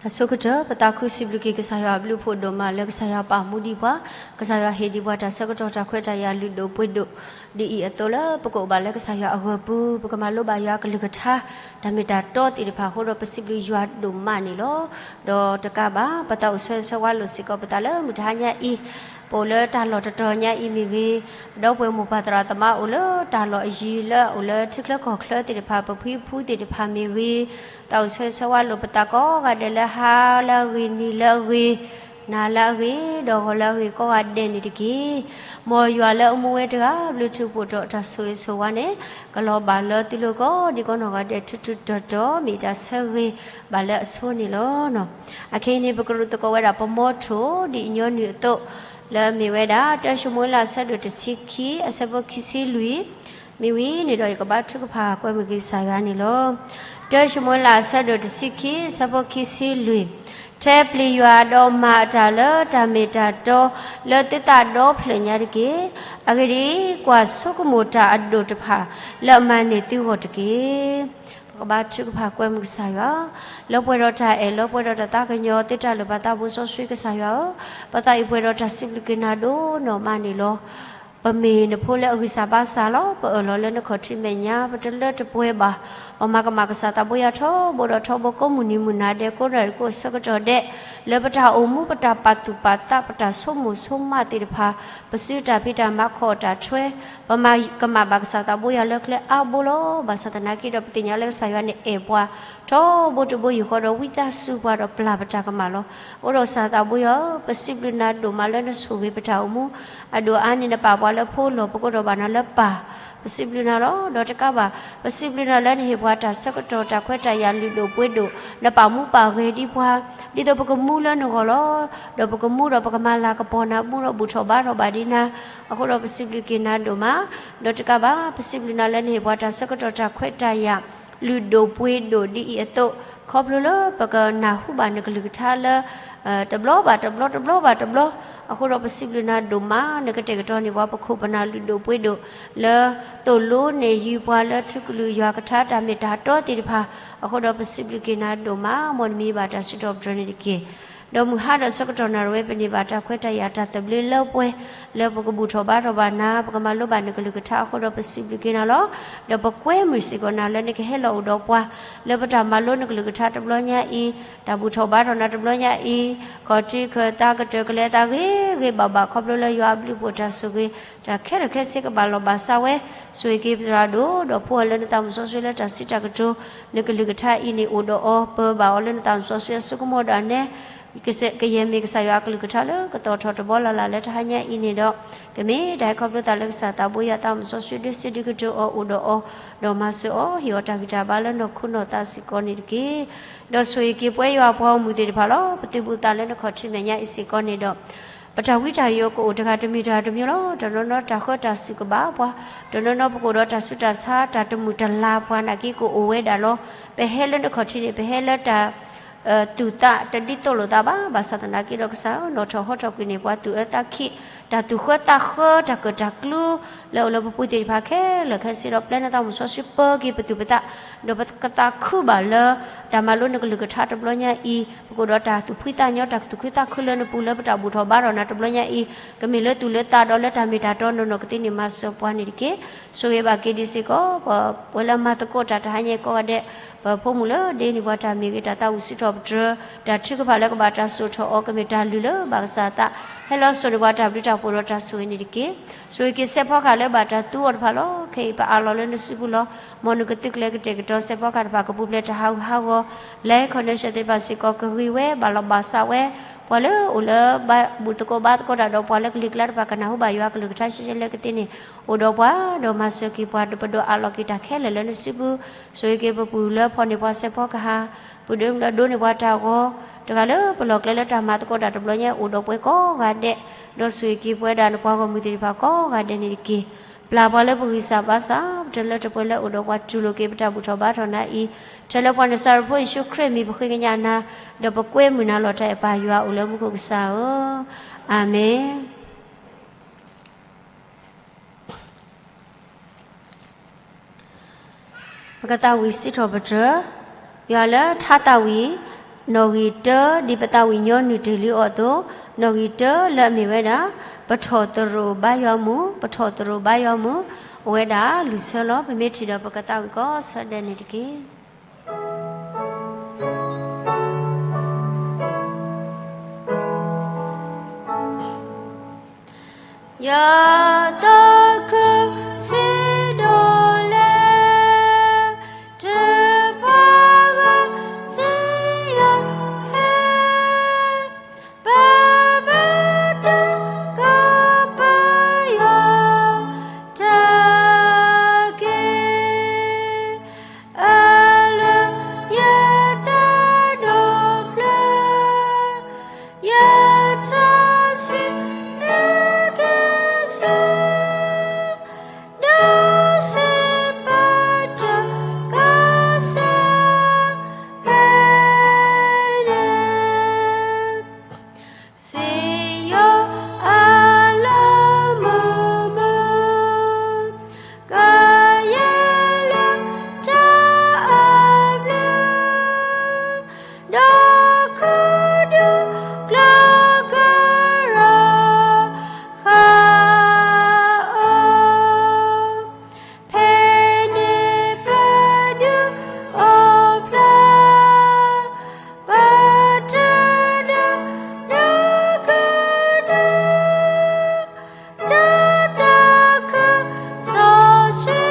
အဆိကတၢၢ် ပသးခုစံးဘျုးက့ၤကစၢ်ယွၤအဘျုးအဖှိၣ်ဒိၣ်မးလၢကစၢ်ယွၤပာ်မူဒံးပှၤ, ကစၢ်ယွၤဟ့ၣ်ဒံးပှၤတၢ်ဆၢကတီၢ်တၢ်ခွဲးတၢ်ယာ်လုၢ်ဒိၣ်ပှ့ၤဒိၣ်, ဒ်အံၤအသိးလၢပကအိၣ်ဘၣ်လၢကစၢ်ယွၤအဂၢၤပူၤ, ပကမၤလိဘၣ်ယွၤအကလုၢ်ကထါ, တၢ်မ့ၢ်တၢ်တီသ့ၣ်တဖၣ်အဃိဒီး ပစံးဘျုးယွၤဒိၣ်မးန့ၣ်လီၤ. ဒီးတကးဘၣ် ပသးအိၣ်ဆၢဂ့ၤဆၢဝါလိာ်စ့ၢ်ကီးပသးလၢမုၢ်တဟါညါအံၤ, ပအိၣ်လၢတၢ်လီၢ်တတီၤညါအံၤမ့ၢ်ဂ့ၤ, ဒီပုၢ်ဝဲၢ်မိၢ်ပၢ်သရၣ်သမါအိၣ်လၢတၢ်လီၢ်အယံၤလၢအအိၣ်လၢထံချၢကီၢ်ချၢသ့ၣ်တဖၣ် ပဖံပဖုသ့ၣ်တဖၣ်မ့ၢ်ဂ့ၤ, သးအိၣ်ဆၢဂ့ၤဆၢဝါလိာ်ပသးကိးဂၤဒဲးလၢဟါလၢအဂ့ၤ, နံၤလၢအဂ့ၤ, နၤလၢအဂ့ၤ, ဒီးဂီၤလၢအဂ့ၤကိးဂၤဒဲးန့ၣ်တက့ၢ်. မ်ယွၤလၢအမူဝဲတဂၤ ဘျုးထူးဖှိၣ်ထီၣ်တၢ်ဆိၣ်ဂ့ၤဆိၣ်ဝါန့ၣ် ကလီၤဘၣ်လၢသုလိၤကိးဒံကိးနီၢ်ဂၤဒဲး ထူးထူးတီၤတီၤ မ့ၢ်တၢ်ဆၢဂ့ၤဘၣ်လၢအဆိန့ၣ်လီၤ. အခဲအံၤန့ၣ် ပကရူၢ်သကိးဝဲဒၣ်ပမီထိၣ် ဒ်အညီနုၢ်အသိး, လၢအမ့ၢ်ဝဲဒၣ် တၢၡမူၤအ့လး အဆၢဒိၣ်တဆံခံ အဆၢဖိခံဆံလွံၢ်, မ့ၢ်ဝံၤန့ၣ်ဒီး ယကဘါထုကဖၣ်ကွဲမုာ်က့ၤကစၢ်ယွၤန့ၣ်လီၤ. တၢၡမူၤအ့လး အဆၢဒိၣ်တဆံခံ အဆၢဖိခံဆံလွံၢ်, ထဲပျံၤယွၤဒီးမၤအတၢ်လၢတၢ်မ့ၢ်တၢ်တီ လၢသုသးဒီဖျၢၣ်ညါတက့ၢ်. အဂ့ၢ်ဒ်အံၤ, ကွၢ်ဆိကမိၣ်တၢ်အဒိၣ်တဖၣ် လၢအမၤန့ၢ်သုဂီၢ်တက့ၢ်. ပကဘါထုကဖၣ်ကွဲမုာ်ကစၢ်ယွၤ, လၢပှဲၤဒီးတၢ်အဲၣ် လၢပှဲၤဒီးတၢ်သးကညီၤ သုတၢ်လၢာ်ပာ်သးဘိစီဆှံကစၢ်ယွၤဧၢ, ပသးအံၤပှဲၤဒီးတၢ်စံးဘျုးက့ၤနၤဒိၣ်နီၢ်မးန့ၣ်လီၤ. ပမ့ၢ်နဖိလၢအဂံၢ်စၢ်ဘါစၢ်လီၤ. ပအၢၣ်လီၤလၢနခီၣ်ထံးမဲာ်ညါ ပတလၢတပှဲၤဘၣ်. ပမၤကမၣ်ကစၢ်သးဘိယွၤထီဘိဒီးထီဘိ ကိးမုၢ်နံၤမုၢ်နၤဒဲး ကိးနၣ်ရံၣ်ကိးဆၢကတီၢ်ဒဲး, လၢပတၢ်အိၣ်မူ ပတၢ်ပာ်သူၣ်ပာ်သး ပတၢ်ဆိကမိၣ်ဆိကမးသ့ၣ်တဖၣ်, ပစုတၢ်ဖံးတၢ်မၤ ခိၣ်အီၣ်တၢ်ထွဲ, ပမၤကမၣ်ဘၣ်ကစၢ်သးဘိယွၤလၢကျဲအါဘိလီၤ. ဘၣ်ဆၣ်သနာ်က့ဒီး ပသ့ၣ်ညါလၢကစၢ်ယွၤန့ၣ်အဲၣ်ပှၤ ထီဘိတဘိယူၢ်ဃီဒီး ဝံသးစူၤပှၤဒီးပျၢ်ပတၢ်ကမၣ်လီၤ. အဃိဒီးကစၢ်သးဘိယွၤဧၢ, ပစံးဘျုးနၤဒိၣ်မးလၢနဆိၣ်ဂ့ၤပတၢ်အိၣ်မူ, အဒိၣ်အါန့ၣ် နပာ်ပှၤလၢဖိလီၤ ပကိးထီၣ်ဘၣ်နၤလၢပၢ်, ပစံးဘျုးနၤလီၤ. ဒီးတကးဘၣ် ပစံးဘျုးနၤလၢနဟ့ၣ်ပှၤတၢ်ဆၢကတီၢ် တၢ်ခွဲးတၢ်ယာ်လုၢ်ဒိၣ်ပှ့ၤဒိၣ်, နပာ်မူပာ်ဂဲၤဒံးပှၤ, ဒ်သိးပကမူလၢနဂီၢ်လီၤ. ဒီးပကမူဒီးပကမၤလၤကပီၤနၤ မူဒီးဘူၣ်ထီၣ်ဘါထီၣ်ဘၣ်ဒံးနၤ, အဃိဒီးပစံးဘျုးက့ၤနၤဒိၣ်မး. ဒီးတကးဘၣ် ပစံးဘျုးနၤလၢနဟ့ၣ်ပှၤတၢ်ဆၢကတီၢ် တၢ်ခွဲးတၢ်ယာ် လုၢ်ဒိၣ်ပှ့ၤဒိၣ်ဒ်အံၤအသိး, ခီဖျိလၢပကနၢ်ဟူဘၣ်နကလုၢ်ကထါလၢ တဘျီဘၣ်တဘျီ တဘျီဘၣ်တဘျီ, အဃိဒီးပစံးဘျုးနၤဒိၣ်မး နကတဲာ်ကတီၤန့ၢ်ပှၤ ပခိၣ်ပနၢ်လုၢ်ဒိၣ်ပှ့ၤဒိၣ် လၢသိၣ်လိန့ၢ်ယုၤပှၤလၢထူကလုၢ်ယွၤကထါတၢ်မ့ၢ်တၢ်တီသ့ၣ်တဖၣ်, အဃိဒီးပစံးဘျုးက့ၤနၤဒိၣ်မး မ်နမံၤဘၣ်တၢ်စံးထီၣ်ပတြၢၤန့ၣ်တက့ၢ်. ဒီးမုၢ်ဟါဒီးဆၢကတီၢ်နၣ်ရံၣ်ဝဲ ပန့ၢ်ဘၣ်တၢ်ခွဲးတၢ်ယာ်တၢ်သဘျ့လၢပှဲၤ လၢပကဘူၣ်ထီၣ်ဘါထီၣ်ဘၣ်နၤ ပကမၤလိဘၣ်နကလုၢ်ကထါအဃိဒီးပစံးဘျုးက့ၤနၤလီၤ. ဒီးပကွဲမုာ်စ့ၢ်ကီးနၤလၢနကဟဲလီၤအိၣ်ဒီးပှၤ လၢပတၢ်မၤလိနကလုၢ်ကထါတဘျီညါအံၤ, တၢ်ဘူၣ်ထီၣ်ဘါထီၣ်နၤတဘျီညါအံၤ, ခီၣ်ထံးခၢၣ်သးကတၢၢ်ကလဲၤသးဂ့ၤဂ့ၤဘၣ်ဘၣ် ခီဖျိလၢယွၤအဘျုးအဖှိၣ်တၢ်ဆိၣ်ဂ့ၤ တၢ်ခဲလၢာ်ခဲဆ့ကဘၣ်လီၤဘၣ်စးဝဲ, ဆိၣ်ဂ့ၤက့ၤပသရၣ်ဒိၣ် ဒီးဖှူအီၤလၢနသးမုၢ်စီဆှံလၢတၢ်စံးတၢ်ကတိၤ, နကလုၢ်ကထါအံၤန့ၣ်အိၣ်ဒီးအီၤ ပၢဘၣ်အီၤလၢနသးမုၢ်စီဆှံအစိကမီၤဒီးနဲ ကယဲၢ်မ့ၢ်ကစၢ်ယွၤအကလုၢ်ကထါလၢကသီၣ်ထီၣ်တဘီလၢ်လၢ်လၢတဟါညါအံၤန့ၣ်ဒီး, ကမ့ၢ်တၢ်ဟဲခီဖျိသးလၢကစၢ်သးဘိယွၤသးမုၢ်စီဆှံဒုးစံးဒုးကတိၤအီၤအိၣ်ဒီးအီၤ, ဒီးမၤစၢၤအီၤ ဟ့ၣ်အီၤတၢ်ဂံၢ်တၢ်ဘါလၢနီၢ်ခိနီၢ်သးစ့ၢ်ကီးန့ၣ်တက့ၢ်. ဒီးဆိၣ်ဂ့ၤက့ၤပဝဲယွၤအပှၤဂီၢ်မုၢ်သ့ၣ်တဖၣ်လီၤ. ပသုးဘူးသးလၢနခီၣ်ထံးမဲာ်ညါအံၤစ့ၢ်ကီးန့ၣ်ဒီး, ပတၢ်ဝံတၢ်ယိာ်ကအိၣ်တဂၤတမံၤတဂၤတမံၤလီၤ. တနီၤနီၤတၢ်ဃၢတၢ်စူၢ်ကဘၣ်ပှၤ, တနီၤနီၤပကအိၣ်ဒီးတၢ်ဆူးတၢ်ဆါ တၢ်တမုာ်တလၤပှၤနာ်က့ကအိၣ်ဝဲဒၣ်လီၤ. ပဟဲလၢနခီၣ်ထံးန့ၣ် ပဟဲလၢတၢ် သူၣ်သးတဒ်သိးလိာ်သးဘၣ်. ဘၣ်ဆၣ်သနာ်က့ဒီးကစၢ်ဧၢ, နီၣ်ထီၣ်ဟီထီၣ်ကွံာ်န့ၢ်ပှၤသူၣ်အၢသးခံ, တၢ်သူၣ်ဃၢသးဃၢ တၢ်ကၢၣ်တၢ်ကျူ လၢအိၣ်လၢပပူၤသ့ၣ်တဖၣ်ခဲလၢာ်ခဲဆ့ဒီး ပျဲနသးမုၢ်စီဆှံပၢက့ၤပသူၣ်ပသး, ဒီးပကသးခုဘၣ်လၢ တၢ်မၤလိနကလုၢ်ကထါတဘျီညါအံၤ, ပကအိၣ်ဒီးတၢ်သူၣ်ဖှံသးညီ တၢ်သူၣ်ခုသးခုလၢနပူၤ လၢပတၢ်ဘူၣ်ထီၣ်ဘါထီၣ်နၤတဘျီညါအံၤ, ကမ့ၢ်လၢသူၣ်လၢသးဒီးလၢတၢ်မ့ၢ်တၢ်တီနီၢ်နီၢ်ကသ့န့ၣ် မၤစၢၤပှၤန့ၣ်တက့ၢ်. ဆိၣ်ဂ့ၤဘၣ်က့ၤဒံးစ့ၢ်ကီး ပဝဲလၢမၤသကိးတၢ်တဟါညါအံၤကိးဂၤဒဲး, ပဖိမုၣ်လၢဒ့န့ၢ်ပှၤတၢ်မ့ၢ်ဂ့ၤ တၢ်သးဝံၣ်စံးထီၣ်ပတြၢၤ, တၢ်ထုကဖၣ်လၢကဘၣ်တၢ်စိာ်ထီၣ်အီၤ ကမ့ၢ်တၢ်လုၢ်လၢဘၣ်ကစၢ်အသး, ဟဲလီၤစိာ်န့ၢ်ပှၤတၢ်ဘျုးတၢ်ဖှိၣ်ဒီးတၢ်ဆိၣ်ဂ့ၤန့ၣ်တက့ၢ်. ဆိၣ်ဂ့ၤက့ၤစဲးဖီကဟၣ်လၢဘၣ်တၢ်သူအီၤတဖၣ်လီၤ. ခဲအံၤပအးလီၤလၢနစုပူၤလီၤ. မ်နကသုးကျဲၤကတဲာ်ကတီၤစဲးဖီကဟၣ်တဖၣ် ကပူၤဖျဲးတၢ်ဟးဂူာ်ဟးဂီၤ, လၢ connection သ့ၣ်တဖၣ်စ့ၢ်ကီး ကဂ့ၤဝဲ ဘၣ်လီၤဘၣ်စးဝဲ, ပှၤလၢအိၣ်လၢ ဘူၣ်သကိးဘါသကိးတၢ်ဒီးပှၤလၢကလံၤကျါတဖၣ် ကနၢ်ဟူဘၣ်ယွၤကလုၢ်ကထါရှဲရှဲလၢကသ့န့ၣ်, အိၣ်ဒီးပှၤ, ဒီးမၤစၢၤက့ၤပှၤ ပဒိးအးလီၤက့ၤတၢ်ခဲလၢာ်လၢနစုပူၤ, ဆိၣ်ဂ့ၤက့ၤပပုၢ်လၢဖီၣ်န့ၢ်ပှၤစဲးဖီကဟၣ်, ပဒိးမုၢ်လၢဒိးန့ၢ်ပှၤတၢ်ဂီၤ, တဂၤလၢပလီၢ်ကျဲလၢတၢ်မၤသကိးတၢ်တဘျီညါ အိၣ်ဒီးပှၤကိးဂၤဒဲး, ဒီးဆိၣ်ဂ့ၤက့ၤပဝဲဒၣ်နပှၤဂီၢ်မုၢ်သ့ၣ်တဖၣ်ကိးဂၤဒဲးန့ၣ်တက့ၢ်. ပျၢ်ပှၤလၢပဂံၢ်စၢ်ဘါစၢ်, ပတလၢတပှဲၤလၢအိၣ်ဒီးပှၤတူၢ်လိာ်က့ၤပတၢ်ဘူၣ်ထီၣ်ဘါထီၣ်နၤအံၤ, ထဲလၢပှၤနစၤရ့းဖိယ့ၣ်ၡူးခရံာ်မံၤပဃ့ကညးနၤ, ဒီးပကွဲမုာ်နၤလီၤတၢ်အဲၣ်ပၢ်ယွၤအိၣ်လၢမူခိၣ်ကစၢ်ဧၢ, အၤမ့ၣ်. ပကသးဝံၣ်စံးထီၣ်ပတြၢၤ, ယွၤလၢထါသးဝံၣ်, နီၣ်ဂံၢ်တၢ ဒ်ပသးဝံၣ်ညီနုၢ်တ့ၢ်လံအီၤအသိး, နီၣ်ဂံၢ်တၢလၢအမ့ၢ်ဝဲဒၣ် ပထီၣ်သရိာ်ဘါယွၤမုၢ်, ပထီၣ်သရိာ်ဘါယွၤမုၢ်, အဝဲဒၣ်လုၢ်ဆၢလီၤ. ပမ့ၢ်ထံၣ်ဒီးပကသးဝံၣ်ကီးဆၢဒဲးန့ၣ်တက့ၢ်. ယသးခုစံးဒိၣ်လဲၣ်, တပှၤဂၤစံးယၤဟဲ, ပဘၣ်ပတုာ်ကပၢၤယွၤတၢ်က့ၢ်, အၢၣ်လီၤယသးဒီဖျၢၣ်, ယထါစံးအကစၢ်, ဒီးစံးပတြၢၤကစၢ်, ဖဲန့ၣ် စံယိၤအလီၢ်မုၢ်မုၢ်, ကယဲၢ်လၢတၢ်အဘျုး, ဒီးခူဒူကျၢၤကရၢဃာ်အီၤ, ဖဲန့ၣ်ပဒုးအိၣ်ဖျါ, ပတုၤနုၤနုၤကနၣ်, တၢ်သးခုစီဆှံ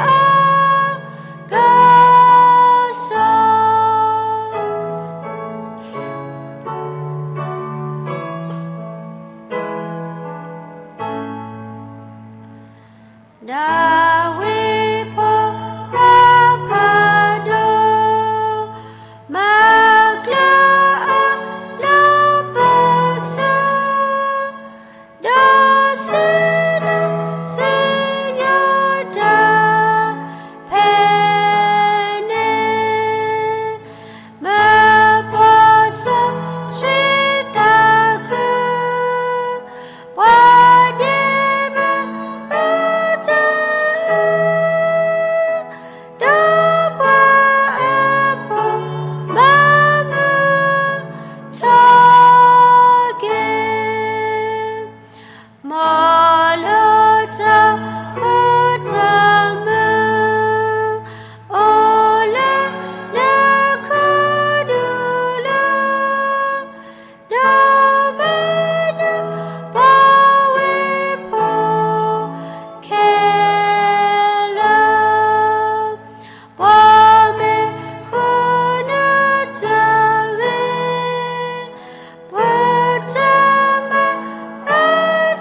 အကစီၣ် ဒၤဝံးဖိခွါဖးဒိၣ်, မၤကျၢၤအလၢပစီ, ဒီးစံးနုၤစံယိၤတၢ်, ဖဲန့ၣ် မ့ၢ်ပှၤစီဆှံသးခု, ပှၤဒ့မုၣ်အတၢ်အၢ, ဒီးပှၤအဖိမၤမုာ်ထီၣ်က့ၤ, မ်လၢတၢ်ခိတၢ်မုၢ် အိၣ်လၢနခူဒူၣ်လီၤ, ဒီးမၤနၢၤပှၤဝ့ၢ်ဖိခဲလၢာ်, ပှၤမ့ၢ်ဃုနတၢ်ဂ့ၤ, ပတၢ်မၤအါ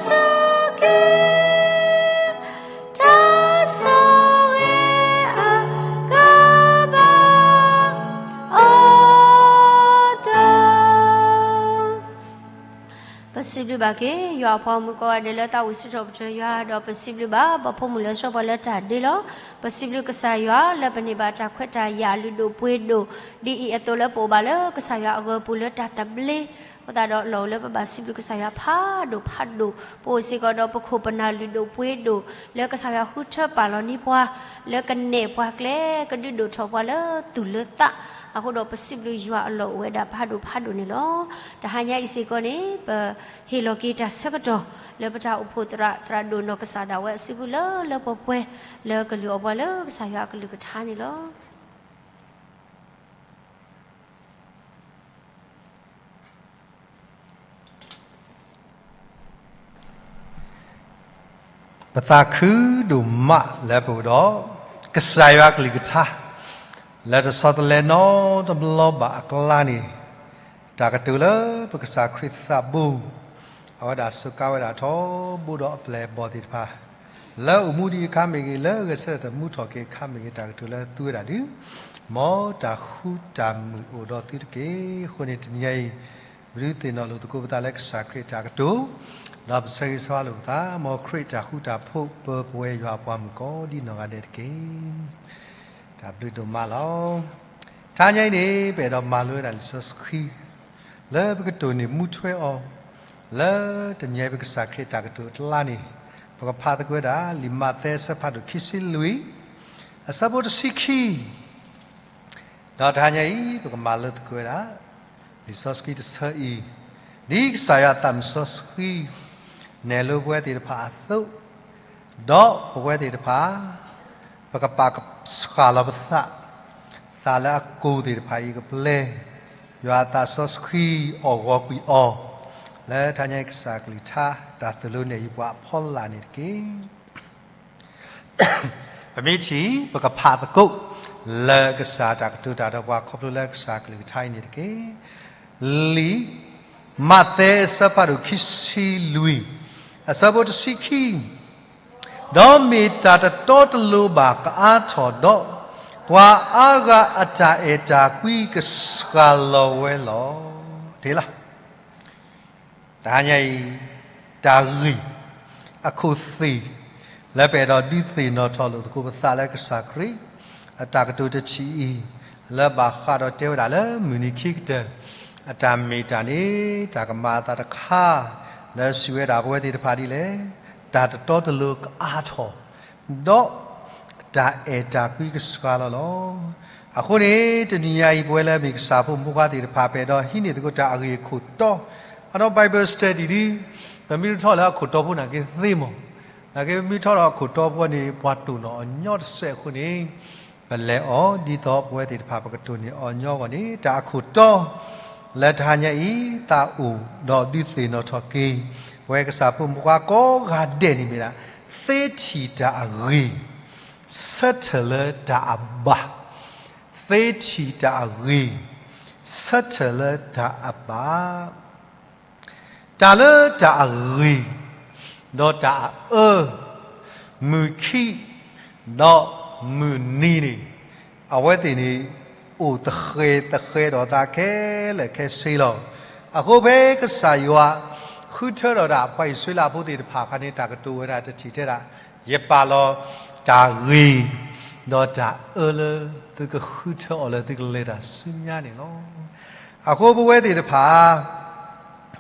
ထီၣ်က့ၤ တၢ်ဆိၣ်ဂ့ၤအကဘၣ်အီၤသး. ပစံးဘျုးဘၣ်က့ၤ ယွၤအဖိမုၣ်ကိးဂၤဒဲးလၢသးဝံၣ်စံးထီၣ်ပတြၢၤယွၤ, ဒီးပစံးဘျုးဘၣ် ပဖိမုၣ်လၢဆှၢပှၤလၢတၢ်ဒ့လီၤ. ပစံးဘျုးကစၢ်ယွၤလၢပန့ၢ်ဘၣ်တၢ်ခွဲးတၢ်ယာ်လုၢ်ဒိၣ်ပှ့ၤဒိၣ် ဒ်အံၤအသိးလၢပအိၣ်ဘၣ်လၢကစၢ်ယွၤအဂီၢ်ပူၤလၢတၢ်သဘျ့ အဃိသတးဒီး လီၢ်အိၣ်လၢပဘၣ်စံးဘျုးကစၢ်ယွၤဖးဒိၣ်ဖးဒိၣ်, ပအိၣ်စ့ၢ်ကီးဒီးပခိၣ်ပနၢ်လုၢ်ဒိၣ်ပှ့ၤဒိၣ် လၢကစၢ်ယွၤဃုထၢပာ်လီၤန့ၢ်ပှၤ လၢကနဲၣ်ပှၤကျဲ ကဒုးဒိၣ်ထီၣ်ပှၤလၢသူၣ်လၢသး, အဃိဒီးပစံးဘျုးယွၤအလီၢ်အိၣ်ဝဲဒၣ်ဖးဒိၣ်ဖးဒိၣ်န့ၣ်လီၤ. တဟါညါအံၤစ့ၢ်ကီးန့ၣ် ပဟ့ၣ်လီၤက့ၤတၢ်ဆၢကတီၢ် လၢပတၢ်အိၣ်ဖှိၣ်သရၣ် သရၣ်ဒိၣ်နီၢ်ကစၢ်ဒၣ်ဝဲအစုပူၤလၢလၢပှဲၤပှဲၤ လၢကလုၢ်အီၣ်ပှၤလၢကစၢ်ယွၤအကလုၢ်ကထါန့ၣ်လီၤ. ပသးခုဒိၣ်မးလၢပအိၣ်ဒီး ကစၢ်ယွၤကလုၢ်ကထါ လၢတဆီတလဲနီတဘျီဘၣ်အကျါန့ၣ်, တၢ်ကတိၤလၢပကစၢ်ခရံာ်သးဘိ အဝဲဒၣ်စူးကါဝဲဒၣ်ထီဘိဒီးအပျဲၢ်အဘီၣ်သ့ၣ်တဖၣ်, လၢအိၣ်မူဒံးအခါမ့ၢ်ဂ့ၤ, လၢဂဲၤဆၢထၢၣ်တၢ်မူထီၣ်က့ၤအခါမ့ၢ်ဂ့ၤ, တၢ်ကတိၤလၢသူဝဲဒၣ်ဒုး, မ်တၢ်ဃူတၢ်မုာ်အိၣ်ဒီးသုတက့ၢ်. အဃိန့ၣ်တနံၤအံၤ ပဒုးသ့ၣ်နီၣ်လိာ်သကိးပသးလၢကစၢ်ခရံာ်အတၢ်ကတိၤ, ဒီးပဆၢဂ့ၤဆၢဝါလိာ်ပသး, မ်ခရံာ်တၢ်ဃူတၢ်ဖိးပၢၤပဝဲယွၤအပှၤမုၣ်ကိးဒ်နီၢ်ဂၤဒဲးတက့ၢ်. တၢ်ဘျုးဒိၣ်မးလီၤ. တဟါညါအံၤန့ၣ် ပအဲၣ်ဒိးမၤလိဝဲဒၣ်လံာ်စီဆှံ လၢပကတိၢ်န့ၢ်မူထွဲအီၤ, လၢတနံၤအံၤပကစၢ်ခရံာ်အတၢ်ကတိၤအကျါန့ၣ်, ပကဖးသကိးဝဲဒၣ် လံာ်မးသဲအဆၢဖးဒိၣ်ခံဆံလွံၢ်, အဆၢဖိတဆံခံ, ဒီးတဟါညါအံၤ ပကမၤလိသကိးဝဲဒၣ် လံာ်စီဆှံတဆၢအံၤ, ဒ်ကစၢ်ယွၤအသးမုၢ်စီဆှံ နဲၣ်လိပဝဲသ့ၣ်တဖၣ်အသိး, ဒီးပဝဲသ့ၣ်တဖၣ် ပကပာ်ကဆှၣ်လီၤပသး, သးလၢအကိၢ်သ့ၣ်တဖၣ်အံၤကပျဲ ယွၤအသးစီဆှံအီၣ်ဂီၤကွံာ်အီၤ, လၢတဟါညါအံၤကစၢ်ကလုၢ်ကထါ တၢ်သိၣ်လိနဲၣ်ယုာ်ပှၤအဖီလာ်န့ၣ်တက့ၢ်. ပမ့ၢ်ထံၣ် ပကဖးသကိး လၢကစၢ်တၢ်ကတိၤတၢ်ဒီးပှၤခီဖျိလၢကစၢ်ကလုၢ်ကထါအံၤန့ၣ်တက့ၢ်. လံာ်မးသဲအဆၢဖးဒိၣ်ခံဆံလွံၢ် အဆၢဖိတဆံခံ, ဒီးမ့ၢ်တၢ်တတီတလိၤဘၣ်ကအါထီၣ်ဒီး, ပှၤအါဂၤအတၢ်အဲၣ်တၢ်ကွံကစှၤလီၤဝဲလီၤ. တ့လီၤ တဟါညါအံၤ တၢ်ဂ့ၢ်အခိၣ်သ့ၣ် လၢပအဲၣ်ဒိးဒုးသ့ၣ်နီၣ်ထီၣ်လိာ်သကိးပသးလၢကစၢ်ခရံာ် အတၢ်ကတိၤတထံၣ်အံၤ လၢဘၣ်ဃးဒီးတဲဝဲဒၣ်လၢမုၢ်နံၤခံကတၢၢ် အတၢ်မ့ၢ်တၢ်န့ၣ် တၢ်ကမၤအသးတခါ လၢစံးဝဲဒၣ်ပဝဲသ့ၣ်တဖၣ်ဒ်လဲၣ်, တၢ်တတီတလိၤကအါထီၣ် ဒီး တၢ်အဲၣ်တၢ်ကွံကစှၤလီၤလီၤ. အဃိန့ၣ် တနံၤညါအံၤ ပဝဲလၢမ့ၢ်ကစၢ်ဖိမုၣ်ဖိခွါသ့ၣ်တဖၣ် ပအဲၣ်ဒိးဟံးန့ၢ်သကိးတၢ်အဂ့ၢ်အခိၣ်တီ, အဒီး Bible study ဒ် ပမ့ၢ်ထီၣ်လၢအခိၣ်တီဖိန့ၣ်က့သ့မး, နာ်က့ပမ့ၢ်ထီၣ်လၢအခိၣ်တီဖိန့ၣ် ပှၤတိၢ်နီၣ်အီၤညီတစဲးအဃိန့ၣ် ပလဲၤအီၤဒ်သိးပဝဲသ့ၣ်တဖၣ် ပကတိၢ်န့ၢ်အီၤညီအဂီၢ်န့ၣ် တၢ်အခိၣ်တီ လၢတဟါညါအံၤ သးအိၣ်ဒီးဒုးသ့ၣ်နီၣ်ထီၣ်က့ၤ ပဝဲကစၢ်ဖိမုၣ်ဖိခွါကိးဂၤဒဲးန့ၣ်မ့ၢ်ဒၣ် သ့ထံၣ်တၢ်အဂ့ၤ ဆၢထၢၣ်လၢတၢ်အဘၣ်, သ့ထံၣ်တၢ်အဂ့ၤ ဆၢထၢၣ်လၢတၢ်အဘၣ် တၢ်လၢတၢ်အဂ့ၤ ဒီးတၢ်အအၢ, မုၢ်ခံ ဒီးမုၢ်နံၤန့ၣ် အဝဲသ့ၣ်န့ၣ် အိၣ်သဃဲၤသဃဲၤဒီးသးခဲလၢာ်ခဲဆ့လီၤ. အဃိဖဲကစၢ်ယွၤ ဃုထၢထီၣ်ဒၣ်ပှၤအံၣ်စရ့လးဖိသ့ၣ်တဖၣ်အခါန့ၣ် တၢ်ကတိၤဝဲဒၣ်တထံၣ်တဲဒၣ်, ယပာ်လီၤတၢ်ဂ့ၤ ဒီးတၢ်အၢလၢသုကဃုထၢအီၤလၢသုကလဲၤတၢ်ဆူညါန့ၣ်လီၤ. အဃိပဝဲသ့ၣ်တဖၣ်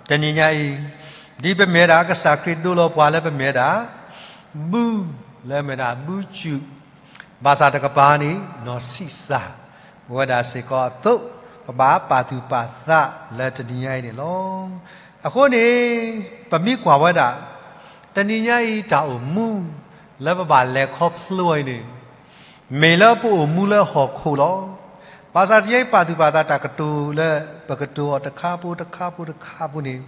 တနံၤညါအံၤ ဒ်ပမ့ၢ်ဝဲဒၣ်ကစၢ်ခရံာ်ဒိလီၤပှၤလၢပမ့ၢ်ဝဲဒၣ် ဘု လၢမ့ၢ်ဒၣ်ဘုစူၣ် ဘၣ်ဆၣ်တကပၤန့ၣ် နီၢ်ဆံးစၢ် ဝဲဒၣ်စ့ၢ်ကီးအသိး ပဘၣ်ပာ်သူၣ်ပာ်သးလၢတနံၤညါအံၤန့ၣ်လီၤ. အဃိန့ၣ် ပမ့ၢ်ကွၢ်ဝဲဒၣ် တနံၤညါအံၤတၢ်အိၣ်မူ လၢပဘၣ်လဲၤခီဖျိအံၤန့ၣ် မ့ၢ်လၢပအိၣ်မူလၢဟီၣ်ခိၣ်လီၤ. ဘၣ်ဆၣ်တနံၤညါအံၤပာ်သူၣ်ပာ်သးတၢ်ကတိၤလၢ ပကတိၤအီၤတခါဖိတခါဖိတခါဖိန့ၣ်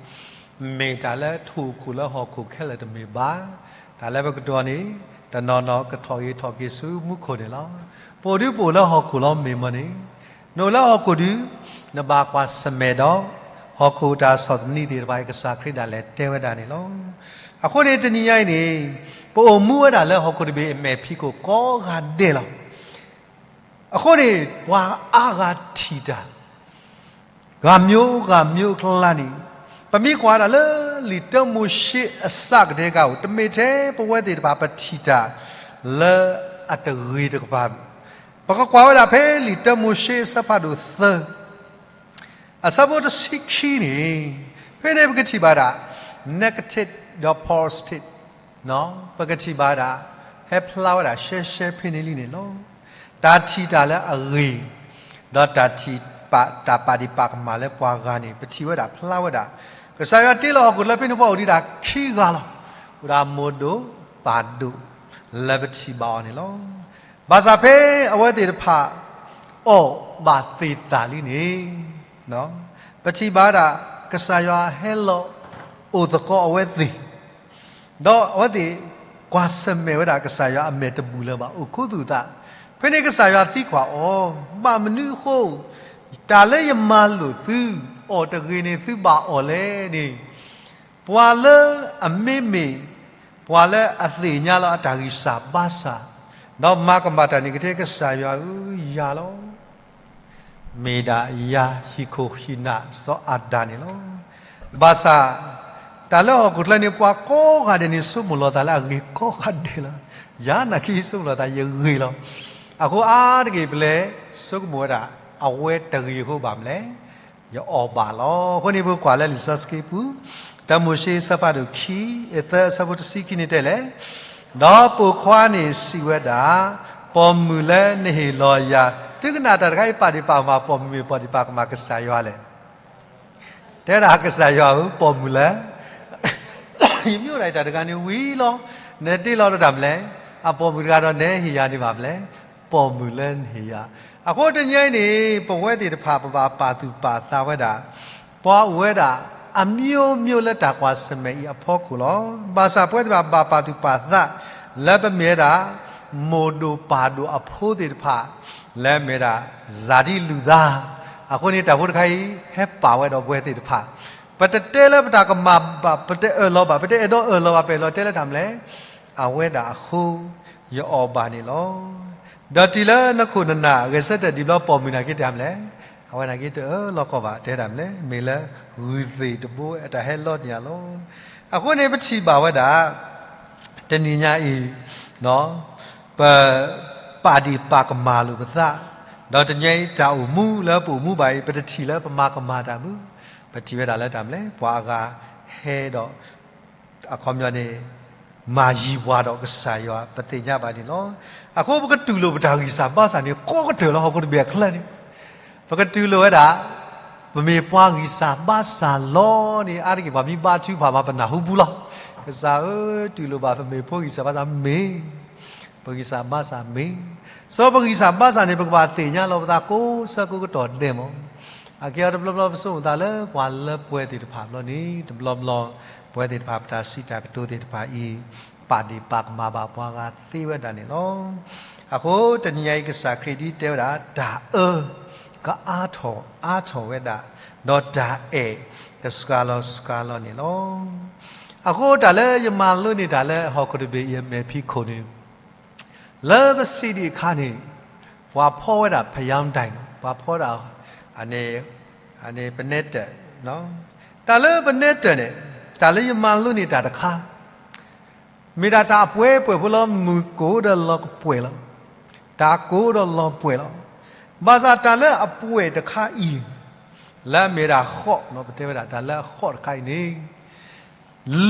မ့ၢ်တၢ်လၢထိၣ်ခိၣ်လၢဟီၣ်ခိၣ်ခဲလၢာ်တမ့ၢ်ဘၣ်. တၢ်လၢပကတိၤအီၤန့ၣ် တနီၤနီၤကထီၣ်ဂ့ၤထီၣ်က့ၤဆူမူခိၣ်န့ၣ်လီၤ. ပအိၣ်ဒုးပအိၣ်လၢဟီၣ်ခိၣ်လီၤမ့ၢ်မ့ၢ်န့ၣ် နအိၣ်လၢဟီၣ်ခိၣ်ဒုး နဘၣ်ကွၢ်ဆၢၣ်မဲာ်ဒီး ဟီၣ်ခိၣ်တၢ်ဆီၣ်သနံးသ့ၣ်တဖၣ်အံၤ ကစၢ်ခရံာ်ဒၣ်လဲာ်တဲဝဲဒၣ်န့ၣ်လီၤ. အဃိန့ၣ် တနံၤညါအံၤန့ၣ် ပအိၣ်မူဝဲဒၣ်လၢဟီၣ်ခိၣ်တဘ့ၣ်အမဲာ်ဖံးခိၣ်ကိးဂၤဒဲးလီၤ. အဃိန့ၣ် ပှၤအါဂၤထံၣ်တၢ် ဂၤမျိုးဂၤမျိုးအကျါန့ၣ် ပမ့ၢ်ကွၢ်ဒၣ်လၢ လံာ်တၢမိၤၡ့အစးကတဲကၤအိၣ် တမ့ၢ်ထဲပဝဲသ့ၣ်တဖၣ်ပထံၣ်တၢ် လၢအတဂ့ၤတကပၤဘၣ်. ပကကွၢ်ဝဲဒၣ်ဖဲလံာ်တၢမိၤၡ့အဆၢဖးဒိၣ်သၢ အဆၢဖိတဆံခံန့ၣ် ဖဲန့ၣ်ပကထံၣ်ဘၣ်ဒၣ် negative ဒီး positive ပကထံၣ်ဘၣ်ဒၣ် ဟဲဖျါဝဲဒၣ်ရှဲရှဲဖဲန့ၣ်လံန့ၣ်လီၤ. တၢ်ထံၣ်တၢ်လၢအဂ့ၤ ဒီးတၢ်ထံၣ်တၢ်ပာ်ဒ့ၣ်ပာ်ကမၣ်လၢပှၤဂၤန့ၣ် ပထံၣ်ဝဲဒၣ်ဖျါဝဲဒၣ် ကစၢ်ယွၤတ့လီၤဟီၣ်ခိၣ်လၢဖဲန့ၣ်ပှၤအိၣ်ဒံးဒၣ်ခံဂၤလီၤ. အိၣ်ဒၣ်မိၢ်ဒိၣ်ပၢ်ဒိၣ် လၢပထံၣ်ဘၣ်အီၤန့ၣ်လီၤ. ဘၣ်ဆၣ်ဖဲအဝဲသ့ၣ်တဖၣ် အီၣ်ဘၣ်သ့ၣ်သၣ်လံန့ၣ် ပထံၣ်ဘၣ်ဒၣ် ကစၢ်ယွၤဟဲလီၤအိၣ်သကိးအဝဲသ့ၣ် ဒီးအဝဲသ့ၣ်ကွၢ်ဆၢၣ်မဲာ်ဝဲဒၣ်ကစၢ်ယွၤအမဲာ်တဘူၣ်လၢၤဘၣ် အိၣ်ခူသူၣ်သး, ဖဲန့ၣ်ကစၢ်ယွၤသံကွၢ်အီၤ, ဘၣ်မနုၤအဃိ တၢ်လၢယမၤလိာ်သု အီၣ်တဂ့ၤန့ၣ်သုဘၣ်အီၣ်လဲၣ်န့ၣ်, ပှၤလၢအမ့မ့ၢ် ပှၤလၢအသ့ၣ်ညါလီၤအတၢ်ဂံၢ်စၢ်ဘါစၢ်, ဒီးမၤကမၣ်တၢ်န့ၣ်ကတဲကစၢ်ယွၤဧၢ, ယၤလီၤ. မ့ၢ်ဒၣ်ယၤဟံၣ်ခိၣ်ဟံၣ်နၢ်စီၤအၤဒၣ်န့ၣ်လီၤ. ဘၣ်ဆၣ် တၢ်လၢဟီၣ်ခိၣ်ချၢန့ၣ် ပှၤကိးဂၤဒဲးန့ၣ် ဆိကမိၣ်လီၤသးလၢအဂ့ၤကိးဂၤဒဲးလီၤ. ယၤနာ်က့ဆိကမိၣ်လီၤသးယဂ့ၤလီၤ. အဃိအါတက့ၢ်ပလဲၤဆိကမိၣ်ဝဲဒၣ် အဝဲတဂ့ၤအဃိဘၣ်မနုၤလဲၣ် ယအီၣ်ဘၣ်လီၤ. အဃိန့ၣ် ပကွၢ်လၢလံာ်စီဆှံပူၤ တၢမိၤၡ့အဆၢဖးဒိၣ်ခံ အသၢအဆၢဖိတဆံခံန့ၣ်တဲလဲၣ်, ဒီးပိာ်ခွါန့ၣ်စံးဝဲဒၣ်, ပိာ်မုၣ်လၢနဟ့ၣ်လီၤယၤ, သုကနၣ်တၢ်တခါအံၤပာ်ဒ့ၣ်ပာ်ကမၣ် ပိာ်မုၣ်မ့ၢ်ပာ်ဒ့ၣ်ပာ်ကမၣ်ကစၢ်ယွၤလဲၣ်. တဲဒၣ်ကစၢ်ယွၤဧၢ, ပိာ်မုၣ်လၢ ယမ့ၢ်အိၣ်ဒၣ်အံၤတၢ်တဂၤန့ၣ်ဝံၤလီၤ, နတ့လီၤဒီးတၢ်မလဲၣ်, အပိာ်မုၣ်တဂၤဒီးနဟ့ၣ်ယၤန့ၢ်ဘၣ်မလဲၣ်, ပိာ်မုၣ်လၢနဟ့ၣ်ယၤ. အဃိတနံၤအံၤန့ၣ် ပဝဲသ့ၣ်တဖၣ်ပဘၣ်ပာ်သူၣ်ပာ်သးဝဲဒၣ် ပှၤအိၣ်ဝဲဒၣ် အမျိုးမျိုး လၢတၢ်ကွၢ်ဆၢၣ်မဲာ်အံၤအဖီခိၣ်လီၤ. ဘၣ်ဆၣ်ပဝဲသ့ၣ်တဖၣ်ဘၣ်ပာ်သူၣ်ပာ်သး လၢပမ့ၢ်ဝဲဒၣ် မိၢ်ဒိၣ်ပၢ်ဒိၣ်အဖိသ့ၣ်တဖၣ် လၢမ့ၢ်ဝဲဒၣ် စၤဒံလူၣ်သါ, အဃိန့ၣ် တၢ်ဖိတခါအံၤ ဟဲပာ်ဝဲဒီးပဝဲသ့ၣ်တဖၣ်, ပတတဲလၢပတၢ်ကမၣ်ဘၣ်, ပတအၢၣ်လီၤဘၣ်, ပတအဲၣ်ဒိးအၢၣ်လီၤဘၣ်, ပအဲၣ်ဒိးတဲလၢတၢ်မလဲၣ်, အဝဲဒၣ်အဃိ ယအီၣ်ဘၣ်န့ၣ်လီၤ. ဒီးတုၤလၢနခိၣ်နနၢ် ဂဲၤဆၢထၢၣ်ဒံးဘျီ ပိာ်မုၣ်နာ်က့တၢ်မလဲၣ်, အဝဲနာ်က့တအၢၣ်လီၤကီၢ်ဘၣ် တဲဒၣ်မလဲၣ်, မ့ၢ်လၢဂုၢ်သ့ၣ်တဘိအတၢ်ဟဲလီၤန့ၢ်ယၤလီၤ. အဃိန့ၣ် ပထံၣ်ဘၣ်ဝဲဒၣ် တနံၤညါအံၤ ပ ပာ်ဒ့ၣ်ပာ်ကမၣ်လိာ်ပသး, ဒီးတနံၤအံၤတၢ်အိၣ်မူလၢပအိၣ်မူဘၣ်အံၤ ပတထံၣ်လၢပမၤကမၣ်တၢ်ဘၣ်, ပထံၣ်ဝဲဒၣ်လၢတၢ်မလဲၣ်, ပှၤအဂၤဟဲဒီး အခီပညီန့ၣ် မၤယံၤပှၤဒီးကစၢ်ယွၤ ပသ့ၣ်ညါဘၣ်န့ၣ်လီၤ. အဃိပကတူၢ်လိာ်ပတၢ်ဂံၢ်စၢ်ဘါစၢ်န့ၣ် ကိးကတၢၢ်လၢဟီၣ်ခိၣ်တဘ့ၣ်အချၢန့ၣ် ပကတူၢ်လိာ်ဝဲဒၣ် ပမ့ၢ်ပှၤဂံၢ်စၢ်ဘါစၢ်လီၤန့ၣ် အါတက့ၢ်ပှၤမ့ၢ်ဘါထုကဖၣ်မး ပနၢ်ဟူပူၤလီၤ. ကစၢ်ဧၢ, တူၢ်လိာ်ဘၣ်ပမ့ၢ်ဖိဂံၢ်စၢ်ဘါစၢ်မ့ၢ်, ပဂံၢ်စၢ်ဘါစၢ်မ့ၢ်, စီၤပဂံၢ်စၢ်ဘါစၢ်န့ၣ် ပကဘၣ်သ့ၣ်ညါလီၤပသးကိးဆၢကိးကတီၢ်ဒဲးမး. အကဲအီၤတဘျီဘျီ ပဆိကမိၣ်သးလၢပှၤလၢပှဲၤသ့ၣ်တဖၣ်ဘျီန့ၣ် တဘျီဘျီ ပဝဲသ့ၣ်တဖၣ်ပတၢ်စံးတၢ်ကတိၤသ့ၣ်တဖၣ်အံၤ ပာ်ဒ့ၣ်ပာ်ကမၣ်ဘၣ်ပှၤဂၤသ့ဝဲဒၣ်န့ၣ်လီၤ. အဃိတနံၤညါအံၤ ကစၢ်ခရံာ်ဒ်တဲဝဲဒၣ် တၢ်အၢ ကအါထီၣ်အါထီၣ်ဝဲဒၣ်, ဒီးတၢ်အဲၣ် ကစှၤလီၤစှၤလီၤန့ၣ်လီၤ. အဃိတၢ်လၢယမၤလိန့ၢ်တၢ်လၢဟီၣ်ခိၣ်တဘ့ၣ်အံၤအမဲာ်ဖံးခိၣ်န့ၣ် လၢပစံးဒံးအခါန့ၣ် ပှၤဖီဝဲဒၣ်ဖယၢၣ်ဒၣ်, ပှၤဖီဒၣ် အန့ၣ် ပနဲတၢၣ်, တၢ်လၢပနဲတၢၣ်န့ၣ် တၢ်လၢယမၤလိန့ၢ်တၢ်တခါ မ့ၢ်ဒၣ်တၢ်အပှဲၤပှဲၤဖိလၢမုၢ်ကိၢ်ဒီးလီၤကပှဲၤလီၤ. တၢ်ကိၢ်ဒီးလီၤပှဲၤလီၤ. ဘၣ်ဆၣ်တၢ်လၢအပှဲၤတခါအံၤ လၢအမ့ၢ်ဒၣ်ဃိး, ပတဲဝဲဒၣ်တၢ်လၢအဃိးတခါအံၤန့ၣ်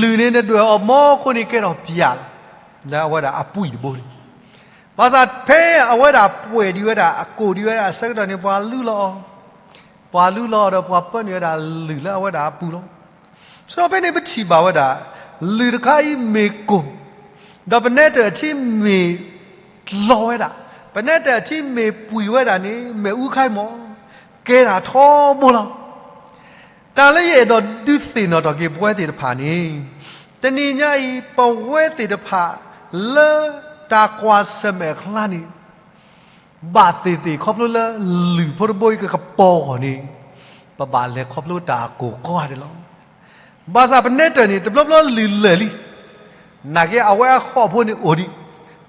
လုၢ်န့ၣ်နဒွဲၣ်အီၤမီခိၣ်န့ၣ် ကဲထီၣ်ပၠးလီၤ, လၢအဝဲဒၣ်အပှံၢ်တဘိန့ၣ်. ဘၣ်ဆၣ်ဖဲအဝဲဒၣ်ပှဲၤဒံးဝဲဒၣ် အကိၢ်ဒံးဝဲဒၣ်အဆၢကတီၢ်န့ၣ် ပှၤလုၢ်လီၤအီၤ, ပှၤလုၢ်လီၤအီၤဒီးပှၤပၢနုာ်ဝဲဒၣ်လုၢ်လၢအဝဲဒၣ်အပူၤလီၤ. ဆိဖဲန့ၣ်ပထံၣ်ဘၣ်ဝဲဒၣ် လုၢ်တခါအံၤမ့ၢ်ကိၢ်, ဒီးပနဲတၢၣ်အထံမ့ၢ်လီၤဝဲဒၣ်, ပနဲတၢၣ်အထံမ့ၢ်ပှံၢ်ဝဲဒၣ်န့ၣ် မ့ၣ်အူခါအံၤမး ကဲဒၣ်ထီဘိလီၤ. တၢ်လၢယအဲၣ်ဒိးဒုးသ့ၣ်နီၣ်ထီၣ်က့ၤပဝဲသ့ၣ်တဖၣ်န့ၣ် တနံၤညါအံၤ ပဝဲသ့ၣ်တဖၣ်လၢတၢ်ကွၢ်ဆၢၣ်မဲာ်အကျါန့ၣ် ဘၣ်သ့ၣ်သ့ၣ်ခီဖျိလၢလုၢ်ဖိတဘိအံၤကကပီၤအဂီၢ်န့ၣ် ပဘၣ်လဲၤခီဖျိတၢ်အကိၢ်ကီဒဲးလီၤ. ဘၣ်ဆၣ်ပနဲတၢၣ်န့ၣ် တဘျီဘျီလုၢ်လၢာ်လံ, နာ်က့အဝဲအဃိးဖိန့ၣ်အိၣ်ဒံး,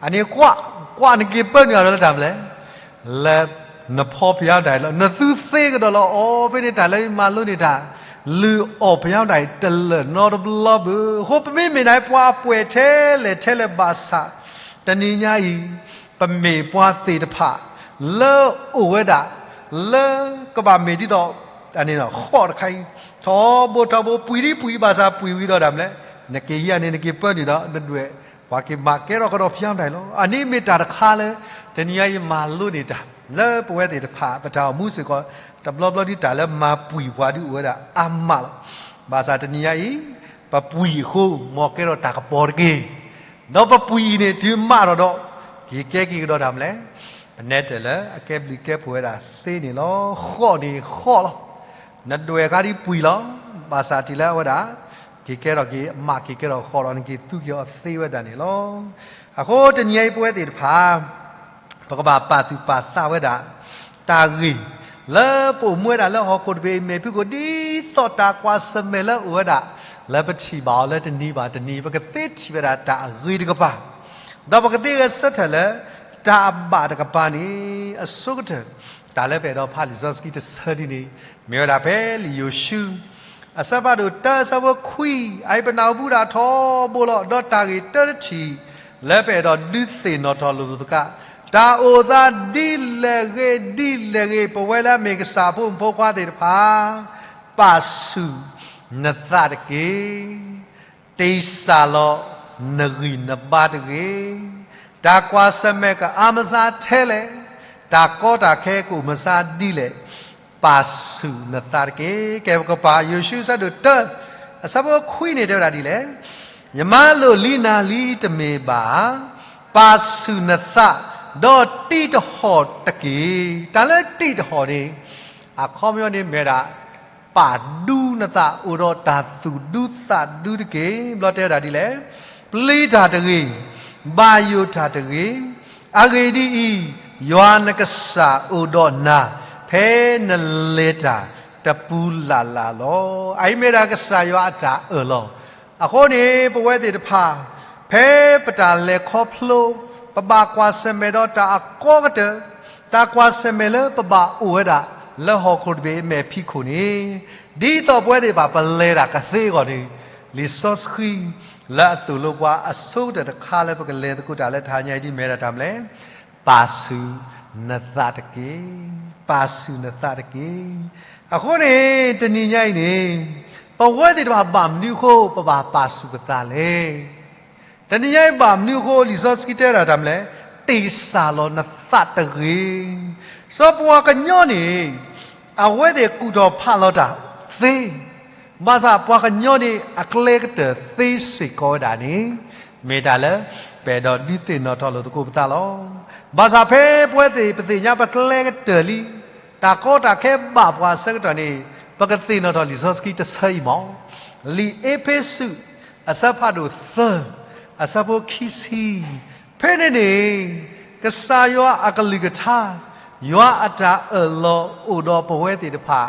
အန့ၣ်ကွၢ်, ကွၢ်နက့ၤပၢနုာ်အီၤဒီးလၢတၢ်မလဲၣ်, လၢနဖီဖယၢၣ်ဒၣ်လီၤ, နသူသ့ကဒီးလီၤ. အီၤဖဲန့ၣ်တၢ်လၢယမၤလိန့ၢ်တၢ် လုၢ်အီၣ်ဖယၢၣ်ဒၣ်တလၢာ်နီတဘျီဘၣ်. အဃိပမ့မ့ၢ်ဒၣ် ပှၤအပှဲၤထဲလဲၣ်ထဲလဲၣ်ဘၣ်ဆၣ် တနံၤညါအံၤ ပမ့ၢ်ပှၤသ့ၣ်တဖၣ် လၢအိၣ်ဝဲဒၣ် လၢကဘၣ်မ့ၢ်ဒ်သိး ဃိးတခါအံၤ ထီဘိထီဘိ ပှံၤဒံးပှံၤဘၣ်ဆၣ်ပှံၤဝံၤဒီးတၢ်မလဲၣ်, နက့ၤဟံးန့ၣ် နက့ၤပၢနုာ်ဒီးနဒွဲၣ် ပှၤက့ၤမၤကဲထီၣ်ကဒီးဖယၢၣ်ဒၣ်လီၤ. အန့ၣ်မ့ၢ်တၢ်တခါလၢ တနံၤညါအံၤမၤလိန့ၢ်တၢ် လၢပဝဲသ့ၣ်တဖၣ် ပတၢ်အိၣ်မူစ့ၢ်ကီး တဘျီဘျီဒ်တၢ်လၢမၤပှံၤပှၤဒုးအိၣ်ဝဲဒၣ်အါမးလီၤ. ဘၣ်ဆၣ်တနံၤညါအံၤ ပပှံၤအဃိ မ်ကဲထီၣ်တၢ်ကပီၤတက့ၢ်. ဒီးပပှံၤအံၤန့ၣ် တုၤမးထီၣ်ဒီး က့ၤကဲက့ၤကဒီးတၢ်မလဲၣ်, ပနဲတၢၣ်လၢအကဲဘျုးကဲဖှိၣ်ဝဲဒၣ်သ့န့ၣ်လီၤ. ဃိးန့ၣ်ဃိးလီၤ. နဒွဲၣ်အခါဒ်ပှံၤလီၤ. ဘၣ်ဆၣ်တုၤလၢအဝဲဒၣ် က့ၤကဲထီၣ်က့ၤ မးက့ၤကဲထီၣ်ဃိးဒီး နက့ၤသူက့ၤအီၤသ့ဝဲဒၣ်န့ၣ်လီၤ. အဃိတနံၤညါအံၤပဝဲသ့ၣ်တဖၣ် ပကဘၣ်ပာ်သူၣ်ပာ်သးဝဲဒၣ် တၢ်ဂ့ၢ် လၢပအိၣ်မူဝဲဒၣ်လၢဟီၣ်ခိၣ်တဘ့ၣ်အံၤ မ့ၢ်ဖုၣ်ကိာ်ဒ်သိးတၢ်ကွၢ်ဆၢၣ်မဲာ်လၢအအိၣ်ဝဲဒၣ် လၢပထံၣ်ဘၣ်အီၤလၢတနံၤဘၣ်တနံၤ ပကသ့ထံၣ်ဝဲဒၣ်တၢ်အဂ့ၤတကပၤ ဒီးပကသ့ဂဲၤဆၢထၢၣ်လၢ တၢ်အဘၣ်တကပၤန့ၣ် အဆိကတၢၢ် တၢ်လၢပအဲၣ်ဒိးဖးလံာ်စီဆှံတဆၢဒ်န့ၣ် မ့ၢ်ဝဲဒၣ်ဖဲလံာ်ယိၤၡူ အဆၢဖးဒိၣ်တၢ အဆၢဖိခွံ, အအံၤပနၢ်ဟူဘူးဒၣ်ထီဘိလီၤ. ဒီးတၢ်ဂ့ၢ်တၢတထံၣ် လၢပအဲၣ်ဒိးဒုးသ့ၣ်နီၣ်ထီၣ်လိာ်ပသး တၢ်အိၣ်သးဒ်လဲၣ်ဂ့ၤဒ်လဲၣ်ဂ့ၤ ပဝဲလၢအမ့ၢ်ကစၢ်အဖိမုၣ်ဖိခွါသ့ၣ်တဖၣ် ပာ်ဆူၣ်နသးတက့ၢ်. တ့ၢ်စၢ်လီၤနဂံၢ်နဘါတဂ့ၤ. တၢ်ကွၢ်ဆၢၣ်မဲာ်ကအါမဆါထဲလဲၣ်, တၢ်ကီတၢ်ခဲကအိၣ်မဆါဒ်လဲၣ်, ပာ်ဆူၣ်နသးတက့ၢ်. ကဲ ပကဖးယိၤၡူ အဆၢဒိၣ်တၢ အဆၢဖိခွံန့ၣ် တဲဝဲဒၣ်ဒ်လဲၣ်, ယမါလိၣ်လံနၤလံတမ့ၢ်ဘၣ်ဧါ, ပာ်ဆူၣ်နသး, ဒီးတံးတဟီၣ်တက့ၢ်. တၢ်လၢတံးတဟီၣ်န့ၣ် အခီပညီန့ၣ်မ့ၢ်ဒၣ် ပာ်ဒူနသး အိၣ်ဒီးတၢ်သူၣ်ဒူသးဒူတက့ၢ်. ဘျီတဲဝဲဒၣ်ဒ်လဲၣ်, ပျံၤတၢ်တဂ့ၤ, ဘၣ်ယိၣ်တၢ်တဂ့ၤ, အဂ့ၢ်ဒ်အံၤ, ယွၤနကစၢ်အိၣ်ဒီးနၤ ဖဲနလဲၤတၢ်တပူၤလၢ်လၢ်လီၤ. အအံၤမ့ၢ်ဒၣ်ကစၢ်ယွၤအတၢ်အၢၣ်လီၤ. အဃိန့ၣ် ပဝဲသ့ၣ်တဖၣ် ဖဲပတၢ်လဲၤခီဖျိ ပဘၣ်ကွၢ်ဆၢၣ်မဲာ်ဒီးတၢ်အကီကတၢၢ်, တၢ်ကွၢ်ဆၢၣ်မဲာ်လၢပဘၣ်အိၣ်ဝဲဒၣ် လၢဟီၣ်ခိၣ်တဘ့ၣ်အမဲာ်ဖံးခိၣ်န့ၣ်, ဒ်သိးပဝဲသ့ၣ်တဖၣ် ပလဲၤတၢ်ကသ့အဂီၢ်န့ၣ်, လံာ်စီဆှံ လၢအသိၣ်လိပှၤအဆိကတၢၢ်တခါလၢပကလဲၤသကိးတၢ်လၢတဟါညါအံၤ ဒ်မ့ၢ်ဒၣ်တၢ်မနုၤလဲၣ်, ပာ်ဆူၣ်နသးတက့ၢ်. ပာ်ဆူၣ်နသးတက့ၢ်. အဃိန့ၣ် တနံၤညါအံၤန့ၣ် ပဝဲသ့ၣ်တဖၣ်ဘၣ်မနုၤအဃိ ပဘၣ်ပာ်ဆူၣ်ပသးလဲၣ်. တနံၤညါအံၤဘၣ်မနုၤအဃိ လံာ်စီဆှံတဲဒၣ်တၢ်မနုၤလဲၣ်, တ့ၢ်စၢ်လီၤနသးတဂ့ၤ. စီၤပှၤကညီန့ၣ် အဝဲသ့ၣ်ကူၣ်ထီၣ်ဖးလီၤတၢ်သ့, ဘၣ်ဆၣ်ပှၤကညီန့ၣ် အကျဲကတၢၢ်သ့စ့ၢ်ကီးဝဲဒၣ်န့ၣ် မ့ၢ်တၢ်လၢ ပအဲၣ်ဒိးဒုးသ့ၣ်နီၣ်ထီၣ်လိာ်သကိးပသးလီၤ. ဘၣ်ဆၣ်ဖဲပဝဲသ့ၣ် ပသ့ၣ်ညါပကျဲကတၢၢ်လံ, တၢ်ကီတၢ်ခဲဘၣ်ပှၤအဆၢကတီၢ်န့ၣ် ပကသ့ၣ်နီၣ်ထီၣ်လံာ်စီဆှံတဆၢအံၤမ့ၢ် လံာ်အ့းဖ့းစူး အဆၢဖးဒိၣ်သၢ အဆၢဖိခံဆံ, ဖဲန့ၣ်န့ၣ် ကစၢ်ယွၤအကလုၢ်ကထါ, ယွၤအတၢ်အၢၣ်လီၤအိၣ်ဒီးပဝဲသ့ၣ်တဖၣ်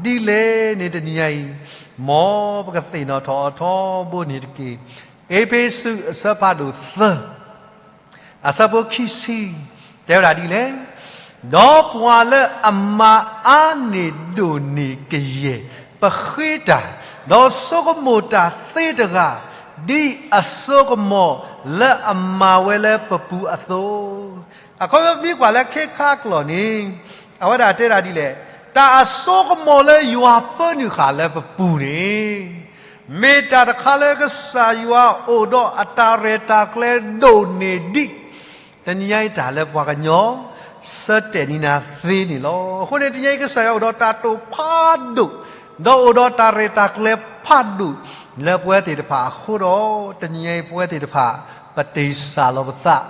ဒ်လဲၣ်န့ၣ်တနံၤညါအံၤ, မ်ပကသ့ၣ်နီၣ်ထီၣ်အီၤထီဘိန့ၣ်တက့ၢ်. အ့းဖ့းစူး အဆၢဖးဒိၣ်သၢ အဆၢဖိခံဆံ တဲဝဲဒၣ်ဒ်လဲၣ်, ဒီးပှၤလၢအမၤအါန့ၢ်ဒိၣ်န့ၢ်ကယဲၢ်ပဃ့တၢ်, ဒီးဆိကမိၣ်တၢ်သ့တဂၤ, ဒ်အဆိကမိၣ်လၢအမၤဝဲလၢပပူၤအသိး. အခီပညီမ့ၢ်ကွၢ်လၢခဲခါကျိာ်န့ၣ် အဝဲဒၣ်တဲဒၣ်ဒ်လဲၣ်, တၢ်အဆိကမိၣ်လၢယွၤပၢနုာ်ဃာ်လၢပပူၤန့ၣ် မ့ၢ်တၢ်တခါလၢကစၢ်ယွၤအိၣ်ဒီးအတၢ်ရဲၣ်တၢ်ကျဲၤဒိၣ်န့ၢ်ဒံး တနံၤညါအံၤတၢ်လၢပှၤကညီ ဆၢတဲာ်န့ၢ်နၤသ့န့ၣ်လီၤ. အဃိန့ၣ် တနံၤညါအံၤကစၢ်ယွၤအိၣ်ဒီးတၢ်တိာ်ဖးဒိၣ်, ဒီးအိၣ်ဒီးတၢ်ရဲၣ်တၢ်ကျဲၤဖးဒိၣ် လၢပဝဲသ့ၣ်တဖၣ်အဃိဒီး တနံၤညါအံၤပဝဲသ့ၣ်တဖၣ် ပတ့ၢ်စၢ်လီၤပသး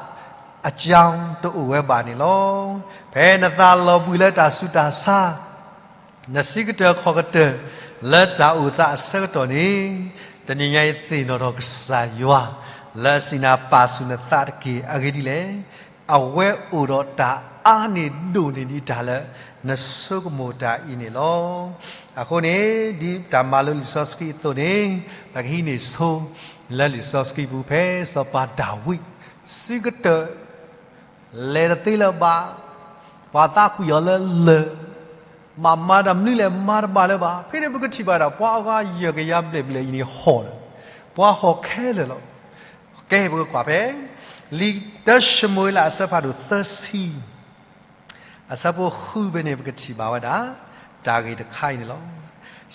အကၠီတအိၣ်ဝဲဘၣ်န့ၣ်လီၤ. ဖဲနသးလီၤဘှံးလၢတၢ်ဆူးတၢ်ဆါ နဆံးကတၢၢ်ခီၣ်ကတၢၢ်လၢတၢ်အိၣ်သးအဆၢကတီၢ်န့ၣ်, တနံၤညါအံၤသ့ၣ်နီၣ်ထီၣ်ကစၢ်ယွၤ လၢအစံးနၤပာ်ဆူၣ်နသးတက့ၢ်. အဂ့ၢ်ဒ်လဲၣ်, အဝဲအိၣ်ဒီးတၢ်အါန့ၢ်ဒိၣ်န့ၢ်ဒံးတၢ်လၢနဆိကမိၣ်တၢ်အံၤန့ၣ်လီၤ. အဃိန့ၣ် ဒ်တၢ်မၤလိလံာ်စီဆှံအသိးန့ၣ်, ပကဟံးန့ၢ်ဆိ လၢလံာ်စီဆှံပူၤဖဲစီၤပၤဒၤဝံး ဆံးကတၢၢ် လဲၤတသ့လၢၤဘၣ်, ပှၤသးကွံာ်အီၤလၢလၢၢ်, ဘၣ်မၤတၢ်မနုၤလဲၣ်မၤတဘၣ်လၢၤဘၣ်. ဖဲန့ၣ်ပကထံၣ်ဘၣ်ဒၣ် ပှၤအီၤဂၤယၢၢ်ကယၤဘျဲၣ်ဘျဲၣ်အံၤန့ၣ်ဟီၣ်ဒီး, ပှၤဟီၣ်ခဲလၢာ်လီၤ. ကဲ ပကကွၢ်ဖဲ လံာ်တၢၡမူၤအ့လးအဆၢဖးဒိၣ်သၢဆံ အဆၢဖိဃုဖဲန့ၣ် ပကထံၣ်ဘၣ်ဝဲဒၣ် တၢ်ဂ့ၢ်တခါအံၤန့ၣ်လီၤ.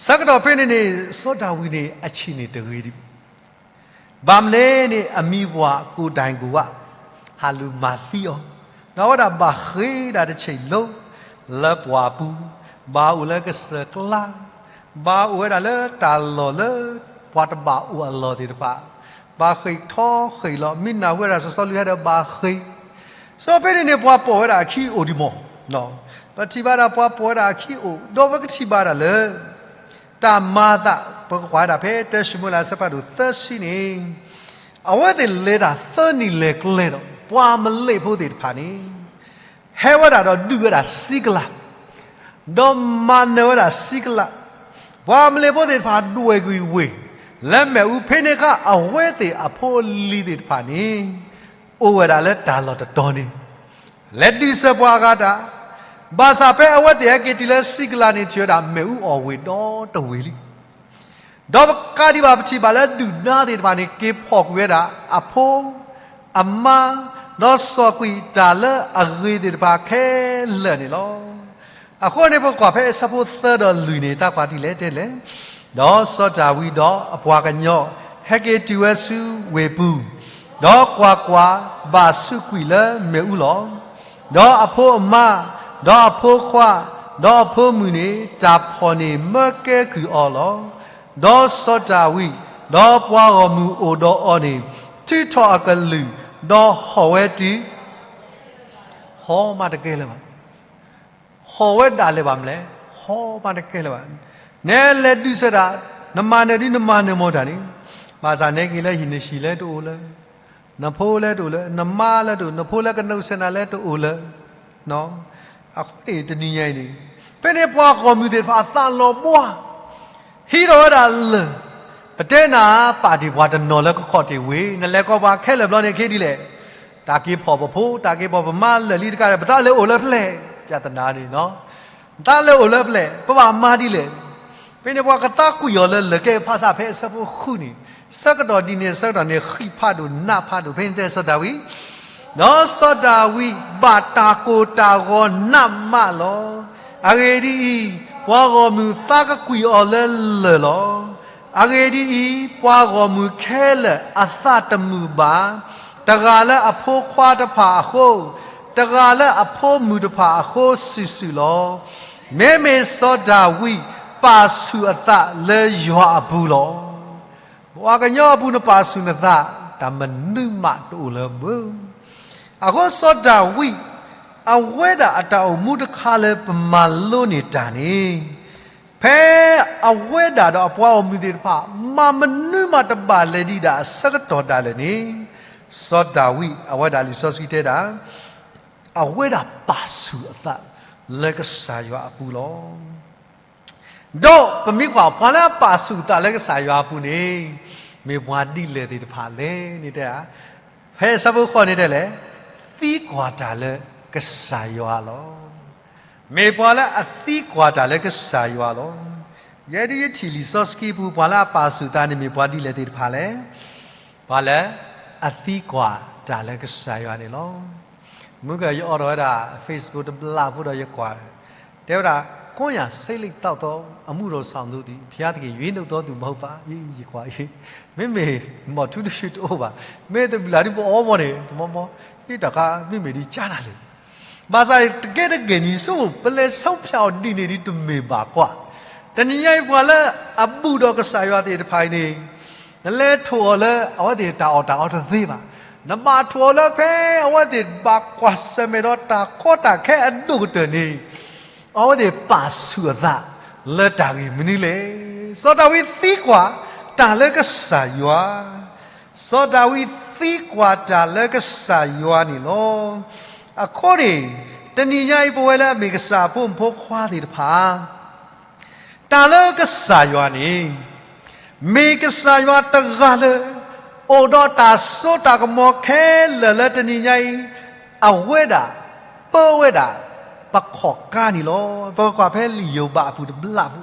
ဆၢကတီၢ်ဖဲန့ၣ်န့ၣ် စီၤဒၤဝံးန့ၣ် အဆံးန့ၣ်တဂ့ၤဒံး ဘၣ်မနုၤလဲၣ်န့ၣ် အမံၤပှၢ်ကိးဒဲးကိးဂၤ ဟးလူၤမၤသံအီၤ, ဒီးအဝဲဒၣ်ဘၣ်ဃ့ၢ်ဒၣ်တဆံးလိၤ လၢပှၢ်ပူၤ, ဘၣ်အိၣ်လၢကစၢၢ်ကျါ, ဘၣ်အိၣ်ဝဲဒၣ်လၢတၢ်လီၢ်လၢ ပှၤတဘၣ်အိၣ်အလီၢ်သ့ၣ်တဖၣ်, ဘၣ်ဃ့ၢ်ထီဃ့ၢ်လီၤ, မ့ၢ်နၢ်ဟူဝဲဒၣ်စီၤစီလူးဟဲဒီးဘၣ်ဃ့ၢ်, စီၤဖဲန့ၣ်န့ၣ် ပှၤပိာ်ဝဲဒၣ်အခံအိၣ်ဒံးမး, ပထံၣ်ဘၣ်ဒၣ်ပှၤပိာ်ဝဲဒၣ်အခံအိၣ်, ဒီးပကထံၣ်ဘၣ်ဒၣ်လၢ တၢ်မၤအသး ပကကွၢ်ဝဲဒၣ်ဖဲတၢၡမူၤအ့လးအဆၢဖးဒိၣ်သၢဆံန့ၣ်, အဝဲသ့ၣ်လဲၤတၢ်သၢနံၣ်လဲၤကျဲဒီး ပှၤအၤမလဲးဖိသ့ၣ်တဖၣ်န့ၣ် ဟဲဝဲဒၣ်ဒီးဒုးဝဲဒၣ်စံးကလး, ဒီးမၤနၢၤဝဲဒၣ်စံးကလး, ပှၤအၤမလဲးဖိသ့ၣ်တဖၣ်ဒွဲၣ်ကွံာ်ဝ့ၢ် လၢမ့ၣ်အူ, ဖဲန့ၣ်အခါ အဝဲသ့ၣ်အဖိအလံၤသ့ၣ်တဖၣ်န့ၣ် အိၣ်ဝဲဒၣ်လၢတၢ်လီၢ်တတီၤန့ၣ် လဲၤဒုးစၢၤပှၤအဂၤတၢ်, ဘၣ်ဆၣ်ဖဲအဝဲသ့ၣ်ဟဲက့ၤတုၤလၢစံးကလးန့ၣ် ထံၣ်ဝဲဒၣ်မ့ၣ်အူအီၣ်ဝ့ၢ်ဒီတဝ့ၢ်လံ. ဒီးပကးဒံးဘၣ်ပထံၣ်ဘၣ်လၢဒုၣ်ဒါသ့ၣ်တဖၣ်န့ၣ် က့ၤဖီၣ်ကွံာ်ဝဲဒၣ်အဖိ, အမါ, ဒီးစီၣ်ကွံာ်တၢ်လၢအဂ့ၤသ့ၣ်တဖၣ်ခဲလၢာ်န့ၣ်လီၤ. အဃိန့ၣ် ပကွၢ်ဖဲအဆၢဖိသၢဒီးလွံၢ်န့ၣ် တၢ်ကွၢ်ဒ်လဲၣ်တဲလဲၣ်, ဒီးစီၤဒၤဝံးဒီးအပှၤကညီ ဟဲက့ၤတုၤဝဲဆူဝ့ၢ်ပူၤ, ဒီးကွၢ်ကွၢ်, ဘၣ်ဆူးကွံာ်လၢမ့ၣ်အူလီၤ. ဒီးအဖိအမါ, ဒီးအဖိခွါ, ဒီးအဖိမုၣ်န့ၣ် တၢ်ဖှီၣ်န့ၣ်မၢကဲကုၢ်အီၤလီၤ. ဒီးစီၤဒၤဝံး, ဒီးပှၤဂီၢ်မုၢ်အိၣ်ဒီးအီၤန့ၣ် ထုးထီၣ်အကလုၢ်, ဒီးဟီၣ်ဝဲတုၤ, ဟီၣ်မးတကဲလၢၤဘၣ်. ဟီၣ်ဝဲဒၣ်လၢၤဘၣ်မလဲၣ်, ဟီၣ်မးတကဲလၢၤဘၣ်. နလဲၤဒုးဆၢတၢ်, နမၤနၢၤဒ်နမၤနၢၤမိၢ်တၢ်န့ၣ်, ဘၣ်ဆၣ်နဲက့ၤလၢဟံၣ်နဆံးလၢတအိၣ်လၢၤ နဖိလၢတအိၣ်လၢၤ, နမါလၢတအိၣ်, နဖိလၢကနုာ်စဲးနၤလၢတအိၣ်လၢၤ. အဃိန့ၣ်တနံၤညါအံၤန့ၣ်, ဖဲန့ၣ်ပှၤဂီၢ်မုၢ်သ့ၣ်တဖၣ်အသးလီၤဘှါ, ဟံးထီၣ်ဝဲဒၣ်လၢၢ်, ပတဲနၤပာ်တ့ၢ်ပှၤတနီၤလၢကခီၣ်ထံးဝ့ၢ်, နလဲၤကိးပှၤခဲလၢာ်ဘျီန့ၣ်က့ဒ်လဲၣ်, တၢ်က့ၤဖီၣ်ပဖိ, တၢ်က့ၤဖီၣ်ပမါလၢာ်လံတကးဒီး ပသးလၢအိၣ်လၢဖျဲၣ်, ပြဿနာန့ၣ် ပသးလၢအိၣ်လၢဖျဲၣ်, ပဘၣ်မၤဒ်လဲၣ်. ဖဲန့ၣ်ပှၤကသးကွံာ်အီၤလၢလၢၢ်ကဲဖးဆၣ်ဖဲအဆၢဖိဃုန့ၣ်, ဆၢကတီၢ်ဒ်န့ၣ် ဆၢကတီၢ်န့ၣ် ဃံးဖးဒိၣ်နးဖးဒိၣ်, ဖဲန့ၣ်တဲစီၤဒၤဝံး, ဒီးစီၤဒၤဝံးဘၣ်တၢ်ကိၢ်တၢ်ဂီၤနးမးလီၤ. အဂ့ၢ်ဒ်အံၤ, ပှၤဂီၢ်မုၢ်သးကကွံာ်အီၤလၢလၢၢ်လီၤ. အဂ့ၢ်ဒ်အံၤ, ပှၤဂီၢ်မုၢ်ခဲလၢာ်အသးတမုာ်ဘၣ်, တဂၤလၢအဖိခွါတဖၣ်အဃိ, တဂၤလၢအဖိမုၣ်တဖၣ်အဃိစုာ်စုာ်လီၤ. မ့မ့ၢ်စီၤဒၤဝံးပာ်ဆူၣ်အသးလၢယွၤအပူၤလီၤ. ပှၤကညီအပူၤနပာ်ဆူၣ်နသး, တၢ်မနုၤမးတအိၣ်လၢၤဘၣ်. အဃိစီၤဒၤဝံး, အဝဲဒၣ်အတၢ်အိၣ်မူတခါလၢပမၤလိန့ၢ်တၢ်န့ၣ်, ဖဲအဝဲဒၣ်ဒီးအပှၤဂီၢ်မုၢ်သ့ၣ်တဖၣ် မၤမနုၤမးတဘၣ်လဲၤဒံးဒၣ်အဆၢကတီၢ်ဒၣ်လဲာ်န့ၣ်, စီၤဒၤဝံး အဝဲဒၣ်လံာ်စီဆှံတဲဒၣ်, အဝဲဒၣ်ပာ်ဆူၣ်အသးလၢကစၢ်ယွၤအပူၤလီၤ. ဒီးပမ့ၢ်ကွၢ်ပှၤလၢအပာ်ဆူၣ်အသးလၢကစၢ်ယွၤအပူၤန့ၣ်, မ့ၢ်ပှၤဒ်လဲၣ်သ့ၣ်တဖၣ်လဲၣ်န့ၣ်တဲ, ဖဲအဆၢဖိဃိးန့ၣ်တဲလဲၣ်, သံကွၢ်တၢ်လၢကစၢ်ယွၤလီၤ. မ့ၢ်ပှၤလၢအသံကွၢ်တၢ်လၢကစၢ်ယွၤလီၤ. ယဲဒၣ်ယထံၣ်လံာ်စီဆှံပူၤ ပှၤလၢအပာ်ဆူၣ်အသးန့ၣ်မ့ၢ်ပှၤဒ်လဲၣ်သ့ၣ်တဖၣ်လဲၣ်, ပှၤလၢအသံကွၢ်တၢ်လၢကစၢ်ယွၤန့ၣ်လီၤ. မုၢ်ကယအိးထီၣ်ဝဲဒၣ် Facebook တဘျီဖိဒီးယကွၢ်, တဲဝဲဒၣ်, ကိုးရာစိတ်လိပ်သောက်သော အမှုတော်ဆောင်သူသည် ဘုရားသခင်ရွေးနှုတ်သောသူမဟုတ်ပါ ယကွၢ်, မ့မ့ၢ် မီၢ်ထူတဖုတအိၣ်ဘၣ်, မ့ၢ်တဘျီဒ်ပအီမီၢ်န့ၣ် တမီမီ, ဟ့ၣ်တၢ်ခါ မ့မ့ၢ်ဒ်ကၢ်နၤလဲၣ်. ဘၣ်ဆၣ်တကဲတဂ့ၤန့ၣ် ဆိမိၣ် ပလဲၤဆုံးဖြတ်အီၤဒ်န့ၣ်ဒ်တမ့ၢ်ဘၣ်ကွၢ်. တနံၤညါအံၤပှၤလၢအဘူးဒီးကစၢ်ယွၤသ့ၣ်တဖၣ်အံၤန့ၣ်, နလဲၤထိၣ်အီၤလၢအဝဲသ့ၣ်တၢ်အီၣ်တၢ်အီတသ့ဘၣ်. နဘၣ်ထိၣ်အီၤလၢဖဲအဝဲသ့ၣ်ဘၣ်ကွၢ်ဆၢၣ်မဲာ်ဒီးတၢ်ကီတၢ်ခဲအဒိၣ်ကတၢၢ်န့ၣ်, အဝဲသ့ၣ်ပာ်ဆူၣ်အသးလၢတၢ်ဂ့ၢ်မနုၤလဲၣ်. စီၤဒၤဝံးသံကွၢ်တၢ်လၢကစၢ်ယွၤ, စီၤဒၤဝံးသံကွၢ်တၢ်လၢကစၢ်ယွၤန့ၣ်လီၤ. အဃိန့ၣ်, တနံၤညါအံၤပဝဲလၢအမ့ၢ်ကစၢ်အဖိမုၣ်ဖိခွါသ့ၣ်တဖၣ်, တၢ်လၢကစၢ်ယွၤန့ၣ်, မ့ၢ်ကစၢ်ယွၤတဂၤလၢ အိၣ်ဒီးတၢ်စိတၢ်ကမီၤခဲလၢာ်လၢတနံၤညါအံၤ, အဝဲဒၣ်ပၢဝဲဒၣ် ပခီၣ်ကါန့ၣ်လီၤ. ပကကွၢ်ဖဲလံာ်ယိၤဘးအပူၤတဘျီဖိ,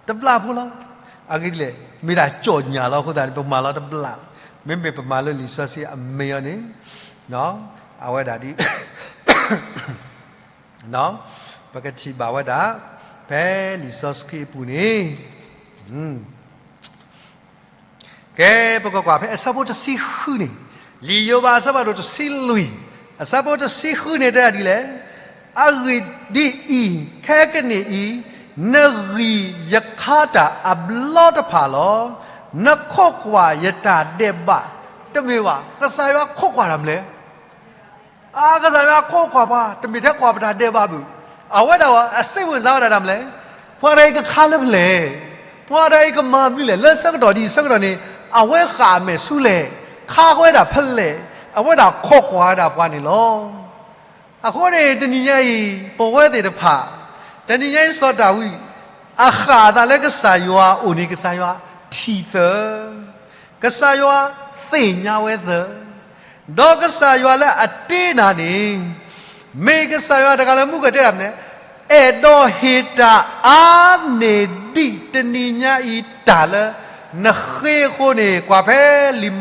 တဘျီဖိလီၤ. အဂ့ၢ်ဒ်လဲၣ်, မ့ၢ်ဒၣ်ကၠီၣ်ညၣ်လီၤအဃိသတးန့ၣ် ပမၤလီၤတဘျီ, မ့မ့ၢ်ပမၤလၢလံာ်စီဆှံအမဲာ်အီၤန့ၣ်, အဝဲဒၣ်ဒ် ပကထံၣ်ဘၣ်ဝဲဒၣ် ဖဲလံာ်စီဆှံအပူၤန့ၣ်, ကဲ, ပကကွၢ်ဖဲအဆၢဖိတဆံဃုန့ၣ်, လံာ်ယိၤဘးအဆၢဖးဒိၣ်တဆံလွံၢ်, အဆၢဖိတဆံဃုန့ၣ်တဲဒ်လဲၣ်, အဂ့ၢ်ဒ်အံၤ, ခဲကနံၣ်အံၤ, နဂံၢ်ယခါတၢ်အဘျီတဖၣ်လီၤ. နခိးကွၢ်ယတၢ်ဒဲးဘး, တမ့ၢ်ဘၣ်, ကစၢ်ယွၤခိးကွၢ်တၢ်မနုၤလဲၣ်. အကစၢ်ယွၤခိးကွၢ်ပှၤ, တမ့ၢ်ထဲကွၢ်ပတၢ်ဒဲးဘးဘၣ်. အဝဲဒၣ် အစိတ်ဝင်စားဝဲဒၣ်တၢ်မနုၤလဲၣ်, ပှၤတဂၤအံၤကခါလၢဖဲလဲၣ်, ပှၤတဂၤအံၤကမၤမနုၤလဲၣ်, လၢဆၢကတီၢ်ဒ်အံၤဆၢကတီၢ်န့ၣ်, အဝဲဃၣ်အမဲာ်ဆူလဲၣ်, ခါဝဲဒၣ်ဖဲလဲၣ်, အဝဲဒၣ်ခိးကွၢ်ဝဲဒၣ်ပှၤန့ၣ်လီၤ. အဃိန့ၣ် တနံၤညါအံၤ ပဝဲသ့ၣ်တဖၣ်, တနံၤညါအံၤစီၤဒၤဝံး အဃၣ်အသးလၢကစၢ်ယွၤအအိၣ်န့ၣ် ကစၢ်ယွၤထံၣ်သၢ, ကစၢ်ယွၤသ့ၣ်ညါဝဲသၢ, ဒီးကစၢ်ယွၤလၢအတ့နၤန့ၣ်, မ့ၢ်ကစၢ်ယွၤတဂၤလၢမူကတဲတၢ်မနုၤလဲၣ်, အဲၣ်ဒိးဟ့ၣ်တၢ်အါန့ၢ်ဒံးတနံၤညါအံၤတၢ်လၢနဃ့အဃိန့ၣ်, ကွၢ်ဖဲလံာ်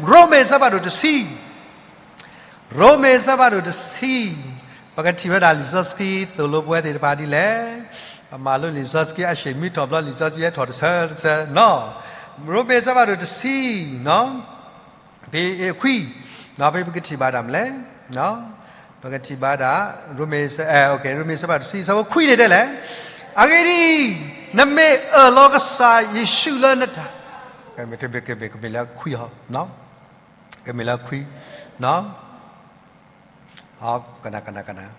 ရိမ့ၤအဆၢဖးဒိၣ်တဆံ ရိမ့ၤအဆၢဖးဒိၣ်တဆံ, ပကထံၣ်ဝဲဒၣ်လံာ်စီဆှံသိၣ်လိပဝဲသ့ၣ်တဖၣ်ဒ်လဲၣ်, ပမၤလိလံာ်စီဆှံအဆၢမုၢ်ထီၣ်ဘျီ လံာ်စီဆှံဟဲထီၣ်တဆၢတဆၢနီၤ, ရိမ့ၤအဆၢဖးဒိၣ်တဆံ, ဖဲအခွံ, ဖဲပကထံၣ်ဘၣ်တၢ်မနုၤလဲၣ်, ပကထံၣ်ဘၣ်ဒၣ် ရိမ့ၤ ရိမ့ၤအဆၢဖးဒိၣ်တဆံ အဆၢဖိခွံန့ၣ်တဲလဲၣ်, အဂ့ၢ်ဒ်အံၤ, နမ့ၢ်အၢၣ်လီၤကစၢ်ယ့ၣ်ၡူးလၢနတၢ်, ကမ့ၢ်လၢခွံ, ကမ့ၢ်လၢခွံ, ကနၣ်, ကနၣ်,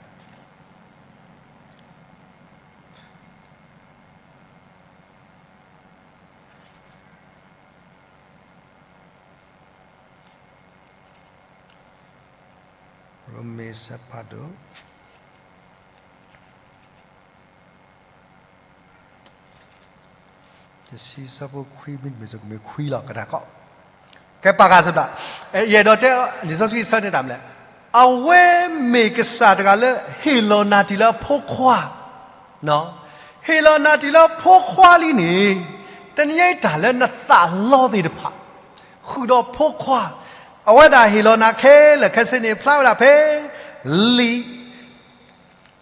ရိမ့ၤအဆၢဖးဒိၣ် တဆံ အဆၢဖိခွံ မ့တမ့ၢ် ကမ့ၢ်ခွံလီၤ ကနၣ်ကီး, ကဲပာ်ဃာ်စၢၤဘၣ်, ယအဲၣ်ဒိးတဲ လံာ်စီဆှံအဆၢန့ၣ်တၢ်မနုၤလဲၣ်, အဝဲမ့ၢ်ကစၢ်တဂၤလၢဟ့ၣ်လီၤနၢ်တ့ၢ်လၢအဖိခွါ ဟ့ၣ်လီၤနၢ်တ့ၢ်လၢဖိခွါလံန့ၣ်, တနံၤအံၤတၢ်လၢနသးလီသ့ၣ်တဖၣ်, ဃုာ်ဒီးဖိခွါ, အဝဲဒၣ်ဟ့ၣ်လီၤနၤခဲလၢာ်ခဲဆ့န့ၣ် ဖျါဝဲဒၣ်ဖဲ လံာ်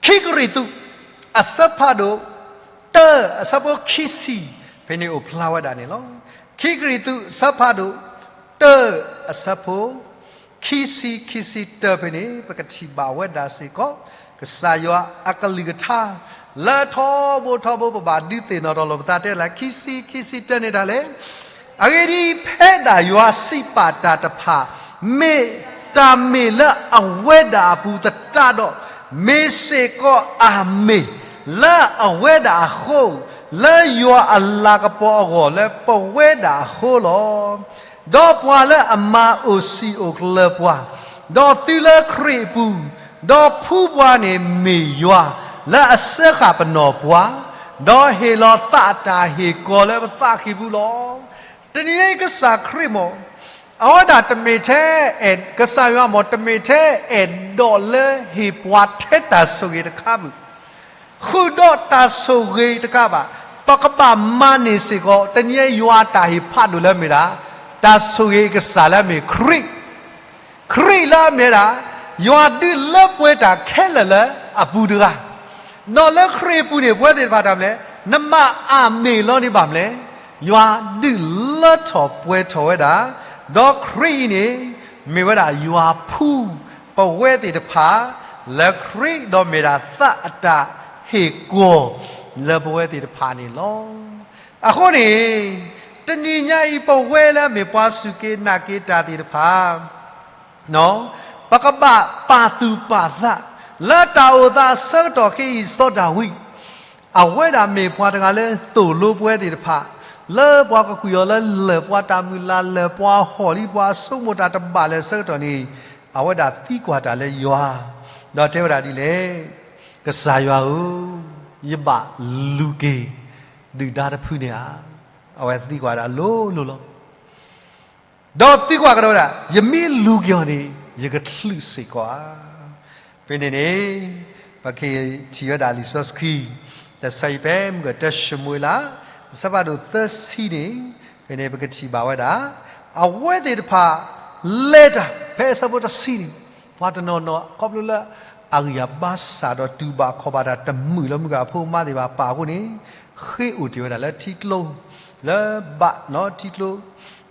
ခံကရံၣ်သူး အဆၢဖးဒိၣ် တၢ အဆၢဖိခံဆံ, ဖဲန့ၣ်အိၣ်ဖျါဝဲဒၣ်န့ၣ်လီၤ. ခံကရံၣ်သူး အဆၢဖးဒိၣ် တၢ အဆၢဖိ ခံဆံ ခံဆံတၢ ဖဲန့ၣ် ပကထံၣ်ဘၣ်ဝဲဒၣ်စ့ၢ်ကီး ကစၢ်ယွၤအကလုၢ်ကထါ လၢထီဘိထီဘိပဘၣ်ဒုးသ့ၣ်နီၣ်ထီၣ်လိာ်ပသးတဲလၢ ခံဆံ ခံဆံတၢန့ၣ်ဒၣ်လဲာ် အဂ့ၢ်ဒ်အံၤ, ဖဲဒၣ်ယွၤစံးပာ်တၢ်တဖၣ် မ့ၢ်တၢ်မ့ၢ်လၢအဝဲဒၣ်အပူၤသတးဒီး, မ့ၢ်စ့ၢ်ကီးအမ့ၢ် လၢအဝဲဒၣ်အဃိ, လၢယွၤအလၤကပီၤအဂီၢ်လၢပဝဲဒၣ်အဃိလီၤ. ဒီးပှၤလၢအမၤအိၣ်စံာ်အိၣ်ကျၢၤပှၤ, ဒီးသုလၢခရံာ်အပူၤ, ဒီးဖှူပှၤန့ၣ်မ့ၢ်ယွၤလၢအစၢဃာ်ပနီၣ်ပှၤ, ဒီးဟ့ၣ်လီၤသးအတၢ်ဟ့ၣ်ကီၤလၢပသးကံၢ်ပူၤလီၤ. တနံၤအံၤကစၢ်ခရံာ်မ့ၢ် အဝဲဒၣ်တမ့ၢ်ထဲအဲၣ်, ကစၢ်ယွၤမ့ၢ် တမ့ၢ်ထဲအဲၣ်ဒိးလၢဟ့ၣ်ပှၤထဲတၢ်ဆိၣ်ဂ့ၤတခါဘၣ်, ဃုာ်ဒီးတၢ်ဆိၣ်ဂ့ၤတခါဘၣ်, ပကဘၣ်မၤန့ၢ်စ့ၢ်ကီး တနံၤအံၤယွၤအတၢ်ဟ့ၣ်ဖးဒိၣ်လၢမ့ၢ်ဒၣ် တၢ်ဆိၣ်ဂ့ၤကစၢ်လၢအမ့ၢ်ခရံာ် ခရံာ်လၢအမ့ၢ်ဒၣ် ယွၤဒုးလၢပှဲၤတၢ်ခဲလၢာ်လၢအပူၤတဂၤ, ဒီးလၢခရံာ်အပူၤန့ၣ် ပဝဲသ့ၣ်တဖၣ်တၢ်မနုၤလဲၣ်, နမၤအမ့ၢ်လီၤန့ၢ်ဘၣ်မနုၤလဲၣ်, ယွၤဒုးလၢထီၣ်ပှဲၤထီၣ်ဝဲဒၣ်, ဒီးခရံာ်အံၤန့ၣ် မ့ၢ်ဝဲဒၣ်ယွၤဖှူ ပဝဲသ့ၣ်တဖၣ် လၢခရံာ်ဒီးမ့ၢ်ဒၣ်သးအတၢ်ဟ့ၣ်ကီၤ လၢပဝဲသ့ၣ်တဖၣ်န့ၣ်လီၤ. အဃိန့ၣ် တနံၤညါအံၤ ပဝဲလၢအမ့ၢ်ပှၤစူၢ်က့ၤနာ်က့ၤတၢ်သ့ၣ်တဖၣ် ပကဘၣ်ပာ်သူၣ်ပာ်သး လၢတၢ်အိၣ်သးအဆၢကတီၢ်ခဲအံၤ စီၤဒၤဝံး အဝဲဒၣ်မ့ၢ်ပှၤတဂၤလၢသိၣ်လိပဝဲသ့ၣ်တဖၣ် လၢပှၤကကွံာ်အီၤလၢလၢၢ် ပှၤတၢ်မုၢ်လၢ်လၢၢ် ပှၤဟီၣ်လံ ပှၤဆိကမိၣ်တၢ်တဘၣ်လၢၤအဆၢကတီၢ်န့ၣ် အဝဲဒၣ်သံကွၢ်တၢ်လၢယွၤ ဒီးတဲဝဲဒၣ်ဒ်လဲၣ်, ကစၢ်ယွၤဧၢ, ယဘၣ်လူၤက့ၤဒုၣ်ဒါတဖုန့ၣ်ဧါ. အဝဲသံကွၢ်ဒၣ်လိၤလိၤလီၤ. ဒီးသံကွၢ်ကဒီးဝဲဒၣ်, ယမ့ၢ်လူၤက့ၤအီၤန့ၣ် ယကချုးစ့ၢ်ကီးဧါ. ဖဲန့ၣ်န့ၣ် ပကထံၣ်ဝဲဒၣ်လံာ်စီဆှံ တၢ်ဆၢအံၤဖဲမုၢ်ကတၢၢ်ၡမူၤအ့လး အဆၢဖးဒိၣ်သၢဆံန့ၣ် ဖဲန့ၣ်ပကထံၣ်ဘၣ်ဝဲဒၣ် အဝဲသ့ၣ်တဖၣ် လဲၤတၢ် ဖဲအဆၢဖိတဆံန့ၣ် ပှၤတနီၤနီၤ ခီဖျိလၢ အဂံၢ်အဘါစၢ်ဒီးတူၢ်ဘၣ်ခီၣ်ဘၣ်တၢ်တမုာ်လၢမုၢ်ဂၤအဖိအမါသ့ၣ်တဖၣ်ပာ်အဃိန့ၣ် ဃ့အိၣ်တ့ၢ်ဝဲဒၣ်လၢထံကျိ လၢဘၣ်နီၣ်ထံကျိ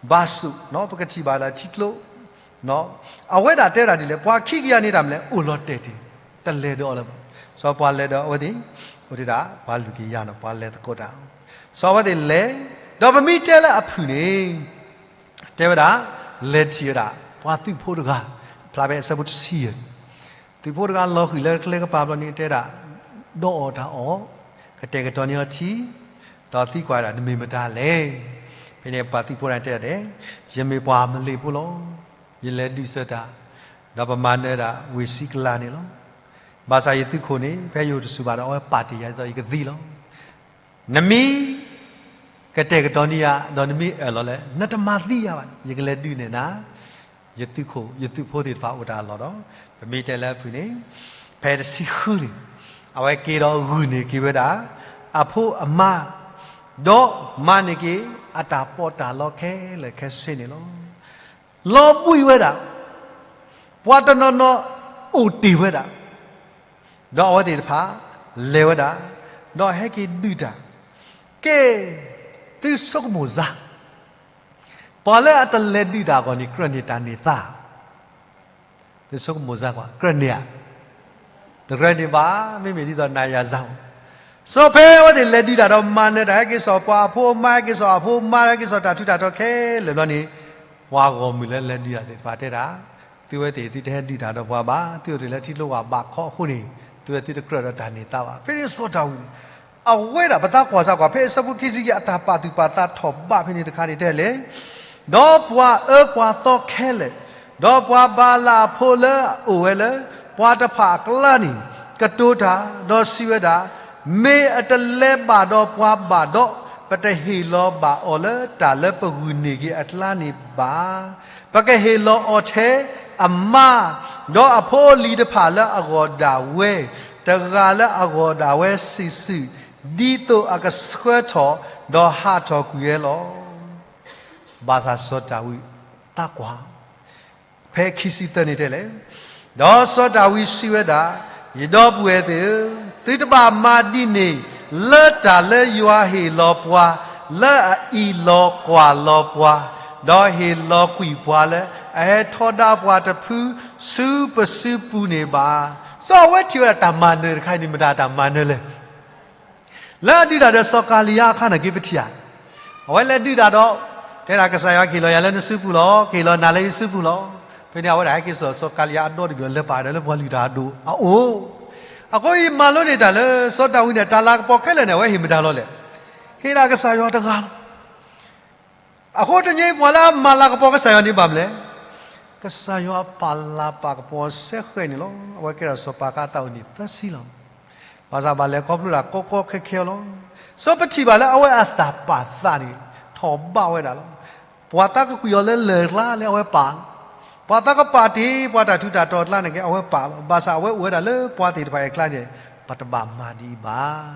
ဘၣ်စိၣ်နီၣ် ပကထံၣ်ဘၣ်လၢထံကျိ အဝဲဒၣ်တဲဒၣ်ဒ်လဲၣ်, ပှၤခံကယၤန့ၣ်တၢ်မနုၤလဲၣ် အိၣ်လီၤတဲာ်တ့ၢ် တလဲၤဒီးအီၤလၢၤဘၣ်. စီၤပှၤလဲၤဒီးအဝဲသ့ၣ် အိၣ်တ့ၢ်ဒၣ် ပှၤလူၤက့ၤယၤနီၣ် ပှၤလဲၤသကိးတၢ် စီၤအဝဲသ့ၣ်လဲၤ ဒီးပမ့ၢ်တဲလၢအဖုၣ်န့ၣ် တဲဝဲဒၣ် လဲၤထံၣ်ဝဲဒၣ် ပှၤသုးဖိတဂၤ ဖျါဖဲအဆၢဖိတဆံယဲၢ် သုးဖိတဂၤလီၤဃံၤလၢကျဲကပၤဘျီန့ၣ် တဲဒၣ် ဒီးအီၣ်တၢ်အီၣ် ကတဲာ်ကတီၤန့ၢ်အီၤထံ ဒီးသံကွၢ်ဒၣ် နမ့ၢ်မတၤလဲၣ်. ဖဲန့ၣ်ပှၤသုးဖိတဂၤတဲဒၣ် ယမ့ၢ်ပှၤမလ့ၣ်ဖိလီၤ. ယလဲၤဒုးဆၢတၢ် ဒီးပမၤနၢၤဒၣ်ဝ့ၢ်စံကလၢ်န့ၣ်လီၤ. ဘၣ်ဆၣ်ယသုးခိၣ်န့ၣ် ဖဲယအိၣ်တဆူၣ်ဘၣ်ဒီး အဝဲပာ်တ့ၢ်ယၤဒ်သိးယကသံလီၤ. နမ့ၢ်ကတဲာ်ကတီၤန့ၢ်ယၤ ဒီးနမ့ၢ်အၢၣ်လီၤလၢ နတမၤသံယၤဘၣ်န့ၣ် ယကလဲၤဒုးနဲၣ်နၤ ယသုးခိၣ် ယသုးဖိသ့ၣ်တဖၣ်အိၣ်တၢ်အလီၢ်ဒီး ပမ့ၢ်တဲလၢအဖုၣ်န့ၣ် ဖဲတဆံဃုန့ၣ် အဝဲက့ၤဒီးဂုာ်န့ၢ်က့ၤဝဲဒၣ် အဖိအမါ ဒီးမၤန့ၢ်က့ၤ အတၢ်ပီးတၢ်လီခဲလၢာ်ခဲဆ့န့ၣ်လီၤ. လီၤဘှံးဝဲဒၣ် ပှၤတနီၤနီၤအိၣ်တ့ၢ်ဝဲဒၣ် ဒီးအဝဲသ့ၣ်တဖၣ် လဲၤဝဲဒၣ် ဒီးဟဲက့ၤဒုးတၢ် ကဲ သုဆိကမိၣ်စါ ပှၤလၢအတလဲၤဒုးတၢ်အဂီၢ်န့ၣ် ကြၢးန့ၢ်တၢ်န့ၢ်သါ သုဆိကမိၣ်စါကွၢ် ကြၢးန့ၢ်ဧါ တရၢန့ၣ်ဘၣ်, မ့မ့ၢ်ဒ်သိးနၤယၤစၢ်, စီၤဖဲအဝဲသ့ၣ်လဲၤဒုးတၢ်ဒီးမၤနၢၤတၢ် ဟဲက့ၤစိာ်ပှၤအဖိအမါ, ဟဲက့ၤစိာ်အဖိအမါ, ဟဲက့ၤစိာ်တၢ်ထူးတၢ်တီၤခဲလၢာ်ဘျီန့ၣ်, ပှၤဂီၢ်မုၢ်လၢလဲၤဒုးတၢ်သ့ၣ်တဖၣ်တဲဒၣ်, သုဝဲသ့ၣ်သုတဟဲဒုးတၢ်ဒီးပှၤဘၣ်, သုအိၣ်တ့ၢ်လၢထံကျိဝၢ်ဘးခီအဃိန့ၣ်, သုဝဲသုတကြၢးဒီးတၢ်န့ၢ်သါဘၣ်. ဖဲန့ၣ်စီၤဒၤဝံး အဝဲဒၣ်ပသးကွၢ်စၢ်ကွၢ် ဖဲအဆၢဖိခံဆံခံ အတၢ်ပာ်သူၣ်ပာ်သးထီၣ်ဘးဖဲန့ၣ်တခါန့ၣ်တဲလဲၣ်, ဒီးပှၤအၢပှၤသီခဲလၢာ်, ဒီးပှၤဘၤလးအဖိလၢအအိၣ်ဝဲလၢ ပှၤတဖၣ်အကျါန့ၣ် ကတိၤတၢ်, ဒီးစံးဝဲဒၣ်, မ့ၢ်အတလဲၤဘၣ်ဒီးပှၤဘၣ်ဒီး, ပတဟ့ၣ်လီၤဘၣ်အီၤလၢတၢ်လၢပဂုာ်န့ၢ်က့ၤအကျါန့ၣ်ဘၣ်. ပကဟ့ၣ်လီၤအီၤထဲအမါ, ဒီးအဖိအလံၤတဖၣ်လၢအဂီၢ်ဒၣ်ဝဲ, တဂၤလၢအဂီၢ်ဒၣ်ဝဲစုာ်စုာ်, ဒ်သိးအကဆှၢထီၣ်, ဒီးဟးထီၣ်ကွံာ်ဝဲလီၤ. ဘၣ်ဆၣ်စီၤဒၤဝံးသးကွၢ် ဖဲခံဆံသၢန့ၣ်တဲလဲၣ်, ဒီးစီၤဒၤဝံးစံးဝဲဒၣ်, ယဒီပုၢ်ဝဲၢ်သ့ၣ်ဧၢ, သုတဘၣ်မၤဒ်န့ၣ် လၢတၢ်လၢယွၤဟ့ၣ်လီၤပှၤ, လၢအအံးလီၤကွၢ်လီၤပှၤ, ဒီးဟ့ၣ်လီၤကွံာ်ပှၤလၢအဟဲထီဒါပှၤတဖုဆူပစုပူၤန့ၣ်ဘၣ်. စီၤအဝဲထံၣ်ဝဲဒၣ်တၢ်မၤနၢၤတခါအံၤန့ၣ် မတၤတၢ်မၤနၢၤလဲၣ်. လၢအဒုးတၢ်ဒီးစီၤကၤလံယါအခါန့ၣ်က့ၤပထံၣ်ဧါ, အဝဲလဲၤဒုးတၢ်ဒီး, တဲဒၣ်ကစၢ်ယွၤကဟ့ၣ်လီၤယၤလၢနစုပူၤလီၤ, ကဟ့ၣ်လီၤနၤလၢယစုပူၤလီၤ. ဖဲန့ၣ်အဝဲဒၣ်ဟဲက့ၤစိာ်စီၤကၤလံယါအဒီတဘ့ၣ် လဲၤပာ်ဒီးလၢပှၤလုၢ်တၢ်အဒိၣ်အအိၣ်, အဃိယမၤလိန့ၢ်တၢ်လၢစီၤဒၤဝံးန့ၣ် တၢ်လၤကပီၤခဲလၢာ်န့ၣ် အဝဲဟ့ၣ်မတၤလီၤလဲၣ်. ဟ့ၣ်ဒၣ်ကစၢ်ယွၤတဂၤလီၤ. အဃိတနံၤပှၤလၢအမၤလၤကပီၤကစၢ်ယွၤန့ၣ်ဘၣ်မနုၤလဲၣ်. ကစၢ်ယွၤပာ်လၤပာ်ကပီၤစဲဃဲးန့ၣ်လီၤ. အဝဲကဲထီၣ်စီၤပၤအခါအသးအိၣ်နံၣ်သၢဆံလီၤ. ဘၣ်ဆၣ်ဘၣ်လဲၤခီဖျိဒၣ်ကီကီခဲခဲလီၤ. စီၤပထံၣ်ဘၣ်လၢအဝဲအတၢ်ပာ်သးန့ၣ် ထီၣ်ဘးဝဲဒၣ်လီၤ. ပှၤသးကကွံာ်အီၤလၢလၢၢ်ကျါလၢအဝဲပာ်လီၤ. ပှၤသးကပာ်တ့ၢ်ပှၤတၢ်ထူးတၢ်တီၤအကျါန့ၣ်က့ အဝဲပာ်လီၤ. ဘၣ်ဆၣ်အဝဲအိၣ်ဝဲဒၣ်လၢပှၤသ့ၣ်တဖၣ်အကျါန့ၣ် ပတဘၣ်မၤဒ်အံၤဘၣ်.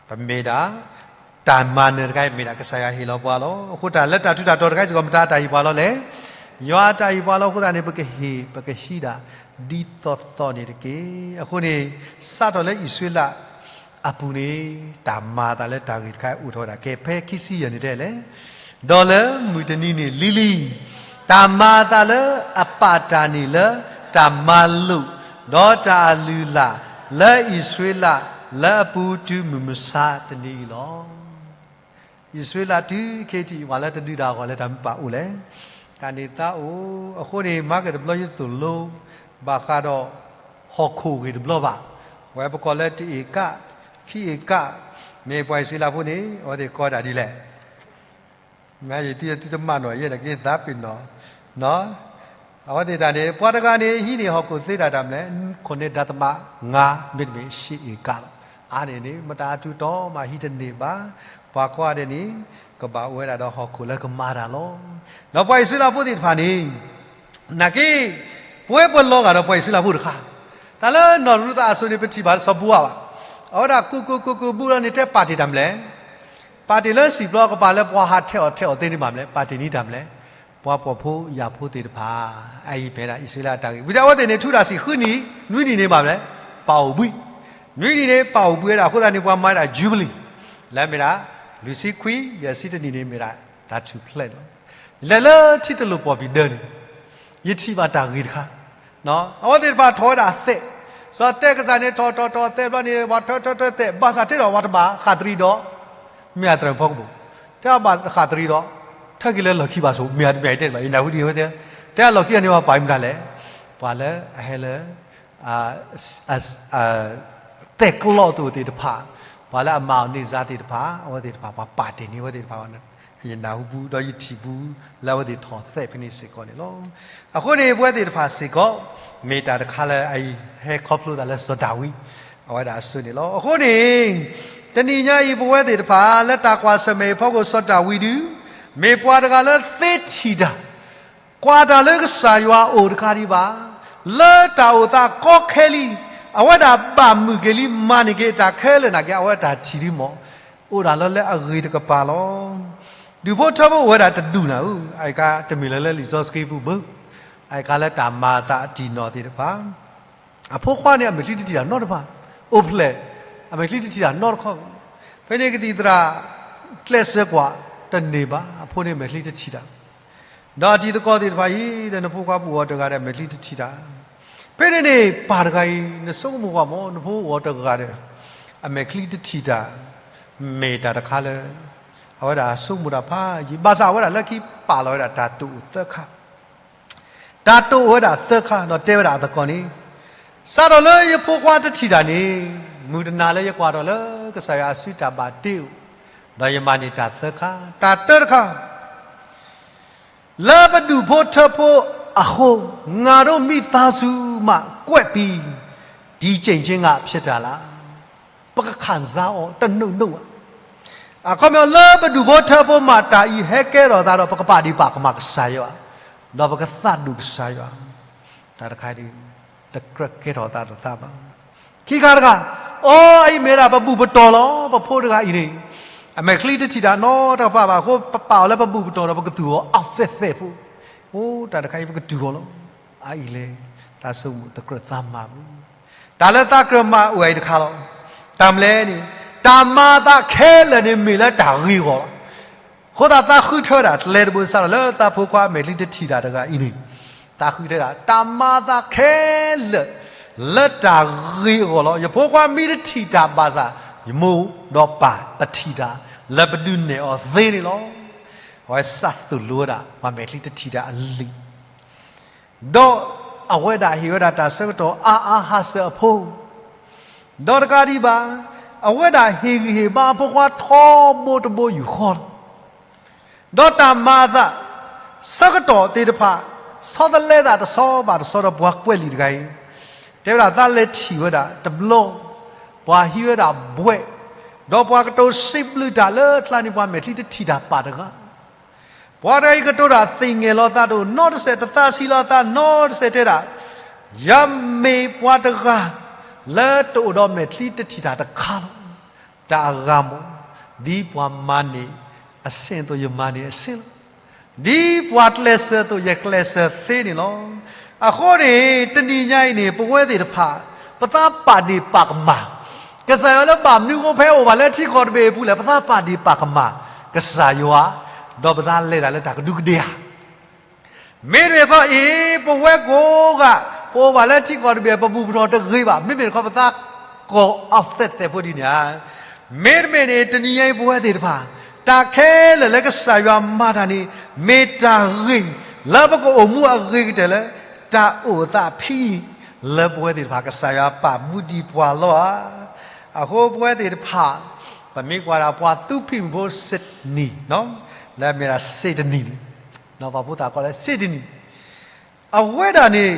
ပမ့ၢ်ဒၣ် တၢ်မၤနၢၤတခါအံၤမ့ၢ်ဒၣ်ကစၢ်ယွၤဟ့ၣ်လီၤပှၤလီၤ. အဃိတၢ်လၢတၢ်ထူးတၢ်တီၤတခါစ့ၢ်ကီး မတၤတၢ်ဟ့ၣ်ပှၤလီၤလဲၣ်. ယွၤတၢ်ဟ့ၣ်ပှၤလီၤ. အဃိသတးန့ၣ် ပကဟ့ၣ်ပကဟံးဒၣ် ဒ်သိးသိးန့ၣ်တက့ၢ်. အဃိန့ၣ် စးထီၣ်လၢအံၣ်စရ့လးအပူၤန့ၣ် တၢ်မၤအသးလၢတၢ်ဂ့ၢ်တခါအိၣ်ထီၣ်ဝဲဒၣ် ကဲဖဲခံဆံယဲၢ်န့ၣ်တဲလဲၣ်. ဒီးလၢမုၢ်တနံၤန့ၣ်လံၤလံၤ တၢ်မၤအသးလၢအပာ်တၢ်န့ၣ်လၢတၢ်မၤလိာ် ဒီးတၢ်အလုၢ်အလၢ် လၢအံၣ်စရ့လးလၢအပူၤတုၤမုၢ်မဆါတနံၤအံၤလီၤ. အံၣ်စရ့လးတုၤခဲအံၤ ပှၤလၢတဒုးတၢ်အဂီၢ်လၢတၢ်မ့ၢ်ပာ်အိၣ်လဲၣ်. တၢ်န့ၢ်သါအိၣ် အဃိန့ၣ် မၤက့ၤတဘျီယသိၣ်လိ ဘၣ်ဃးဒီး ဟီၣ်ခိၣ်ဂ့ၢ်တဘျီဘၣ်. ဝဲပကိးလၢတအ့ၣ်ကၣ် ခံအ့ၣ်ကၣ် မ့ၢ်ပှၤအံၣ်စရ့လးဖိန့ၣ် အဝဲသ့ၣ်ကိးဝဲဒၣ်ဒ်လဲၣ်. မ့ၢ်ယသံသုတမၤနီၣ်ယဲဒၣ်က့ၤသးပ့ၤနီၣ်, အဝဲသ့ၣ်တၢ်န့ၣ် ပှၤတဂၤန့ၣ် ဟံးန့ၢ်ဟီၣ်ခိၣ်သ့ဒၣ်တၢ်မနုၤလဲၣ်, ခိၣ်န့ၢ်ဒသမးငါ မ့တမ့ၢ် ရှစ်ဧကလီၤ. အါန့ၢ်န့ၣ် မတၤအတုၤတီမးဟံးတန့ၢ်ဘၣ်. ပှၤကိးဂၤဒဲးန့ၣ် ကဘၣ်အိၣ်ဝဲဒၣ်ဒီးဟီၣ်ခိၣ်လၢကမၤတၢ်လီၤ. ဒီးပှၤအံၣ်စရ့လးဖိသ့ၣ်တဖၣ်န့ၣ် နာ်က့ ပဝဲပလီၤဂာ်ဒီးပှၤအံၣ်စရ့လးဖိတခါ, တၢ်လၢနီၢ်ရူၤသးအစိၤန့ၣ် ပထံၣ်ဘၣ်စီၤဘိအးဘၣ်. အဝဲဒၣ်ကူကူကူကူဘုလီၤန့ၣ် တဲပာ်တ့ၢ်တၢ်မနုၤလဲၣ်. ပာ်တ့ၢ်လၢစံၣ်ပျီကပၤလၢပှၤဟးထဲးအီၣ်ထဲးအီသ့န့ၣ်ဘၣ်မနုၤလဲၣ်, ပာ်တ့ၢ်န့ၢ်တၢ်မနုၤလဲၣ်. ပှၤပိာ်ဖိယာ်ဖိသ့ၣ်တဖၣ်, အအံၤမ့ၢ်ဒၣ်အံၣ်စရ့လးအတၢ်ဂ့ၢ်. ဝံၤဒီးအဝဲသ့ၣ်န့ၣ် ထုးတၢ်စံၣ်ဃုနံၣ်, နွံနံၣ်န့ၣ်ဘၣ်မနုၤလဲၣ်, ပာ်အိၣ်ဘှံး. နွံနံၣ်န့ၣ် ပာ်အိၣ်ဘှံးဝဲဒၣ်အဃိသတးန့ၣ် ပှၤမၤဝဲဒၣ် ယူဘလံၤ, လၢမ့ၢ်ဒၣ် လွံၢ်ဆံခွံ ယဲၢ်ဆံတနံၣ်န့ၣ်မ့ၢ်ဒၣ်တၢ်ထူၣ်ဖျဲးန့ၣ်လီၤ. လဲၤလၢထံတလိာ်ပှီၢ်ပံၤဒၢန့ၣ်, ယထံၣ်ဘၣ်တၢ်ဂ့ၢ်တခါ အဝဲသ့ၣ်တဖၣ်ထီၣ်ဝဲဒၣ်သဲး, စီၤသဲးကစၢ်န့ၣ် ထီၣ်ထီၣ်ထီၣ်သဲးဘျီန့ၣ် ပှၤထၢထၢထၢသဲး ဘၣ်ဆၣ်တဲဒီးပှၤတဘၣ်ဃးတရံးဒီး, မ့ၢ်အသရၣ်ဖီကပိၤ, တဲဘၣ်ဃးတရံးဒီး, ထၢက့ၤလၢလီၢ်ခံဘၣ်ဆိ မ့ၢ်အတမ့ၢ်တဲဘၣ် ယနၢ်ဟူဒ်အံၤဝဲသ့ၣ်, တဲအလီၢ်ခံန့ၣ် ပှၤပာ်မတၤလဲၣ်, ပှၤလၢအဟဲလၢ သဲးကျီၢ်အသိးသ့ၣ်တဖၣ်, ပှၤလၢအမၤအီၤန့ၢ်စါသ့ၣ်တဖၣ်, အဝဲသ့ၣ်တဖၣ် ပှၤပာ်တ့ၢ်န့ၢ်အဝဲသ့ၣ်တဖၣ်, ယနၢ်ဟူဘူး ဒီးယထံၣ်ဘူးလၢအဝဲသ့ၣ်ထီၣ်သဲးဖဲန့ၣ်စ့ၢ်ကီးန့ၣ်လီၤ. အဃိန့ၣ် ပဝဲသ့ၣ်တဖၣ်စ့ၢ်ကီး မ့ၢ်တၢ်တခါလၢအအံၤဟဲခီဖျိသးလၢစီၤဒၤဝံး အဝဲဒၣ်အစိၤန့ၣ်လီၤ. အဃိန့ၣ် တနံၤညါအံၤ ပဝဲသ့ၣ်တဖၣ် လၢတၢ်ကွၢ်ဆၢၣ်မဲာ်အဖီခိၣ် စီၤဒၤဝံးဒုး မ့ၢ်ပှၤတဂၤလၢသ့ထံၣ်တၢ် ကွၢ်တၢ်လၢကစၢ်ယွၤအအိၣ်တခါဒံးဘၣ်, လၢတၢ်အိၣ်သးကီခဲလံ, အဝဲဒၣ်ဘၣ်မုာ်က့ၤလံ မၤန့ၢ်က့ၤတၢ်ခဲလၢာ်နာ်က့ အဝဲတၢ်ထံၣ်ဒုးမ့ၢ် အိၣ်ဒၣ်လၢလၢအဂ့ၤတကပၤလီၤ. ဒူၣ်ဖိထၢဖိအိၣ်ဝဲဒၣ်တဒူၣ်နၤဧၢ, အကါတမ့ၢ်လၢလၢလံာ်စီဆှံပူၤဘၣ်, အကါလၢတၢ်မၤအသးအတံၢ်နီၢ်သ့ၣ်တဖၣ် အဖိခွါန့ၣ် အမဲာ်ချံတထံၣ်တၢ်နီတဖၣ်, အိၣ်ဖျဲၣ် အမဲာ်ချံတထံၣ်တၢ်နီတခီ, ဖဲန့ၣ်ကသံၣ်သရၣ် ကျဲးစၢးကွၢ်တန့ၢ်ဘၣ်, အဖိန့ၣ်မဲာ်ချံတထံၣ်တၢ်, ဒီးအတံၤသကိးသ့ၣ်တဖၣ်အံၤ ဒီးနဖိခွါပူၤအီၤတဂၤဒီး မဲာ်ချံတထံၣ်တၢ်, ဖဲန့ၣ်န့ၣ် ပၢ်တဂၤအံၤ နဆိကမိၣ်ကွၢ်မး နဖိအိၣ်တဂၤဒီး အမဲာ်ချံတထံၣ်တၢ်, မ့ၢ်တၢ်တခါလၢ အဝဲဒၣ်ဆိကမိၣ်တၢ်ဖးယံာ် ဘၣ်ဆၣ်အဝဲဒၣ်လၢခံပာ်လီၤဝဲဒၣ်တၢ်တိာ်အိၣ်သၢခါ, တၢ်တိာ်အိၣ်ဝဲဒၣ်သၢခါ ဒီးတဲဝဲဒၣ်အသကိးန့ၣ်, စးထီၣ်လၢယဖိခွါတထံၣ်တၢ်န့ၣ် မုၢ်တနၤလၢယကွၢ်ထီၣ်လၢကစၢ်ယွၤအစုတၢ်ဘၣ်တ့အိၣ်, ဒီးယမၤန့ၢ်တၢ်သၢခါ, တၢ်တၢတခါ လၢပဒူၣ်ဖိထၢဖိအဃိ, ငါတို့မိသားစုမှကွဲပြီး ဒီကြိမ်ခြင်းကဖြစ်တာလား, ပကခံစားအီၤတနုၣ်နုၣ်ဘၣ်. အခီပညီ လၢပဒူၣ်ဖိထၢဖိမၤတၢ်အံၤ ဟဲကဲထီၣ်သးဒီး ပကပာ်ဒ့ၣ်ပာ်ကမၣ်ကစၢ်ယွၤ, ဒီးပကသးဒူၣ်ကစၢ်ယွၤ, တၢ်တခါဒ် တကြၢးကဲထီၣ်သးတသးဘၣ်. ခံခါတခါ, အိ အအံၤမ့ၢ်ဒၣ်ပဘူၣ်ပတီၢ်လီၤ. ပဖိတဂၤအံၤန့ၣ် အမဲာ်ချံတထံၣ်တၢ်နီတကပၤဘၣ်အဃိ ပပာ်အီၤလၢပဘူၣ်ပတီၢ်ဒီး ပကသူၣ်အီၤအသဲးသဲးဖိ, အိ တၢ်တခါအံၤပကတူၢ်အီၤလီၤ. အအံၤလဲၤ သးဆိကမိၣ်တကြၢးသးမၤဘၣ်. တၢ်လၢသးကြၢးမၤအိၣ်အံၤတခါလီၤ. တၢ်မနုၤလဲၣ်န့ၣ် တၢ်မၤအသးခဲလၢာ်န့ၣ် မ့ၢ်လၢတၢ်ဂ့ၤအဂီၢ်လီၤ. အဃိသတးသးဃုထၢဝဲဒၣ်ကျဲတဘိ စးထီၣ်လၢသးဖိခွါအမဲာ်ချံတထံၣ်တၢ်တဂၤအံၤန့ၣ်, သးဃုထၢဝဲဒၣ် တၢ်မၤအသးခဲလၢာ် လၢတၢ်ဂ့ၤအဂီၢ်လီၤ. ယဖိခွါမ့ၢ်တထံၣ်တၢ်ဘၣ်ဆၣ် ယမိၢ်ဒီးပၢ်ပထံၣ်တၢ် လၢပဒုးနဲၣ်အီၤသ့န့ၣ်လီၤ. အဝဲစးသိၣ်လိဝဲဒၣ် ပှၤမဲာ်ချံတထံၣ်တၢ်အလံာ် ဒီးအဝဲဒၣ်ဟ့ၣ်ဝဲဒၣ်တၢ်ဆၢကတီၢ်အါအါဟးစၢၤအဖိ, ဒီးတကးဒံးဘၣ်, အဝဲဒၣ်ဟ့ၣ်ဂံၢ်ဟ့ၣ်ဘါအဖိခွါထီဘိတဘိယူၢ်ဃီလီၤ. ဒီးတၢ်မၤအသး ဆၢကတီၢ်သ့ၣ်တဖၣ် ဆီတလဲသးတဆီဘၣ်တဆီဒီးပှၤကွဲးလံာ်တဂၤအံၤ, တဲဝဲဒၣ်သးလဲၤထံၣ်ဝဲဒၣ်တဘျီ, ပှၤဟံးဝဲဒၣ်ဘှဲၣ်, ဒီးပှၤကတိၤစံးဘျုးတၢ်လၢကျါန့ၣ် ပှၤမဲာ်ချံတထံၣ်တၢ်ပၢ်တဂၤ ပှၤတဂၤအံၤကတိၤတၢ်သ့ၣ်ငဲၤလီၤသးတအိၣ်နီတစဲး တသးဆံးလီၤသးနီတစဲးတဲဒၣ်, ယမ့ၢ်ပှၤတဂၤ လၢတအိၣ်ဒီးမဲာ်ချံတထံၣ်တၢ်တခါလီၤ. တၢ်အဂၤမ့ၢ် ဒ်ပှၤမၤန့ၢ်အဆ့ၣ်အသိး ယမၤန့ၢ်အဆ့ၣ်လီၤ. ဒ်ပှၤကျဲးစၢးအသိး ယကျဲးစၢးသ့န့ၣ်လီၤ. အဃိန့ၣ် တနံၤညါအံၤန့ၣ် ပဝဲသ့ၣ်တဖၣ် ပသးပာ်ဒ့ၣ်ပာ်ကမၣ် ကစၢ်ယွၤလၢဘၣ်မနုၤအဃိဖဲအိၣ်ဘၣ်လၢထံကီၢ်တဘ့ၣ်အပူၤလဲၣ် ပသးပာ်ဒ့ၣ်ပာ်ကမၣ် ကစၢ်ယွၤ, ဒီးပသးလဲၤတၢ်လၢတၢ်ကဒူးကဒ့ဧါ. မ့တမ့ၢ်တခီအံၤ ပဝဲကိးဂၤ ပအိၣ်ဘၣ်လၢထံကီၢ်တဘ့ၣ် ပဘူၣ်ပတီၢ်တဂ့ၤဘၣ်. မ့မ့ၢ်တခီပသးကိးအသဲးသဲးဖိဒ်န့ၣ်ဧါ. မ့တမ့ၢ်န့ၣ် တနံၤညါအံၤပဝဲသ့ၣ်တဖၣ် တၢ်ခဲလၢာ်လၢကစၢ်ယွၤမၤတၢ်န့ၣ် မ့ၢ်တၢ်ဂ့ၤ လၢပကအိၣ်မူအဂ့ၤကတၢၢ်လၢ တၢ်အိၣ်သးဖံ လၢပဝဲသ့ၣ်တဖၣ် ကစၢ်ယွၤပာ်မူဒံးပှၤလီၤဧါ. အဃိပဝဲသ့ၣ်တဖၣ် ပမ့ၢ်ကွၢ်ဒၣ်ပှၤသူဖံးမုၢ်ဖိ Sydney လၢအမ့ၢ်ဒၣ် Sydney ပှၤဖိသၣ်ကိးလၢ Sydney အဝဲဒၣ်န့ၣ်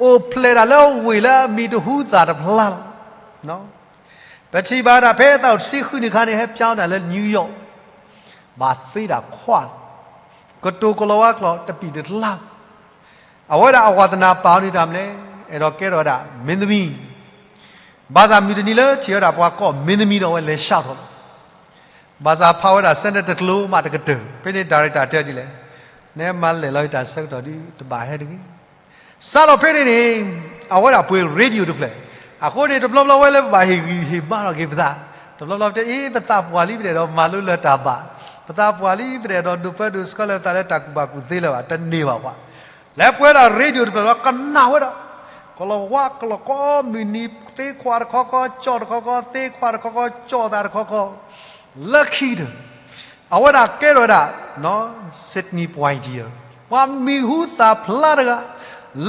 အိၣ်ဖျဲၣ်ဒၣ်လၢဝ့ၢ်လၢအမံၤတဟူသၣ်တဖျါလီၤ. ပထံၣ်ဘၣ်ဒၣ်ဖဲအသးအိၣ်တဆံဃုနံၣ်အခါန့ၣ် ဟဲဖျါဝဲဒၣ်လၢ New York ဘၣ်သ့ဒၣ်ခွါလီၤ. ကတိၤကလီၤဝါကျိာ်တပံာ်တလါ အဝဲဒၣ်အဝၤသနာ်ပာ်အီၤန့ၣ်တၢ်မနုၤလဲၣ်, အဲၣ်ဒိးကဲထီၣ်ဝဲဒၣ်မင်းသမီး, ဘၣ်ဆၣ်မုၢ်တနံၤလၢထံၣ်ဝဲဒၣ်ပှၤကိးမင်းသမီးဒီးအဝဲလဲၤဆှးထီၣ်လီၤ. ဘၣ်ဆၣ်ဖးဝဲဒၣ်ဆၢန့ၣ်တကျိၤမးတကတၢၢ်, ဖဲန့ၣ် ဒါရံးတာ်တဲဒ်လဲၣ်, နမၤလဲၢ်လီၤယတၢ်ဆၢကတီၢ်ဒ်တဘၣ်ဟဲတဂ့ၤ. စးထီၣ်ဖဲန့ၣ်န့ၣ် အဝဲဒၣ်ပှ့ၤ radio တဖျၢၣ်, အဃိန့ၣ် တဘျီဘျီဝဲလၢပဘၣ်ဟ့ၣ်ဂံၢ်ဟ့ၣ်ဘါထီၣ်က့ၤပသး, တဘျီဘျီပတဲအ့ ပသးပှၢ်လံ ပတအဲၣ်ဒိးမၤလိလၢတၢ်ဘၣ်, ပသးပှၢ်လံ ပတအဲၣ်ဒိးဒိးပၢဒိးဆှၢလၢပသးလၢတၢ်ကူၣ်ဘၣ်ကူၣ်သ့လၢၤဘၣ်, တန့ၢ်ဘၣ်ပှၤ လဲၤပှ့ၤဒၣ် radio တဖျၢၣ်လီၤ ကနၣ်ဝဲဒၣ်, ကလီၤဝါကလီၤကိးမုၢ်နံၤ သ့ခွါတခီခီ ကၠီၣ်တခီခီ သ့ခွါတခီခီ ကၠီၣ်သးတခီခီ, လၢခံကတၢၢ် အဝဲဒၣ်ကဲထီၣ်ဝဲဒၣ် Sidney Poitier ပှၤမံၤဟူသၣ်ဖျါတဂၤ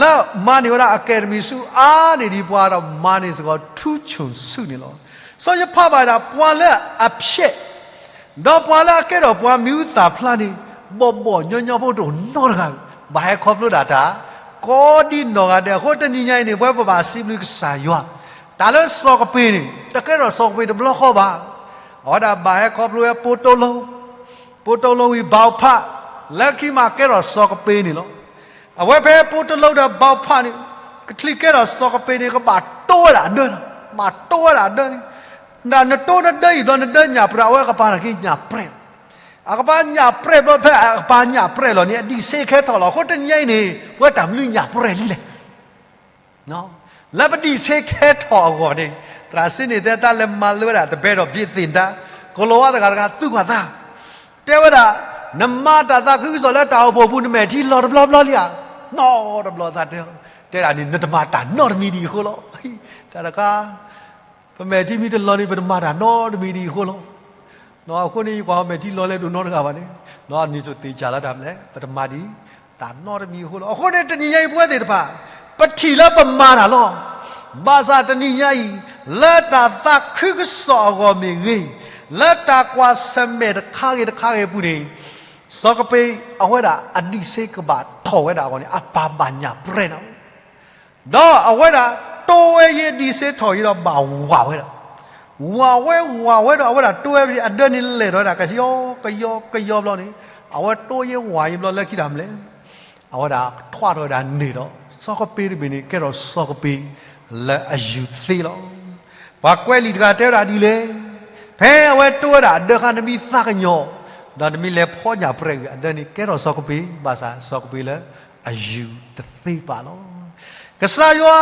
လၢမၤန့ၢ်ဝဲဒၣ် Academy ဆုအါန့ၢ်ဒံးပှၤဒီးမၤန့ၢ်စ့ၢ်ကီး ထူးချွန်ဆု န့ၣ်လီၤ. စီၤယဖးဘၣ်ဒၣ်ပှၤလၢအဖျဲး ဒီးပှၤလၢအကဲထီၣ်ပှၤမံၤဟူသၣ်ဖျါန့ၣ် ဘီၣ်ဘီၣ်ညီညီဖိတအိၣ်နီတဂၤ, ဘၣ်ဟဲခီဖျိဒၣ်တၢ် ကိးဒံနီၢ်ဂၤဒဲး. အဃိတနံၤညါအံၤန့ၣ် ပဝဲပဘၣ်စံးဘျုးကစၢ်ယွၤ, တၢ်လၢစီၤကပ့ၤန့ၣ် တကဲထီၣ်စီၤကပ့ၤတဘျီဃီဘၣ်. အဝဲဒၣ်ဘၣ်ဟဲခီဖျိဝဲ ပိတိလိ, ပိတိလိဝံၤ ဘၣ်ဖး, လၢခံမးကဲထီၣ်စီၤကပ့ၤန့ၣ်လီၤ. အဝဲဖဲပိတိလိဒီးဘၣ်ဖးန့ၣ် ကချံးကဲထီၣ်စီၤကပ့ၤန့ၣ် ကဘၣ်တိဝဲဒၣ်အဒၢလီၤ, ဘၣ်တိဝဲဒၣ်အဒၢန့ၣ်, နတိနဒၢအံၤဘျီ နဒၢညၣ်ပြၢး အဝဲကပၤန့ၣ်က့ညၣ်ပြဲး အကပၤညၣ်ပြဲးဘျီ ဖဲအကပၤညၣ်ပြဲးလီၤန့ၣ် အဒံးဆ့ကဟဲထီၣ်လီၤ. အဃိတနံၤညါအံၤန့ၣ် ပဝဲတၢ်မနုၤညၣ်ပြဲးလံလဲၣ်. လၢပဒံးဆ့ကဟဲထီၣ်အဂီၢ်န့ၣ် သရၣ်စ့န့ၣ်တဲတၢ်လဲၤမၤလိဝဲဒၣ် တဘဲဒီးဘျ့သ့ၣ်တၢ် ကလီၤဝါတဂၤတဂၤသူကွၢ်သး တဲဝဲဒၣ် နမၤတၢ်သးခုကစီၣ်လၢတၢ်အိၣ်ဖှိၣ်ပူၤ နမဲာ်ထံလီၤတဘျီဘျီလံဧါ. နီၢ်တဘျီသးတဲ, ထံ တဲဒၣ်န့ၣ် နတမၤတၢ်နီတမံၤဒံးအဃိလီၤ. တၢ်တခါ ပမဲာ်ထံမ့ၢ်တလီၤန့ၣ် ပတမၤတၢ်နီတမံၤဒံးအဃိလီၤ. အဃိန့ၣ် ယကွၢ်အီၤမဲာ်ထံလီၤလဲဒိၣ်နီတဂၤဘၣ်န့ၣ်, န့ၣ်စိၤသ့ၣ်ကၢ်လီၤတၢ်မလဲၣ်, ပတမၤဒံး တၢ်နီတမံၤအဃိလီၤ. အဃိန့ၣ် တနံၤညါအံၤပဝဲသ့ၣ်တဖၣ် ပထံၣ်လၢပမၤတၢ်လီၤ. ဘၣ်ဆၣ်တနံၤညါအံၤ လၢတၢ်သးခုကစီၣ်အဂီၢ်မ့ၢ်ဂ့ၤ, လၢတၢ်ကွၢ်ဆၢၣ်မဲာ်တခါဂ့ၤတခါဂ့ၤအပူၤန့ၣ် စီၤကပ့းအဝဲဒၣ်အဒံးစ့ကဘၣ်ထီၣ်ဝဲဒၣ်အဂီၢ်န့ၣ် အပၢ်ဘၣ်ညၣ်ပြဲနၤ, ဒီးအဝဲဒၣ်တိဝဲယ့ဒံးစ့ထီၣ်ယ့ဒီးဘၣ်ဝးဝဲဒၣ်, ဝးဝဲဝးဝဲဒီးအဝဲဒၣ်တိဝဲအဒၢန့ၣ်လဲၢ်ထီၣ်ဝဲဒၣ် ကယီကယီကယီဘျီန့ၣ် အဝဲတိယ့ဝးယ့ဘျီလၢခံတၢ်မလဲၣ်, အဝဲဒၣ်ထွးထီၣ်ဝဲဒၣ်န့ၣ်ဒီး စီၤကပ့းတဘ့ၣ်န့ၣ် ကဲထီၣ်စီၤကပ့းလၢအယူၤသ့လီၤ. ပှၤကွဲးလံာ်တဂၤတဲဝဲဒၣ်ဒ်လဲၣ်, ဖဲအဝဲတိဝဲဒၣ်အဒၢအခါ နမ့ၢ်သးကညီၤ ဒီးနမ့ၢ်လဲၤဖီညၣ်ပြဲကွံာ်အဒၢန့ၣ် ကဲထီၣ်စီၤကပ့း, ဘၣ်ဆၣ်စီၤကပ့းလၢအယူၤတသ့ဘၣ်လီၤ. ကစၢ်ယွၤ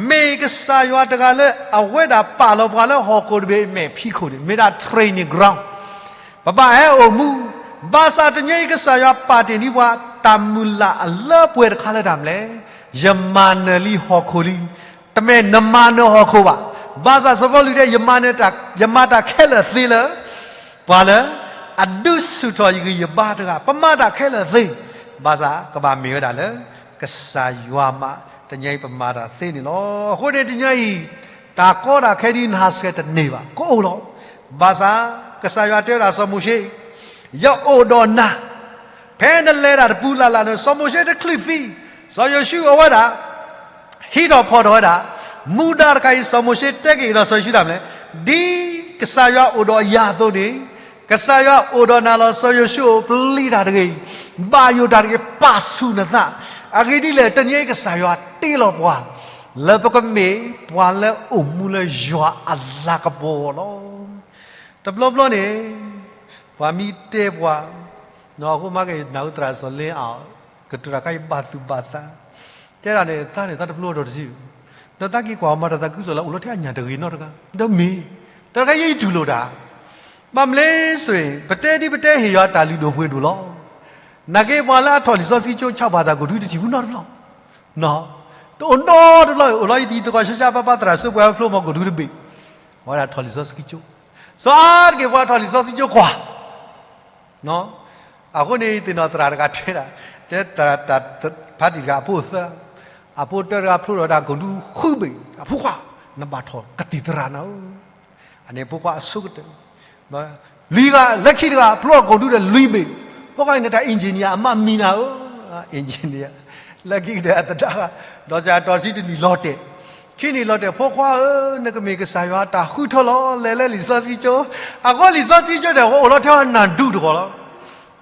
မ့ၢ်ကစၢ်ယွၤတဂၤလၢအဝဲဒၣ်ပာ်လီၤပှၤလၢဟီၣ်ခိၣ်တဘ့ၣ် မဲာ်ဖံးခိၣ်န့ၣ် မ့ၢ်ဒၣ် training ground, ပဘၣ်ဟဲအိၣ်မူ, ဘၣ်ဆၣ်တနံၤအံၤကစၢ်ယွၤပာ်တ့ၢ်န့ၢ်ပှၤ တၢ်မုၢ်လၢ်အလၢပှဲၤတခါလၢတၢ်မလဲၣ်, ယမၤနၢၤလံဟီၣ်ခိၣ်လံ, တမ့ၢ်နမၤနၢၤဟီၣ်ခိၣ်ဘၣ်. ဘၣ်ဆၣ်စီၤပီလူးတဲ ယမၤတၢ်ခဲလၢာ်သ့လၢ ပှၤလၢ အဒုးဆူၣ်ထီၣ်ယဂံၢ်ယဘါတဂၤ, ပမၤတၢ်ခဲလၢာ်သ့, ဘၣ်ဆၣ်ကဘၣ်မ့ၢ်ဝဲဒၣ်လၢ ကစၢ်ယွၤမး, တနံၤအံၤပမၤတၢ်သ့န့ၣ်လီၤ. အဃိန့ၣ်တနံၤအံၤ တၢ်ကီတၢ်ခဲဒ်နဟးဆှဲးတန့ၢ်ဘၣ်, ကအိၣ်လီၤ. ဘၣ်ဆၣ် ကစၢ်ယွၤတဲဝဲဒၣ်စီၤမိၤၡ့, ယအိၣ်ဒီးနၤ ဖဲနလဲၤတၢ်တပူၤလၢ်လၢ်န့ၣ် စီၤမိၤၡ့တချုးသံ, စီၤယိၤၡူအဝဲဒၣ် ဟံးထီၣ်ဖီၣ်ထီၣ်ဝဲဒၣ်, မူဒါတခါအံၤ စီၤမိၤၡ့တဲက့ၤကဒီးစီၤယိၤၡူဒၣ်မလဲၣ်, ဒ်ကစၢ်ယွၤအိၣ်ဒီးယၤအသိးန့ၣ်, ကစၢ်ယွၤအိၣ်ဒီးနၤလီၤ. စီၤယိၤၡူဧၢ, ပျံၤတၢ်တဂ့ၤ, ဘၣ်ယိၣ်တၢ်တဂ့ၤ, ပာ်ဆူၣ်နသး, အဂ့ၢ်ဒ်လဲၣ် တနံၤအံၤကစၢ်ယွၤတ့လီၤပှၤ လၢပကမ့ၢ်ပှၤလၢအိၣ်မူလၢယွၤအလၤကပီၤလီၤ. တဘျီဘျီန့ၣ် ပှၤမ့ၢ်တဲပှၤ, အဃိမ့ၢ်က့ၤနၢ်ဟူသရၣ်စီၤလ့အီၤ ကတိၤတၢ်ခါအံၤဘၣ်သူၣ်ဘၣ်သး, တဲဒၣ်န့ၣ် သးန့ၣ် သးတပျိအတီၤတစု, ဒီးသးက့ၤကွၢ်အီၤမၤတၢ်သးခုကစီၣ်လၢအိၣ်လီၤထဲအညၣ်တဂ့ၤနီတဂၤ, ဒီးမ့ၢ်, တၢ်တခါယဲယတူၢ်လိာ်တၢ်, ဘၣ်မနုၤလဲၣ်ဆိၣ်ဂ့ၤ, ပတဲဒ်ပတဲဟ့ၣ်ယွၤတၢ်လုၢ်ဒိၣ်ပှ့ၤဒိၣ်လီၤ. နာ်က့ပှၤလၢအထီၣ်လံာ်စီဆှံကၠိဆါပှၤသး ကိၣ်ဒူတထံၣ်ဘူးနီတဘျီ, တအိၣ်နီတဘျီ, အိၣ်လီၤယတံၤသကိးဆါဆါဘၣ်ဘၣ် သရၣ်စိပှဲၤဖျိမၤကိၣ်ဒူတဘ့ၣ်, အဝဲဒၣ်ထီၣ်လံာ်စီဆှံကၠိ, စီၤအါတက့ၢ်ပှၤထီၣ်လံာ်စီဆှံကၠိကွၢ် အဃိန့ၣ် သ့ၣ်နီၣ်သရၣ်တဂၤတဲဒၣ်, တဲသရၣ်တၢ်ဖးတံၢ်တဂၤအဖိအသၢ, အဖိတၢတဂၤဖျိထီၣ်ဝဲဒၣ်ကိၣ်ဒူဃုဘ့ၣ်, အဖိခွါ, နဘၣ်ထီၣ်ကသံၣ်သရၣ်နၤဧၢ, အန့ၣ်ဖိခွါအဆိကတၢၢ်, လွံၢ်ဂၤ, လၢခံတဂၤဖျိထီၣ်ကိၣ်ဒူဒီးလွံၢ်ဘ့ၣ်, ဖိခွါအံၤန့ၣ်တၢ် engineer အမးမံၤနၤဧၢ, engineer, လၢခံကတၢၢ်အသဒါ, ဒီးစးထီၣ်ဆံတနံၣ်လီၤတဲာ်, ခံနံၣ်လီၤတဲာ်, ဖိခွါဧၢ, နကမ့ၢ်ကစၢ်ယွၤအတၢ်ဃုထၢလီၤ, လဲၤလၢလံာ်စီဆှံကၠိ, အဃိလံာ်စီဆှံကၠိန့ၣ် အဃိအိၣ်လီၤထဲအနၢ်ဒူတဂီၢ်လီၤ.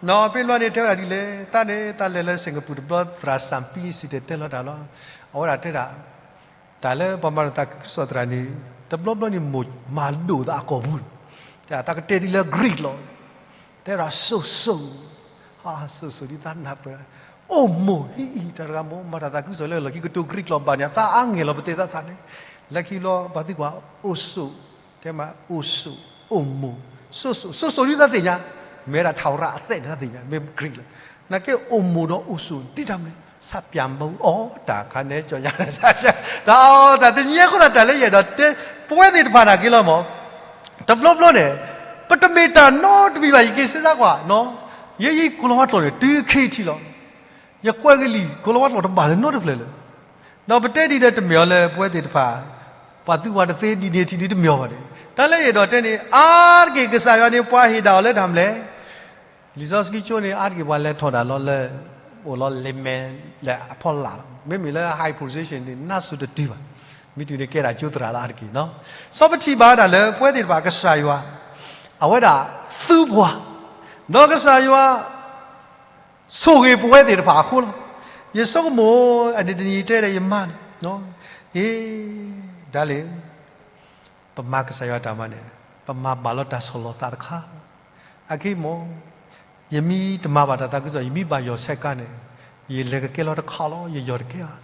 နီၢ်ပ့ၤဘျီန့ၣ်တဲဝဲဒၣ်ဒ်လဲၣ်, သးန့ၣ် သးလဲၤလၢစ့ၣ်ကပူၤတဘျီ သရၣ်စၣ်ပံစံၣ်တဲၤတဲလီၤတၢ်လီၤ. အဝဲဒၣ်တဲဒၣ်, တၢ်လၢပှၤမၤတၢ်သးခုကစီၣ်သရၣ်န့ၣ် တဘျီဘျီန့ၣ် မိၢ်မၤဒိၣ်သးအကိာ်ပူၤ, တဲဒၣ်သးကတဲဒ်လၢ Greek လီၤ. တဲဒၣ်စိၣ်စိၣ်, ဟးစိၣ်စိၣ်ဒ်သးနၢ်ပၢၢ်, အိၣ်မိၢ်ဟံၣ်အံၤ တၢ်တဂၤမိၢ် မၤတၢ်သးခုကစီၣ်လၢလီၢ်ခံကတိၤ Greek လီၤဘၣ်န့ၣ် သးအါဂ့ၢ်လီၤပသ့ၣ်သးသးန့ၣ်, လၢခံဘျီပှၤသံကွၢ်အိၣ်စိၣ်, တဲမးအိၣ်စိၣ်, အိၣ်မိၢ်, စိၣ်စိၣ်, စိၣ်စိၣ်ဒ်သးသ့ၣ်ညါ, မ့ၢ်ဝဲဒၣ်ထးဝရၣ်အသဲၣ်န့ၣ် သးသ့ၣ်ညါ, မ့ၢ် Greek လီၤ. နာ်က့အိၣ်မိၢ်ဒီးအိၣ်စိၣ် ဒ်တၢ်မနုၤလဲၣ်, ဆၣ်ပၠၣ်မူအီၣ်တၢ်ခါန့ၣ် ကၠီၣ်ညါ, တၢ်တနံၤအံၤအဃိသတး တၢ်လၢယအဲၣ်ဒိးတဲ ပဝဲသ့ၣ်တဖၣ်တၢ်က့ၤလီၤမး, တဘျီဘျီန့ၣ် ပတမ့ၢ်တၢ်နီတမံၤဘၣ် ယက့ၤစ့ၢ်စါကွၢ်နီၤ, ယဲယကိၤလၤဝါကျိာ်န့ၣ် တုၤခဲအံၤထံးလီၤ. ယကွဲးကလံၣ် ကိၤလၤဝါကျိာ်တဘၣ်လၢၤနီတဖျၢၣ်လၢၤ, ဒီးပတဲဒ်ဒီးတမ့ၢ်အီၤလၢပဝဲသ့ၣ်တဖၣ် ပှၤသုပှၤတသ့ဒ်န့ၣ်ထံးန့ၣ်တမ့ၢ်အီၤဘၣ်န့ၣ်, တၢ်လၢယအဲၣ်ဒိးတဲန့ၣ် အါတက့ၢ်ကစၢ်ယွၤန့ၣ် ပှၤဟ့ၣ်ဒၣ်အီၤလၢတၢ်မနုၤလဲၣ်, လံာ်စီဆှံကၠိန့ၣ် အါတက့ၢ်ပှၤလဲၤထီၣ်ဒၣ်လီၤလၢ အိၣ်လီၤ layman လၢအဖီလာ်လီၤ. မ့မ့ၢ်လၢ high position န့ၣ် နၢ်စိၤတတုၤဘၣ်. မ့ၢ်တုၤန့ၣ်ကဲဒၣ်ကၠိသရၣ်လၢအါတက့ၢ်နီၤ. စီၤပထံၣ်ဘၣ်ဝဲဒၣ်လၢပဝဲသ့ၣ်တဖၣ်ကစၢ်ယွၤ အဝဲဒၣ်သူပှၤ, ဒီးကစၢ်ယွၤ ဆိၣ်ဂ့ၤပဝဲသ့ၣ်တဖၣ်အဃိလီၤ. ယဆိကမိၣ် အန့ၣ်တနံၤတဲဒီးယမါန့ၣ်, အ့ ဒၣ်လဲာ် ပမၤကစၢ်ယွၤတၢ်မၤန့ၣ် ပမၤဘၣ်လီၤတၢ်ဆီၣ်လီၤသးတခါလီၤ. အခဲအံၤမ့ၢ် ယမ့ၢ်တမၤဘၣ်တၢ်သးခုကစီၣ် ယမ့ၢ်ဘၣ်ယီၢ်ဆဲးကါန့ၣ် ယလဲၤကကဲလီၤတခါလီၤ, ယယီၢ်တကဲဧါ.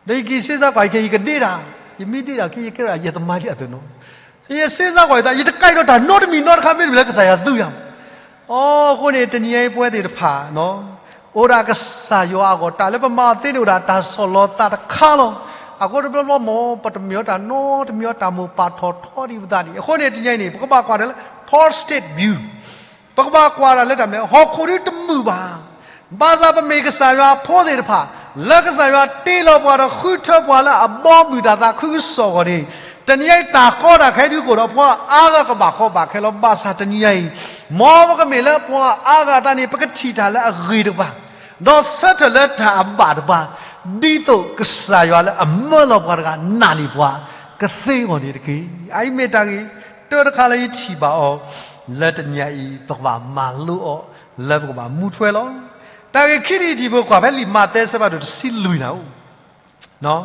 ဒီးယက့ၤစ့ၢ်စါကွၢ် ယက့ၤ ယကဒ့တၢ်, ယမ့ၢ်ဒ့တၢ်ခဲ ယကဲထီၣ်ယဲၢ်သမါလံအသိးနီၤ. ယစ့ၢ်စါကွၢ်ယသး ယတကဲထီၣ်တၢ်နီတမံၤနီတခါ မ့တမ့ၢ်လၢကစၢ်ယွၤသူယၤမး. အဃိန့ၣ် တနံၤအံၤပဝဲသ့ၣ်တဖၣ်နီၤ အိၣ်ဒၣ်ကစၢ်ယွၤအဂီၢ် တၢ်လၢပမၤအီၤသ့န့ၣ်အိၣ်ဒၣ်တၢ်ဆီၣ်လီၤသးတခါလီၤ. အဃိတဘျီဘျီမ့ၢ် ပတမ့ၢ်အီၤတၢ်နီတမံၤအီၤ တၢ်မိၣ်ပာ်ထီၣ်ထီဒံးပသးဒံး. အဃိန့ၣ်တနံၤအံၤန့ၣ် ပကဘၣ်ကွၢ်တၢ်လၢ positive view ပကဘၣ်ကွၢ်တၢ်လၢတၢ်မနုၤလဲၣ် ဟီၣ်ခိၣ်ဒုတမုာ်ဘၣ်. ဘၣ်ဆၣ်ပမ့ၢ်ကစၢ်ယွၤအဖိသ့ၣ်တဖၣ် လၢကစၢ်ယွၤတ့လီၤပှၤဒီးဃုထၢပှၤလၢအဘီအမုၢ်တၢ်သးခုကစီၣ်အဂီၢ်န့ၣ် တနံၤအံၤတၢ်ကီတၢ်ခဲဒုကအိၣ်ဒီးပှၤအါဂၤကဘၣ်ကီဘၣ်ခဲလီၤ. ဘၣ်ဆၣ်တနံၤအံၤ မ်ပကမ့ၢ်လၢပှၤအါဂၤအသးန့ၣ် ပကထံၣ်တၢ်လၢအဂ့ၤတကပၤ ဒီးဆၢထၢၣ်လၢတၢ်အဘၣ်တကပၤ ဒ်သိးကစၢ်ယွၤလၢအမၢလီၤပှၤတဂၤနာ်န့ၢ်ပှၤကသ့အဂီၢ်န့ၣ်တက့ၢ်. အအံၤမ့ၢ်တၢ်ဂ့ၢ်တၢတခါလၢယထံၣ်ဘၣ်အီၤ လၢတနံၤအံၤ ပကဘၣ်မၤလိအီၤ လၢပကဘၣ်မူထွဲလီၤ. တၢ်ဂ့ၢ်ခံထံၣ်တထံၣ် ပကကွၢ်ဖဲလံာ်မးသဲအဆၢဖးဒိၣ်တဆံလွံၢ်နၤဧိၤ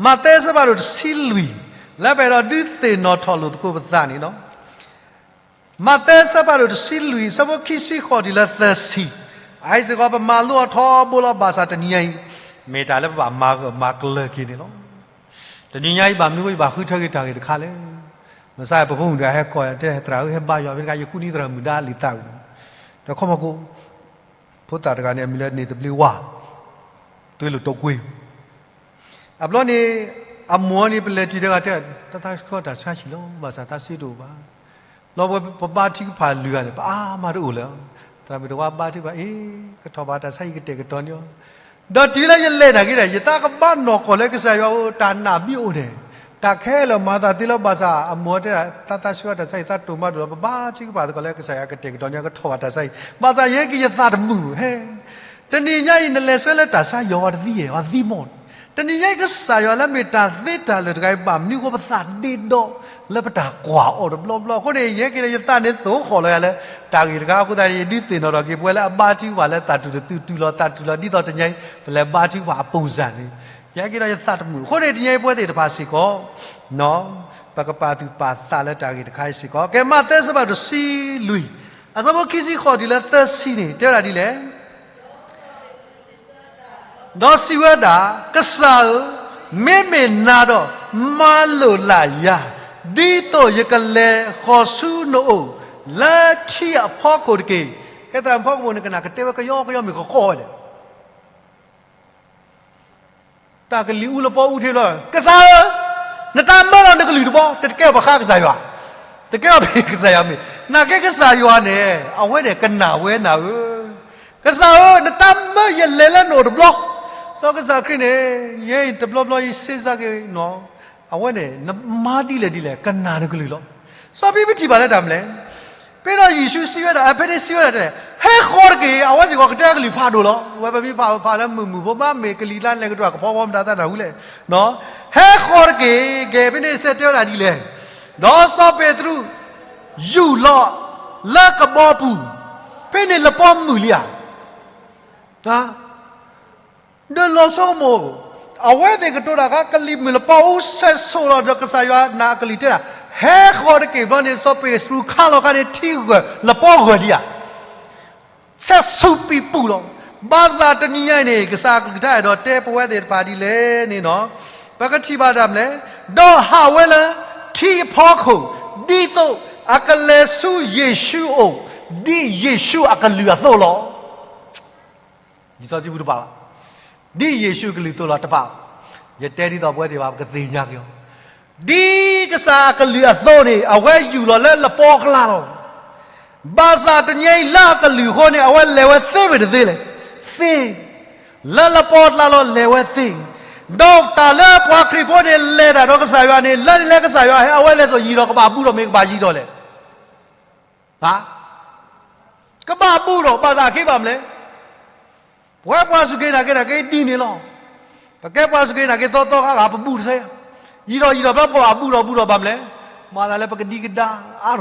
မးသဲအဆၢဖးဒိၣ်တဆံလွံၢ် လၢပအဲၣ်ဒိးဒုးသ့ၣ်နီၣ်ထီၣ်လိာ်သကိးပသးန့ၣ်လီၤ. မးသဲအဆၢဖးဒိၣ်တဆံလွံၢ် အဆၢဖိခံဆံဃိးတုၤလၢသၢဆံ, အအံၤစ့ၢ်ကီး ပမၤလိအီၤထီဘိလီၤ. ဘၣ်ဆၣ်တနံၤညါအံၤ မ့ၢ်တၢ်လၢပဘၣ်မၤဂၢၢ်မၤကျၢၤက့ၤန့ၣ်လီၤ. တနံၤညါအံၤ ဘၣ်မနုၤအဃိ ယဘၣ်ဃုထၢက့ၤတၢ်ဂ့ၢ်တခါလဲၣ်. မဆါ ပဖိမုၣ်တဂၤဟဲကိးယၤ တဲသရၣ်ဧၢ ဟဲဘါယွၤဖဲတခါ ယကူၣ်နံၤသရၣ်မုၣ်ဒါလံာ်သးဝံၤ ဒီးခီမီၤကိ ဖိသၣ်တဂၤန့ၣ် အမံၤလၢန့ၣ်သဘျ့ဝါ သွေးလွန်တုပ်ကွေး အဘျီန့ၣ် အမိၢ်န့ၣ် ပလဲၤတုၤတဂၤတဲ သးသးဆှီတၢ်ဆါဟံၣ်လီၤ ဘၣ်ဆၣ်သးစ့တအိၣ်ဘၣ်. လီၤဝဲပဘါထုကဖၣ်လွံၢ်ဂၤန့ၣ် ပအါမးတအိၣ်လၢၤ. သရၣ်မုၣ်တဝါဘါထုကဖၣ် အ့ ကထီၣ်ဘၣ်တၢ်ဆါဟံၣ်ကတဲာ်ကတီၤန့ၣ်လီၤ. ဒီးတုၤလၢယလဲၤနာ်က့ဒီး ယသးကဘၣ်နီၢ်ကီၢ်လၢကစၢ်ယွၤဧၢ တၢ်နာ်ဘံအိၣ်န့ၣ် တၢ်ခဲလၢာ်မၤသးသ့လီၤ. ဘၣ်ဆၣ်အမိၢ်တဲ သးသးဆှီတၢ်ဆါဟံၣ် သးတိၢ်မးတအိၣ်လီၤ. ပဘါထုကဖၣ်သကိးလၢကစၢ်ယွၤကတဲာ်ကတီၤန့ၣ် ကထီၣ်ဘၣ်တၢ်ဆါဟံၣ် ဘၣ်ဆၣ်ယဲက့ၤယသးတမုာ်ဧါ. တနံၤညါအံၤ နလဲၤဆှၢလၢတၢ်ဆါယွၤဝဲတသံဧါ ဝဲသံမီၢ်. တနံၤညါအံၤကစၢ်ယွၤလၢမ့ၢ်တၢ်သ့တၢ်လၢာ်တဂၤအံၤ ဘၣ်မနုၤအဃိပသးဒ့ဒီလၢပတၢ်ကွၢ်အီၤတဘျီဘျီ. အဃိန့ၣ် ယဲက့ၤလၢယသးန့ၣ်သိၣ်ဃီၣ်လီၤယၤလၢ တၢ်ဂ့ၢ်တခါအဃိသတးန့ၣ် ယဒုးသ့ၣ်နီၣ်ထီၣ်က့ၤပဝဲလၢအဘါထုကဖၣ်လၢသးတူၢ်တသူတူၢ်လီၤသးတူၢ်လီၤ ဒ်သိးတနံၤအံၤ ပလဲၤဘါထုကဖၣ်အပူၤစၢ်န့ၣ် ယဲက့ၤဒီးယသးတမုာ်. အဃိန့ၣ် တနံၤအံၤပဝဲသ့ၣ်တဖၣ်စ့ၢ်ကီး ပကပာ်သူၣ်ပာ်သးလၢတၢ်ဂ့ၢ်တခါအံၤစ့ၢ်ကီး. ကဲ မးသဲအဆၢဖးဒိၣ်တဆံလွံၢ် အဆၢဖိခံဆံဃိးတုၤလၢသၢဆံန့ၣ် တဲဝဲဒၣ်ဒ်လဲၣ်. ဒီးစံးဝဲဒၣ်, ကစၢ်ဧၢ, မ့မ့ၢ်နၤဒီး မၤလိာ်လၢ်ယၤ, ဒ်သိးယကလဲၤဃီၤဆူနအိၣ် လၢထံအဖီခိၣ်တက့ၢ်. ကဲသရၣ်မုၣ်ဖီခိၣ်န့ၣ် ကနၣ်ကတဲဝဲကယီကယီမ့ၢ်ကကီဝဲလဲၣ်. တၢ်ကလံၤအူလပီအူထဲလီၤ, ကစၢ်ဧၢ, နတၢ်မၢလီၤနကလုၢ်တဘျီ, တကဲထီၣ်ပဃါကစၢ်ယွၤ, တကဲထီၣ်ပကစၢ်ယွၤမ့ၢ်, နာ်က့ကစၢ်ယွၤန့ၣ် အဝဲန့ၣ်ကနၣ်ဝဲနၤဧၢ, ကစၢ်ဧၢ, နတၢ်မၢယလဲၤလၢနအိၣ်တဘျီ, စီၤကစၢ်ခရံာ်န့ၣ်, ယဲအံၤတဘျီဘျီယ စ့စ့က့ၤနီၤ, အဝဲန့ၣ် နမၤဒ်လဲၣ်ဒ်လဲၣ် ကနၣ်နကလုၢ်လီၤ. စီၤပ့းတရူးထံၣ်ဘၣ်လၢတၢ်မနုၤလဲၣ်. ပ့းတရူး ယ့ၣ်ၡူးစံးဝဲဒၣ်, အဖဲန့ၣ်စံးဝဲဒၣ်တဲ, ဟဲဃီၤတက့ၢ်, အဝဲစ့ၢ်ကီးကတဲကလုၢ်ဖးဒိၣ်လီၤ. ဝဲပမ့ၢ်ဖးဖးလၢမုာ်မုာ်ဖိ ဘၣ်မ့ၢ်ကလံၤကျါလဲၤကဒီးကဖီဖီမတၤသးနၢ်ဟူလဲၣ်. ဟဲဃီၤတက့ၢ်, ကဲဖဲန့ၣ်စဲးတဲဝဲဒၣ်ဒ်လဲၣ်. ဒီးစီၤပ့းတရူး ယူာ်လီၤလၢကဘီပူၤ, ဖဲန့ၣ်လပီမုၢ်လံဧါ ဒီးလီၤဆီကမိၣ်, အဝဲသ့ၣ်ကတိၤတၢ်အခါ ကလံၤမုၢ်လပီအူ ဆဲးဆိးလီၤဒီးကစၢ်ယွၤနာ်အကလုၢ်တဲဒၣ်, ဟဲဃီၤတက့ၢ်. ဘျီန့ၣ် စီၤပ့းတရူးခါလီၤခါန့ၣ် ထံဂၢၢ်လပီဂၢၢ်လံဧါ, ဆဲးဆူးပံာ်ပူၣ်လီၤ. ဘၣ်ဆၣ်တနံၤညါအံၤန့ၣ် ကစၢ်အကလုၢ်ကထါအဲၣ်ဒိးတဲပဝဲသ့ၣ်တဖၣ်ဒ်လဲၣ်န့ၣ်နီၤ, ပကထံၣ်ဘၣ်တၢ်မနုၤလဲၣ်, ဒီးဟးဝဲလၢထံအဖီခိၣ် ဒ်သိးအကလဲၤဆူယ့ၣ်ၡူးအအိၣ် ဒ်ယ့ၣ်ၡူးအကလုၢ်အသိးလီၤ. လံာ်စီဆှံပူၤတဘၣ်ဘၣ်, ဒ်ယ့ၣ်ၡူးအကလုၢ်အသိးလီၤတဘၣ်ဘၣ်. ယတဲဒ်သိးပဝဲသ့ၣ်တဖၣ် ပကသ့ၣ်ညါက့ၤအီၤ, ဒ်ကစၢ်အကလုၢ်အသိးန့ၣ် အဝဲယူာ်လီၤလၢလပီအကျါလီၤ. ဘၣ်ဆၣ်တနံၤအံၤလၢအကလုၢ်အဃိန့ၣ် အဝဲလဲၤဝဲသ့မ့ၢ်တသ့လဲၣ်, သ့, လၢလပီအကျါလီၤ လဲၤဝဲသ့, ဒီးတၢ်လၢပှၤခရံာ်ဖိန့ၣ် လဲၤတၢ်ဒီးကစၢ်ယွၤန့ၣ် လၢန့ၣ်လၢကစၢ်ယွၤဟဲ အဝဲလဲၤသိးယံၤဒီး ကဘၣ်ဘူးဒီးမ့ၢ်ကဘၣ်ယံၤဒီးလဲၣ် ကဘၣ်ဘူးဒီး ဘၣ်သးက့ဘၣ်မနုၤလဲၣ်. ပဝဲပှၤစူၢ်က့ၤနာ်က့ၤနာ်က့ၤဒ်န့ၣ်လီၤ. ပကဲပှၤစူၢ်က့ၤနာ်က့ၤသီသီခါဂၤ ပဘူးတသ့, ယံၤဒီးယံၤဒီး ဘျီပကဘၣ်ဘူးဒီးဘူးဒီးဘၣ်မနုၤလဲၣ်. မၤသးလၢပကဒံကဒါအါထီၣ်တၢ်ဟ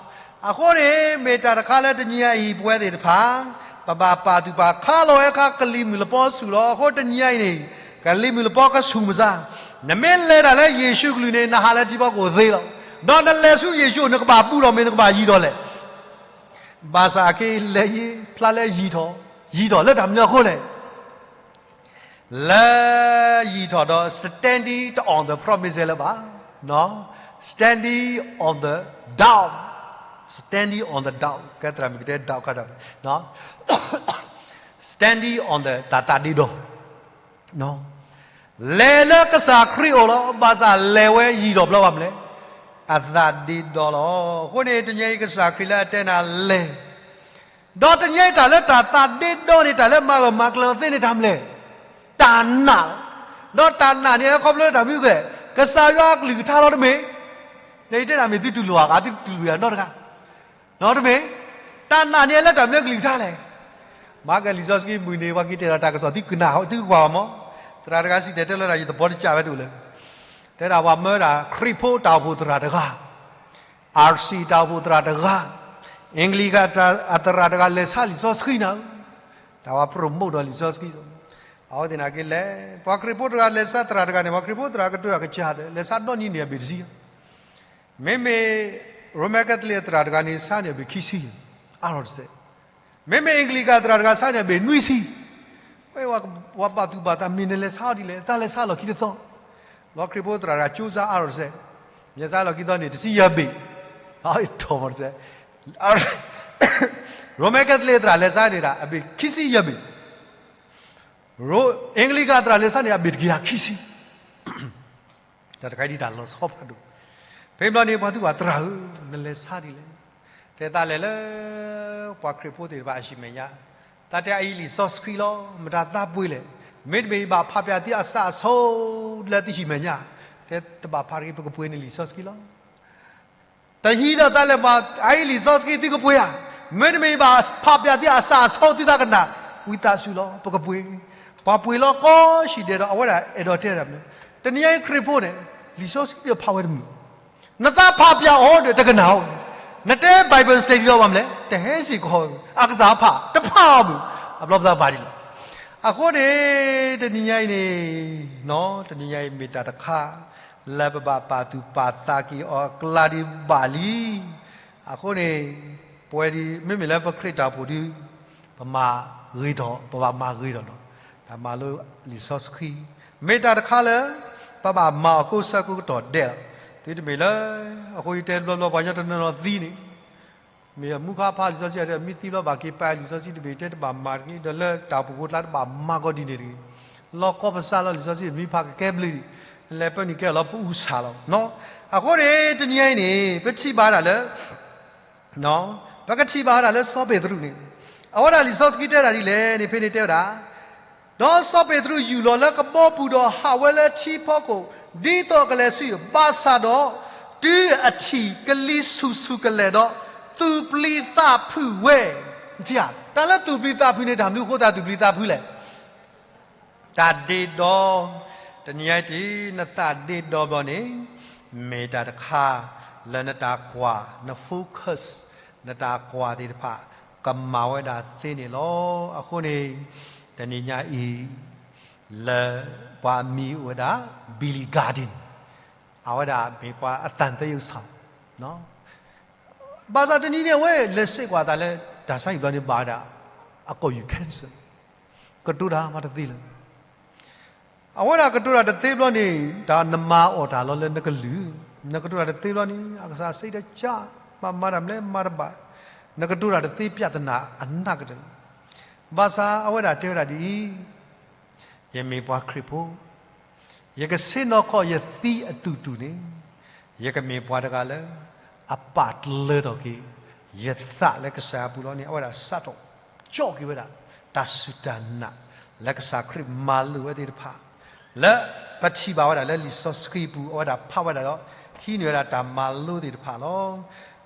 ီ. အဃိန့ၣ် မ့ၢ်တၢ်တခါလၢတနံၤညါအံၤ ပဝဲသ့ၣ်တဖၣ် ပဘၣ်ပာ်သူၣ်ပာ်ခါလီၤဝဲအခါ ကလံၤမုၢ်လပီဆူၣ်လီၤ. အဃိတနံၤညါအံၤန့ၣ် ကလံၤမုၢ်လပီကဆူၣ်မစါ, နမ့ၢ်လဲၤတၢ်လၢယ့ၣ်ၡူးကလုၢ်န့ၣ် နဟးလၢထံဖီခိၣ်သ့လီၤ. ဒီးနလဲၤဆူယ့ၣ်ၡူး နကဘၣ်ဘူးဒီးမ့ၢ် နကဘၣ်ယံၤဒီးလဲၣ်. ဘၣ်ဆၣ်အခဲအံၤလဲၤယံၤ ဖျါလၢယံၤထီၣ်, ယံၤထီၣ်လၢတၢ်မနုၤအဃိလဲၣ်. လၢယံၤထီၣ်ဒီး standing on the promise လၢၤဘၣ်, standing on the doubt, standing on the doubt ကဲသရၣ်မုၣ်ကတဲ doubt ခါဒီး standing on the တၢ်သးဒ့ဒီ, လဲၤလၢကစၢ်ခရံာ်အိၣ်လီၤ. ဘၣ်ဆၣ်လဲၤဝဲယံာ်ဒီးဘျီဘၣ်မနုၤလဲၣ်, အသးဒ့ဒီလီၤ. အဃိန့ၣ် တနံၤအံၤကစၢ်ခရံာ်လၢအတဲနၤလဲၤ, ဒီးတနံၤအံၤတၢ်လၢတၢ်သးဒ့ဒီန့ၣ် တၢ်လၢမၤဂၢၢ်မၤကျၢၤသ့န့ၣ် တၢ်မနုၤလဲၣ်, တၢ်နာ်လီၤ. ဒီးတၢ်နာ်န့ၣ် အခီဖျိလၢတၢ်မနုၤလဲၣ်, ကစၢ်ယွၤအကလုၢ်ကထါလီၤတမ့ၢ်, ဒီးယတဲတၢ်မ့ၢ်သုတူၢ်လိာ်ဧါ, သုတူၢ်လိာ်ယၤနီတဂၤ နီတမ့ၢ်, တၢ်နာ်န့ၣ်လၢတၢ်မနုၤအကလုၢ်ကထါလဲၣ်. မၤကဲလံာ်စီဆှံမုၢ်န့ၣ် ပှၤက့ၤတဲဒီးတၢ်ကစီၣ်သံကနၣ် သုကကွၢ်ဘၣ်မး, သရၣ်တဂၤစံၣ်တဲၤတဲလၢတၢ်ယသဘီတကးဝဲတအိၣ်လၢၤ, တဲဒၣ်ပှၤမၢဒၣ်ခရံာ်ဖိတၢ်အိၣ်ဖှိၣ်သရၣ်တဂၤ, အၣ်စံၣ်တၢ်အိၣ်ဖှိၣ်သရၣ်တဂၤ, အ့ကလံးကၤအသရၣ်တဂၤလဲၤဆါလံာ်စီဆှံနၤ, တၢ်ဝဲ promote ဒီးလံာ်စီဆှံ, အဝဲသ့ၣ်န့ၣ်က့လဲၤ, ပှၤခရံာ်ဖိတဂၤလဲၤဆါသရၣ်တဂၤန့ၣ် ပှၤခရံာ်ဖိသရၣ်ကတိၤတၢ်ကစၢ်သ့ လဲၤဆါဒီနံၤန့ၣ်အဘ့ၣ်တဆံ မ့မ့ၢ် ရိမ့ကက်သလံးအသရၣ်တဂၤန့ၣ် ဆါန့ၣ်အဘ့ၣ်ခံဆံ, အါထီၣ်တစဲး, မ့မ့ၢ်အ့ကလံးကၤသရၣ်တဂၤဆါန့ၣ်အဘ့ၣ်နွံဆံ, ဝဲပှၤဘၣ်သူၣ်ဘၣ်သးမ့ၢ်နလဲၤဆါအီၤဒ်လဲၣ်, တၢ်လဲၤဆါလီၢ်ခံတသီ, ပှၤခရံာ်ဖိသရၣ်တဂၤ ကၠိစါအါထီၣ်တစဲး, လဲၤဆါလီၢ်ခံသီန့ၣ် တဆံယဲၢ်ဘ့ၣ်, ထီၣ်မတစဲး, ရိမ့ကက်သလံးသရၣ်လဲၤဆါန့ၣ်ဒၣ် အဘ့ၣ်ခံဆံယဲၢ်ဘ့ၣ်, အ့ကလံးကၤသရၣ်လဲၤဆါန့ၣ် အဘ့ၣ်တကယၤခံဆံ တၢ်တခါဒ်တၢ်လီၤဆီဖးဒိၣ်, ဖဲဘျီန့ၣ် ပှၤသူၣ်ဘၣ်သရၣ်ဧၢ, နလဲၤဆါဒ်လဲၣ်, တဲသးလဲၤလၢ ပှၤခရံာ်ဖိသ့ၣ်တဖၣ်အဟံၣ်မဲာ်ညါ, သးတဲအအံၤလံာ်စီဆှံလီၤ, မတၤသးပှ့ၤလဲၣ်, မ့တမ့ၢ်ယဘၣ်ဖးပၠးသုအစၢ်အဆိလၢသုဟံၣ်မဲာ်ညါ, တဲတဘၣ်ဖးတဂ့ၤ ပကပှ့ၤန့ၢ်လံာ်စီဆှံလီၤ. တဟံးဒီးသးလဲၤဘၣ်အအံၤလံာ်စီဆှံသုကပှ့ၤဧါ, မ့တမ့ၢ်ယဘၣ်ဖးပၠးသုအစၢ်အဆိသုသးကနၣ်, ဝံသးစူၤလီၤ ပကပှ့ၤ, ပှၤပှ့ၤလီၤကီၢ်ဆံးဒဲးဒီး အဝဲဒၣ်အဲၣ်ဒိးတဲဒၣ်မနုၤလဲၣ်, တနံၤအံၤခရံာ်ဖိန့ၣ် လံာ်စီဆှံဒီးဖးဝဲတမုာ် နသးဖးပၠးအီၤဒီးတကနၣ်ဧိၤ, နတဲ Bible study လီၤဘၣ်မနုၤလဲၣ်, တဟဲစ့ၢ်ကီး, အကစၢ်ဖးတဖးအီၤမုာ်, အဘျီပသးဘၣ်ဒ်လဲၣ်. အဃိန့ၣ် တနံၤညါအံၤန့ၣ်, တနံၤညါအံၤမ့ၢ်တၢ်တခါ လၢပဘၣ်ပာ်သူၣ်ပာ်သးက့ၤအီၤအကျါဒံးဘၣ်လံ. အဃိန့ၣ် ပဝဲဒ်မ့မ့ၢ်လၢပခရံာ်တၢ်အိၣ်ဖှိၣ်ဒီး ပမၤဂ့ၤထီၣ်, ပဘၣ်မၤဂ့ၤထီၣ်လီၤ. တၢ်မၤလိလံာ်စီဆှံ မ့ၢ်တၢ်တခါလၢ ပဘၣ်မၤအီၤကိးဆၢကိးကတီၢ်ဒဲးလီၤ. သုတမ့ၢ်လၢ အဃိယတဲဘျီဘျီပှၤကညီတနီၤနီၤသံန့ၣ် မ့ၢ်မူခါဖးလံာ်စီဆှံ မ့ၢ်သံဘျီဘၣ်က့ၤပာ်လံာ်စီဆှံတဘ့ၣ် တဲတဘၣ်မၤတဂ့ၤ ဒီးလၢတၢ်အိၣ်ဖှိၣ်ဖိကျါတဘၣ်မၤကီးဒ်န့ၣ်တဂ့ၤ. လီၤကီပစးလီၤ လံာ်စီဆှံမ့ၢ်ဖးကကဲဘျုးဒံး လဲၤပၢနုာ်ကဲအီၤလီၤ ပအူစၢ်လီၤ. အဃိန့ၣ် တနံၤအံၤန့ၣ် ပထံၣ်ဘၣ်ဒၣ်လၢ ပကထံၣ်ဘၣ်ဝဲဒၣ်လၢစီၤပ့းတရူးန့ၣ် အဝဲဒၣ်လံာ်စီဆှံတဲဒၣ်ဒ်လဲၣ်န့ၣ် ဖဲန့ၣ်တဲဝဲဒၣ် ဒီးစီၤပ့းတရူးယူၢ်လီၤလၢကဘီပူၤဒီးဟးဝဲလၢထံဖီခိၣ် ဒ်သိးကလဲၤဆူယံၤ, ဘၣ်ဆၣ်ဒီးတုၤအထံၣ်ကလံၤဆူၣ်ဆူၣ်ကလဲာ်ဒီး သူၣ်ပျံၤသးဖုးဝဲ. တၢ်လၢသူၣ်ပျံၤသးဖုးန့ၣ် တၢ်မနုၤအဃိသတးသူၣ်ပျံၤသးဖုးလဲၣ်. တၢ်ဒ့ဒီ, တနံၤအံၤတံၢ် နသးဒ့ဒီဘျီန့ၣ် မ့ၢ်တၢ်တခါလၢနတၢ်ကွၢ် န focus နတၢ်ကွၢ်သ့ၣ်တဖၣ် ကမၤဝဲဒၣ်သ့န့ၣ်လီၤ. အဃိန့ၣ် တနံၤညါအံၤ လၢပှၤအမံၤအိၣ်ဝဲဒၣ် Billy Gardine အဝဲဒၣ်မ့ၢ်ပှၤအသံသယုတ်ဆောင် ဘၣ်ဆၣ်တနံၤန့ၣ် အဝဲလဲၤစ့ၢ်ကီးအသးလၢ တၢ်ဆါဟံၣ်ဘျီန့ၣ်ဘၣ်ဝဲဒၣ် အကိာ်ယူၤ cancer ကတိၤတၢ်မၤတသ့လၢၤ. အဝဲဒၣ်ကတိၤတၢ်တသ့ဘျီန့ၣ် တၢ်နမၤအီၣ်တၢ်လီၤလၢနကလုၢ်, နကတိၤတၢ်တသ့ဘျီန့ၣ် အကစၢ်စံးတကး မၤမၤတၢ်မနုၤလဲၣ်မၤတဘၣ်, နကတိၤတၢ်တသ့ ပြဿနာအနၢ်ကတၢၢ်လီၤ. ဘၣ်ဆၣ်အဝဲဒၣ်တဲဝဲဒၣ်ဒ်အံၤ, ယမ့ၢ်ပှၤခရံာ်ဖိ, ယကဆ့ၣ်နီၤခီၣ်ယသံအတူၢ်တူၢ်န့ၣ်, ယကမ့ၢ်ပှၤတဂၤလၢ အပာ်တလၢထီၣ်က့ၤ ယသးလၢကစၢ်အပူၤလီၤန့ၣ် အဝဲဒၣ်စးထီၣ်ကၠီက့ၤဝဲဒၣ် တၢ်စူၢ်တၢ်နာ် လၢကစၢ်ခရံာ်မၤလိာ်ဝဲသ့ၣ်တဖၣ်, လၢပထံၣ်ဘၣ်ဝဲဒၣ်လၢလံာ်စီဆှံပူၤ အဝဲဒၣ်ဖးဝဲဒၣ်ဒီး ဟံးန့ၢ်ဝဲဒၣ်တၢ်မၤလိသ့ၣ်တဖၣ်လီၤ.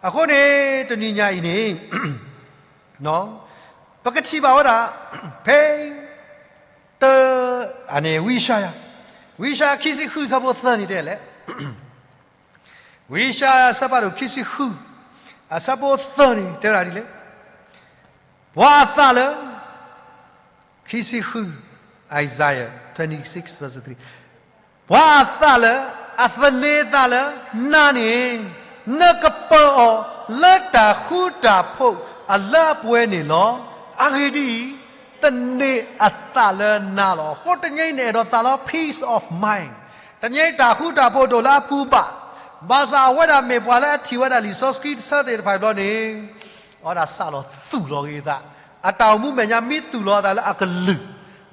အဃိန့ၣ် တနံၤညါအံၤန့ၣ် ပကထံၣ်ဘၣ်ဝဲဒၣ် ဖဲ တၢ်န့ၣ် ဝံယၡါယၤ, ဝံယၡါယၤခံဆံဃု အဆၢဖိသၢန့ၣ်တဲလဲၣ်, ဝံယၡါယၤအဆၢဖးဒိၣ်ခံဆံဃု အဆၢဖိသၢန့ၣ် တဲဝဲဒၣ်ဒ်လဲၣ်, ပှၤအသးလၢ ခံဆံဃု Isaiah twenty-six verse three ပှၤအသးလၢ အသန့ၤအသးလၢနၤန့ၣ် နကပၢၤအီၤလၢတၢ်ဃူတၢ်ဖိးအလၢအပှဲၤန့ၣ်လီၤ. အဂ့ၢ်ဒ်အံၤ, သန့ၤအသးလၢနၤလီၤ. အဃိတနံၤအံၤန့ၣ် အဲၣ်ဒိးသးလီ peace of mind. တနံၤအံၤတၢ်ဃူတၢ်ဖိးဒိၣ်လၢအပူၤဘၣ်. ဘၣ်ဆၣ်အဝဲဒၣ်မ့ၢ်ပှၤလၢအထံၣ်ဝဲဒၣ်လံာ်စီဆှံတဆၢသ့ၣ်တဖၣ်ဘျီန့ၣ် အဝဲဒၣ်စးလီၤသူၣ်လီၤဂ့ၤအသး အတၢ်အိၣ်မူမဲာ်ညါမ့ၢ်သူၣ်လီၤအသးလၢအကလုၢ်,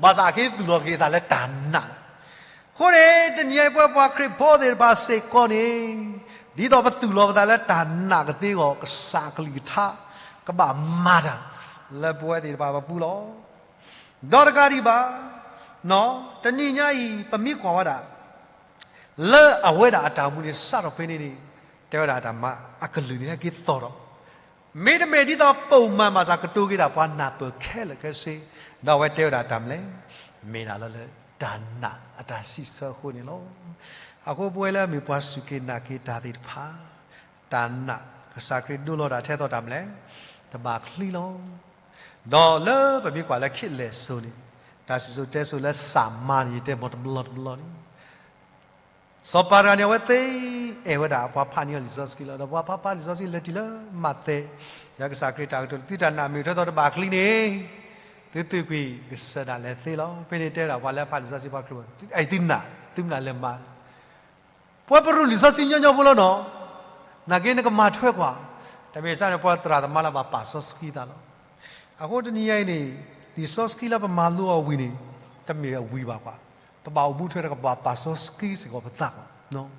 ဘၣ်ဆၣ်အက့ၤသူၣ်လီၤက့ၤအသးလၢတၢ်နာ်လီၤ. အဃိန့ၣ် တနံၤအံၤပဝဲပှၤခရံာ်ဖိသ့ၣ်တဖၣ်စ့ၢ်ကီးန့ၣ်, ဒ်သိးပသူၣ်လီၤပသးလၢတၢ်နာ်ကသ့အဂီၢ် ကစၢ်အကလုၢ်ကထါ ကဘၣ်မၤတၢ် လၢပဝဲသ့ၣ်တဖၣ်ပပူၤလီၤ. ဒီးတကးဒံးဘၣ်, တနံၤညါအံၤ ပမ့ၢ်ကွၢ်ဝဲဒၣ် လၢအဝဲဒၣ်အတၢ်အိၣ်မူန့ၣ် စးထီၣ်ဖဲန့ၣ်န့ၣ်, တဲဝဲဒၣ်တၢ်မၤအကလုၢ်န့ၣ် ဟဲက့ၤသီၣ်ဒီး, မ့တမ့ၢ်ဒ်သိးပိာ်မၤ ဘၣ်ဆၣ်ကတိၤက့ၤဒၣ်ပှၤနၢ်ပၢၢ်ခဲလၢာ်ခဲဆ့, ဒီးအဝဲတဲဝဲဒၣ်တၢ်မနုၤလဲၣ်, မ့ၢ်ဒၣ်လၢ လၢတၢ်နာ်အတၢ်စံးဆၢအဃိန့ၣ်လီၤ. အဃိပဝဲလၢအမ့ၢ်ပှၤစူၢ်က့ၤနာ်က့ၤတၢ်သ့ၣ်တဖၣ်, တၢ်နာ်ကစၢ်ခရံာ်ဒိလီၤတၢ်ထဲသိးတၢ်မနုၤလဲၣ်, တဘၣ်ချံလီၤ. ဒီးလၢပမ့ၢ်ကွၢ်လၢခံလံာ်စီၤန့ၣ်, တၢ်စံၣ်စိၤတဲစိၤလၢစၢ်မါန့ၣ် ယတဲမ့ၢ်တဘျီတဘျီန့ၣ်, စီၤပၤတဂၤန့ၣ် အဝဲသ့ၣ်အဲၣ်ဝဲဒၣ်ပှၤဖးန့ၢ်အီၤလံာ်စီဆှံလီၤ. ဒီးပှၤဖးဖးလံာ်စီဆှံလဲၤတုၤလၢမးသဲ, ယကစၢ်ခရံာ်တၢ်ကတိၤ သုတၢ်နာ်မ့ၢ်ထဲသိးတဘၣ်ချံန့ၣ်, သုသုကွံာ်ကစၢၢ်ဒၣ်လဲာ်သ့လီၤ. ဖဲန့ၣ်တဲဝဲဒၣ်ပှၤလၢအဖးလံာ်စီဆှံပှၤခရံာ်ဖိ, သုနာ်, သုမနုၤလဲၤမၤ ပဝဲပရူးလံာ်စီဆှံညီညီဖိလီၤနီၤ, နာ်က့နကမၤထွဲကွၢ်, တမ့ၢ်စ့ၢ်န့ၣ် ပှၤသရၣ်သမါလၢဘၣ်ပာ်စီဆှံသးလီၤ. အဃိတနံၤညါအံၤန့ၣ်, လံာ်စီဆှံလၢပမၤလိအီၤဝံၤန့ၣ်, တမ့ၢ်အဝံၤဘၣ်ကွၢ်, ပဘၣ်အိၣ်မူထွဲဒီးကဘၣ်ပာ်စီဆှံစ့ၢ်ကီးပသးကွၢ်.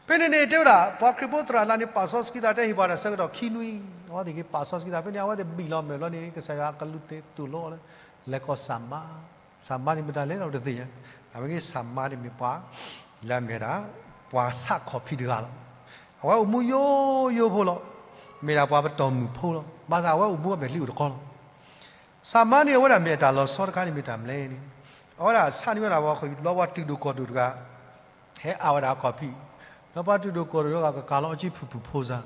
ဖဲန့ၣ်န့ၣ် တဲဝဲဒၣ် ပှၤခရံာ်ဖိသရၣ်လၢန့ၣ် ပာ်စီဆှံသး တဲဟ့ၣ်ပှၤတၢ်ဆၢကတီၢ်ခံနွံ, အဝဲသ့ၣ်က့ၤပာ်စီဆှံသး ဖဲန့ၣ် အဝဲသ့ၣ်ဘံၣ်လီၤမဲာ်ဘျီန့ၣ် ကစၢ်ယွၤအကလူးသ့ၣ်သိၣ်လိအီၤလၢ လဲၤကိးစၢ်မါ စၢ်မါန့ၣ်မတၤလဲၣ်လီၤတသ့ၣ်ညါ, အဝဲက့ၤစၢ်မါန့ၣ်မ့ၢ်ပှၤ လၢအမ့ၢ်ဒၣ် ပှၤဆးခီၣ်ဖံးတဂၤလီၤ. အဝဲအိၣ်မူယိယိဖိလီၤ. မ့ၢ်ဒၣ်ပှၤပတီၢ်မုၢ်ဖိလီၤ. ဘၣ်ဆၣ်အဝဲအိၣ်မူအမဲာ်ချံအိၣ်တခီလီၤ. စၢ်မါန့ၣ် အဝဲဒၣ်မ့ၢ်အတၢ်လီၤဆီတခါန့ၣ်မ့ၢ်တၢ်မနုၤလဲၣ်န့ၣ်, အဝဲဒၣ်ဆါန့ၢ်ဝဲဒၣ်ပှၤခီၣ်ဖံးတဘျီ ပှၤတုၤဒိၣ်ကီၢ်ဒိၣ်တဂၤ ဟဲအါဝဲဒၣ်အခီၣ်ဖံး, ဒီးပှၤတုၤဒိၣ်ကီၢ်ဒိၣ်တဂၤကကၤလီၤအီၤကံဖုၣ်ဖုၣ်ဖိစၢ်,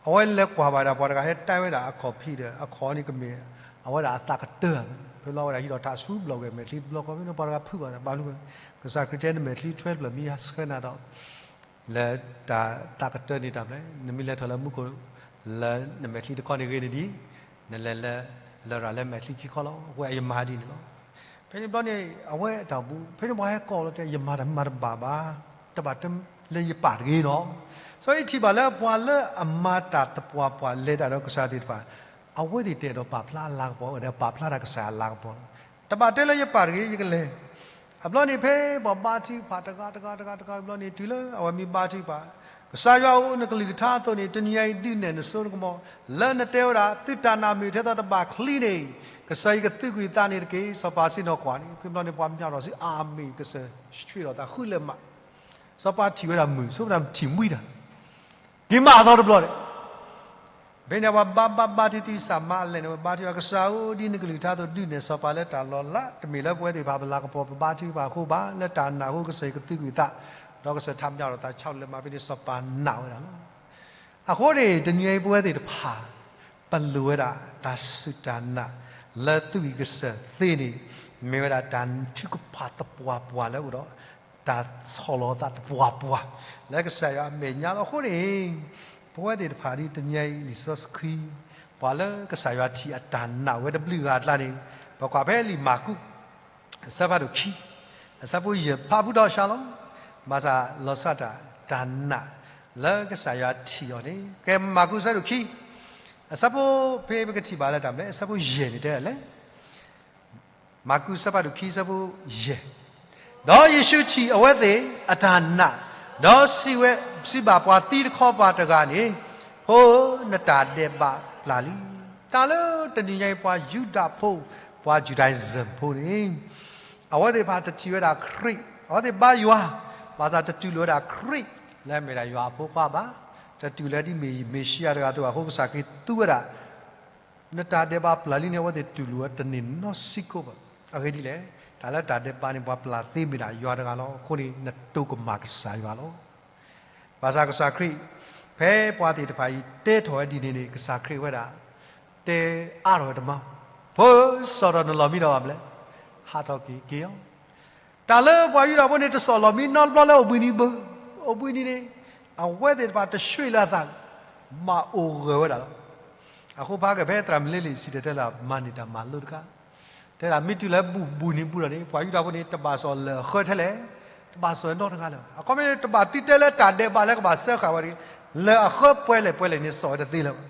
အဝဲလဲၤကွၢ်ဘၣ်ဒၣ်ပှၤတဂၤဟဲတၢ်ဝဲဒၣ်အခီၣ်ဖံးဒီး အခီၣ်န့ၣ်ကမ့ၢ် အဝဲဒၣ်အသးကတၢၢ်ဧါ, ဖဲလီၤအဝဲဒၣ်ဟံးထီၣ်ထးဆူဘျီၣ်ဝဲမဲာ်ချံတဘျီဃီ ဖဲန့ၣ်ပှၤတဂၤဖုးဘၣ်သးဘၣ်လူၤဝဲ, ကစၢ်ခရံာ်တဲနမဲာ်ချံထွဲတဖျၢၣ်မ့ၢ်ယါဆှၢနၤဒီး လၢတၢ်သးကတၢၢ်န့ၣ်တၢ်မနုၤလဲၣ်, နမ့ၢ်လဲၤထီၣ်လၢမူခိၣ် လၢနမဲာ်ချံတခီန့ၣ်ဂ့ၤန့ၣ်ဒံး, နလဲၤလၢ လရာ်လၢမဲာ်ချံခံခီလီၤ. အဃိယမၤဒ်န့ၣ်လီၤ. ဖဲန့ၣ်ဘျီန့ၣ် အဝဲအတၢ်အိၣ်မူ ဖဲန့ၣ်ပှၤဟဲကိးလီၤတဲ ယမၤတၢ်မၤတဘၣ်ဘၣ်, တဘၣ်တၢ်လၢယပာ်တဂ့ၤနီၤ. စီၤအံၤထံၣ်ဘၣ်လၢပှၤလၢအမၤတၢ်သပှၢ်ပှၢ်လဲၤတၢ်ဒီးကစၢ်သ့ၣ်တဖၣ် အဝဲသ့ၣ်တအဲၣ်ဒိးပာ်ဖျါအလၤကပီၤ, ဒီးပာ်ဖျါတၢ်ကစၢ်အလၤကပီၤလီၤ. တဘၣ်တဲလၢယပာ်တဂ့ၤ ယကလဲၤ အဘျီန့ၣ်ဖဲပှၤဘါထုကဖၣ်တဂၤတဂၤတဂၤတဂၤဘျီန့ၣ် တုၤလၢအဝဲမ့ၢ်ဘါထုကဖၣ်, ကစၢ်ယွၤအိၣ်နကလုၢ်ကထါအသိးန့ၣ် တနံၤညါအံၤဒုးနဲၣ်နစိနကမီၤ, လၢနတဲဝဲဒၣ် သုတၢ်နာ်မ့ၢ်ထဲသိးတဘၣ်ချံန့ၣ်, ကစၢ်ယွၤကသုးကွံာ်သးန့ၣ်တက့ၢ်. စီၤပၤစံၣ်ညီၣ်ကွီၢ်န့ၣ် ဖဲဘျီန့ၣ်ပှၤမၠးထီၣ်စ့ၢ် အၤမ့ၣ်ကစၢ်ဆှံထီၣ်သးဃုလၢမး, စီၤပၤထံၣ်ဝဲဒၣ်မုာ် ဆိကမိၣ်ထံၣ်မှံတၢ် က့ၤမၤအသီတဘျီန့ၣ် ဖဲန့ၣ်ပှၤဘါဘါဘါထံထံ စၢ်မါအလဲၣ်န့ၣ် ဝဲဘါထု ကစၢ်ဧၢ ဒ်နကလုၢ်ကထါအသိးဒုးနဲၣ်စီၤပၤလၢတၢ်လီၤလး, တမ့ၢ်လၢပဝဲသ့ၣ်တဖၣ်ပလၤကပီၤပဘါထုကဖၣ်အဃိဘၣ်, လၢတၢ်နာ်အဃိကစၢ်ယွၤကသုးကွံာ်သး, ဒီးကစၢ်ထးမၠးထီၣ်သးဆီလၢမး ဖဲန့ၣ်စီၤပၤနာ်ဝဲဒၣ်လီၤ. အဃိန့ၣ် တနံၤအံၤပဝဲသ့ၣ်တဖၣ် ပလိၣ်ဝဲဒၣ်တၢ်စူၢ်တၢ်နာ် လၢသုးက့ၤကစၢ်သ့န့ၣ် မ့ၢ်ဝဲဒၣ်တၢ်ထုကဖၣ်သပှၢ်ပှၢ်လၢအအိၣ်ဒီး တၢ်ဆီၣ်လီၤသးသပှၢ်ပှၢ် လၢကစၢ်ယွၤအမဲာ်ညါလီၤ. အဃိန့ၣ် ပဝဲသ့ၣ်တဖၣ်ဒ်တနံၤအံၤလံာ်စီဆှံ ပှၤလၢကစၢ်ယွၤထံၣ်အတၢ်နာ်ဝဲတဘျုးဂၤအကျါန့ၣ် ပကွၢ်ဖဲလံာ်မၢ်ကူး အဆၢဖးဒိၣ်ခံ အဆၢဖိယဲၢ် ဖးဖုထီၣ်ရှါလီၤ. ဘၣ်ဆၣ်လီၤဆီဒၣ်တၢ် တၢ်နာ် လၢကစၢ်ယွၤထံၣ်အီၤန့ၣ် ကဲမၢ်ကူးအဆၢဒိၣ်ခံ အဆၢဖိဖဲပကထံၣ်ဘၣ်လၢတၢ်မနုၤလဲၣ် အဆၢဖိယဲၢ်န့ၣ်တဲဒ်လဲၣ် မၢ်ကူးအဆၢဖးဒိၣ်ခံအဆၢဖိယဲၢ်, ဒီးယ့ၣ်ၡူးထံၣ်အဝဲသ့ၣ်အတၢ်နာ်, ဒီးစံးဝဲ, စံးဘၣ်ပှၤသံတခီပၤတဂၤန့ၣ်, ဖိဧၢ, နတၢ်ဒဲးဘးပျၢ်လံ. တၢ်လၢတနံၤညါအံၤ ပှၤယူဒၤဖိ, ပှၤ Judaism ဖိန့ၣ် အဝဲသ့ၣ်တဖၣ်တထံၣ်ဝဲဒၣ်ခရံာ်, အဝဲသ့ၣ်ဘါယွၤ, ဘၣ်ဆၣ်တတူၢ်လိာ်ဝဲဒၣ်ခရံာ် လၢအမ့ၢ်ဒၣ်ယွၤအဖိခွါဘၣ်, တတူၢ်လိာ်ဒ်မ့ၢ်မ့ၤၡံယၤတဂၤအသိးဘၣ်အဃိ ကစၢ်ခရံာ်သူဝဲဒၣ် နတၢ်ဒဲးဘးပျၢ်လံန့ၣ် အဝဲသ့ၣ်တူၢ်လိာ်ဝဲတန့ၢ်နီတစဲးဖိဘၣ်. အဂ့ၢ်ဒ်လဲၣ်, တၢ်လၢတၢ်ဒဲးဘးန့ၣ် ပှၤပျၢ်သ့မ့ၢ်ဒၣ်ယွၤတဂၤလီၤ. အဃိန့ၣ် နတိကမၣ်ကစၢ်ယွၤလီၤ. ဘၣ်ဆၣ်ကစၢ်ခရံာ်, ဖဲပှၤသ့ၣ်တဖၣ်အံၤတဲထီၣ်ဝဲဒ်န့ၣ်န့ၣ် ကစၢ်ခရံာ်ဝဲဒၣ် တဲအါထီၣ်ဝဲတမံၤ, ဖိဧၢ, စိာ်ထီၣ်နလီၢ်မံဒီးဘၣ်မနုၤလဲၣ်, ဟးထီၣ်က့ၤက့ၤအီၤ တၢ်လၢပှၤယူဒၤဖိန့ၣ် တစိာ်လီၢ်မံနီတဘျီလၢအိၣ်ဘှံးနံၤဘၣ်, အိၣ်ဘှံးနံၤန့ၣ် အဝဲသ့ၣ်တဖၣ်တဆှ့လၢအသး, မၤအိၣ်ဂၢၢ်ဝဲဒၣ်လီၤ. အဃိဖဲကဖဲသရၣ်မုၣ်လ့လံာ်စံၣ်တဲၤတဲလၢ မၤန့ၢ်တၢ်မၤလိတခါ, တဲဒၣ်မ့ၢ်တုၤလၢဘူၣ်ဘှံးနံၤပူၤဒီးန့ၣ် ပှၤယူဒၤဖိန့ၣ် တဘၣ်စိာ်လၢၢ်အဃၢထဲလဲၣ်, တဘၣ်စိာ်နီတဂၤလၢၤဘၣ်. အခီပညီတဘၣ်သံတဲလၢတၢ်ဒဲးဘးလၢကဘၣ်စၢဃာ်ဝဲတဂ့ၤ, လၢၢ်အဃၢပှဲၤလဲၣ်ပှဲၤလဲၣ်န့ၣ် စိာ်ဝဲတသ့လၢၤဘၣ်.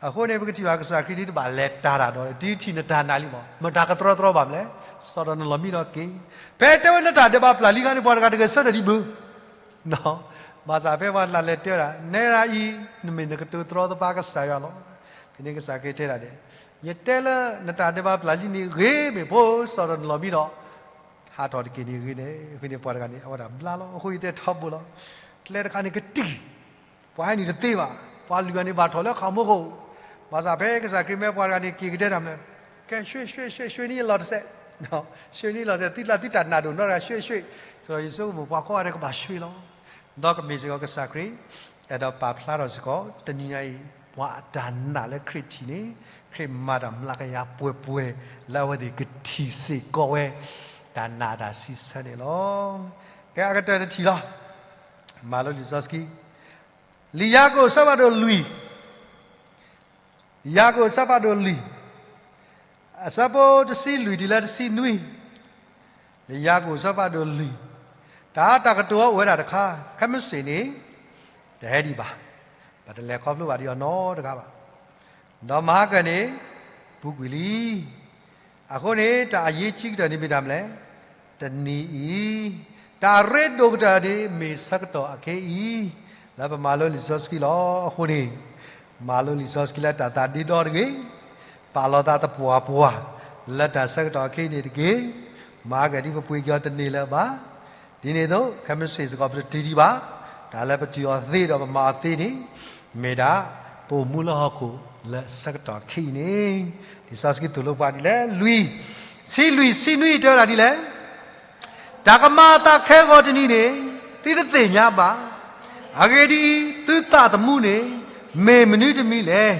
အဃိန့ၣ် ပကထံၣ်ဘၣ်ကစၢ်ခရံာ်ဒ်တဘၣ်လဲၤတၢ်တၢ်ဒီး တုၤထံၣ်နတၢ်နာ်လံမး မတၤကတြီတြီဘၣ်မလဲၣ်, စီၤဒီးနလီၤမံဒီးက့ၤ, ဖဲတဲဝဲနတၢ်ဒဲးဘးပျၢ်လံခါန့ၣ် ပှၤတဂၤတဂဲၤဆၢထၢၣ်ဒံးဘၣ်, ဘၣ်ဆၣ်ဖဲပှၤတလၢ်လဲၤတဲဝဲဒၣ် နဲဒၣ်အံၤ နမ့ၢ်နကတိၤတြီသပှၢ်ကစၢ်ယွၤလီၤ. ဖဲန့ၣ်ကစၢ်ခရံာ်တဲဒၣ်ဒဲး, ယတဲလၢနတၢ်ဒဲးဘးပျၢ်လံန့ၣ် ဂ့ၤမ့ၢ်ဖိစီၤဒီးနလီၤမံဒီး ဟးထီၣ်တက့ၢ်န့ၣ်ဂ့ၤန့ၣ်, ဖဲန့ၣ်ပှၤတဂၤန့ၣ် အဝဲဒၣ်ဘျါလီၤ. အဃိယတဲထီဘိလီၤ. ကျဲတခါန့ၣ်ကတံၢ်, ပှၤဟဲနုာ်တသ့ဘၣ်, ပှၤလုၢ်အီၤန့ၣ် ဘၣ်ထီၣ်လၢခီၣ်မူခိၣ်, ဘၣ်ဆၣ်ဖဲကစၢ်ခရံာ်မ့ၢ်ပှၤတဂၤန့ၣ် က့ၤကတဲတၢ်မနုၤလဲၣ်, ကဲ ရွှေ့ ရွှေ့ ရွှေ့ ရွှေ့နံၣ်အလီၢ်တစဲး, ရွှေ့နံၣ်အလီၢ်တစဲး, သုတၢ် သုတၢ်နာ်ဒိၣ်နီတဂၤ ရွှေ့ ရွှေ့, စီၤယိၤၡူဘၣ်ကွၢ်ဃီဂၤဒဲးကဘၣ်ရွှေ့လီၤ. ဒီးကမ့ၢ်စ့ၢ်ကီးကစၢ်ခရံာ် အဲၣ်ဒိးပာ်ဖျါထီၣ်စ့ၢ်ကီး တနံၤညါအံၤ ပှၤအတၢ်နာ်လၢခရံာ်ထံးန့ၣ် ခရံာ်မၤတၢ်မျးကယၤပှဲၤပှဲၤ လၢအဝဲသ့ၣ်ကထံၣ်စ့ၢ်ကီးဝဲ တၢ်နာ်တၢ်စံးဆၢန့ၣ်လီၤ. ကဲ အကတၢၢ်တထံၣ်လီၤ. မၤလိလံာ်စီဆှံ လံာ်ယၤကိာ်အဆၢဖးဒိၣ်လွံၢ်, လံာ်ယၤကိာ်အဆၢဖးဒိၣ်လွံၢ်, အဆၢဖိတဆံလွံၢ်တုၤလၢတဆံနွံ, လံာ်ယၤကိာ်အဆၢဖးဒိၣ်လွံၢ်, တၢ်တၢ်ကတိၤအိၣ်ဝဲဒၣ်တခါ, ခဲမုၢ်ဆ့ၣ်န့ၣ် တဟဲဒံးဘၣ်, ပတလဲၤခီဖျိဘၣ်ဒံးအီၤနီတဂၤဘၣ်. ဒီးမဟါကၢန့ၣ် ပူၤကွံာ်လံ. အဃိန့ၣ် တၢ်အရေးကြီးကတၢၢ်န့ၣ်မ့ၢ်တၢ်မနုၤလဲၣ်, တနံၤအံၤ, တၢ်အရ့ဒိၣ်ကတၢၢ်န့ၣ် မ့ၢ်ဆၢကတီၢ်အခဲအံၤ, လၢပမၤလိလံာ်စီဆှံလီၤ. အဃိန့ၣ် မၤလိလံာ်စီဆှံလၢတၢ်သးဒ့ဒီတဂ့ၤ, ပာ်လီၤသးသပှၢ်ပှၢ် လၢတၢ်ဆၢကတီၢ်အခဲအံၤန့ၣ်တက့ၢ်. မဟါကၢဒ်ပပှ့ၤက့ၤအီၤတန့ၢ်လၢၤဘၣ်. ဒ်န့ၣ်အသိး ခဲမုၢ်ဆ့ၣ်စ့ၢ်ကီး ပတတုၤဒံးဘၣ်. တၢ်လၢပတုၤအီၤသ့ဒီးပမၤအီၤသ့န့ၣ် မ့ၢ်ဒၣ် ပအိၣ်မူလၢဟီၣ်ခိၣ်လၢဆၢကတီၢ်ခဲအံၤန့ၣ်, လံာ်စီဆှံသိၣ်လိပှၤဒ်လဲၣ်, လွံၢ်, ဆံလွံၢ်ဆံနွံတဲဝဲဒၣ်ဒ်လဲၣ်, တၢ်ကမၤအသးခဲဂီၤတနံၤန့ၣ် သုတသ့ၣ်ညါဘၣ်. အဂ့ၢ်ဒ်အံၤ, သုသးသမူန့ၣ် မ့ၢ်မနုၤတမံၤလဲၣ်.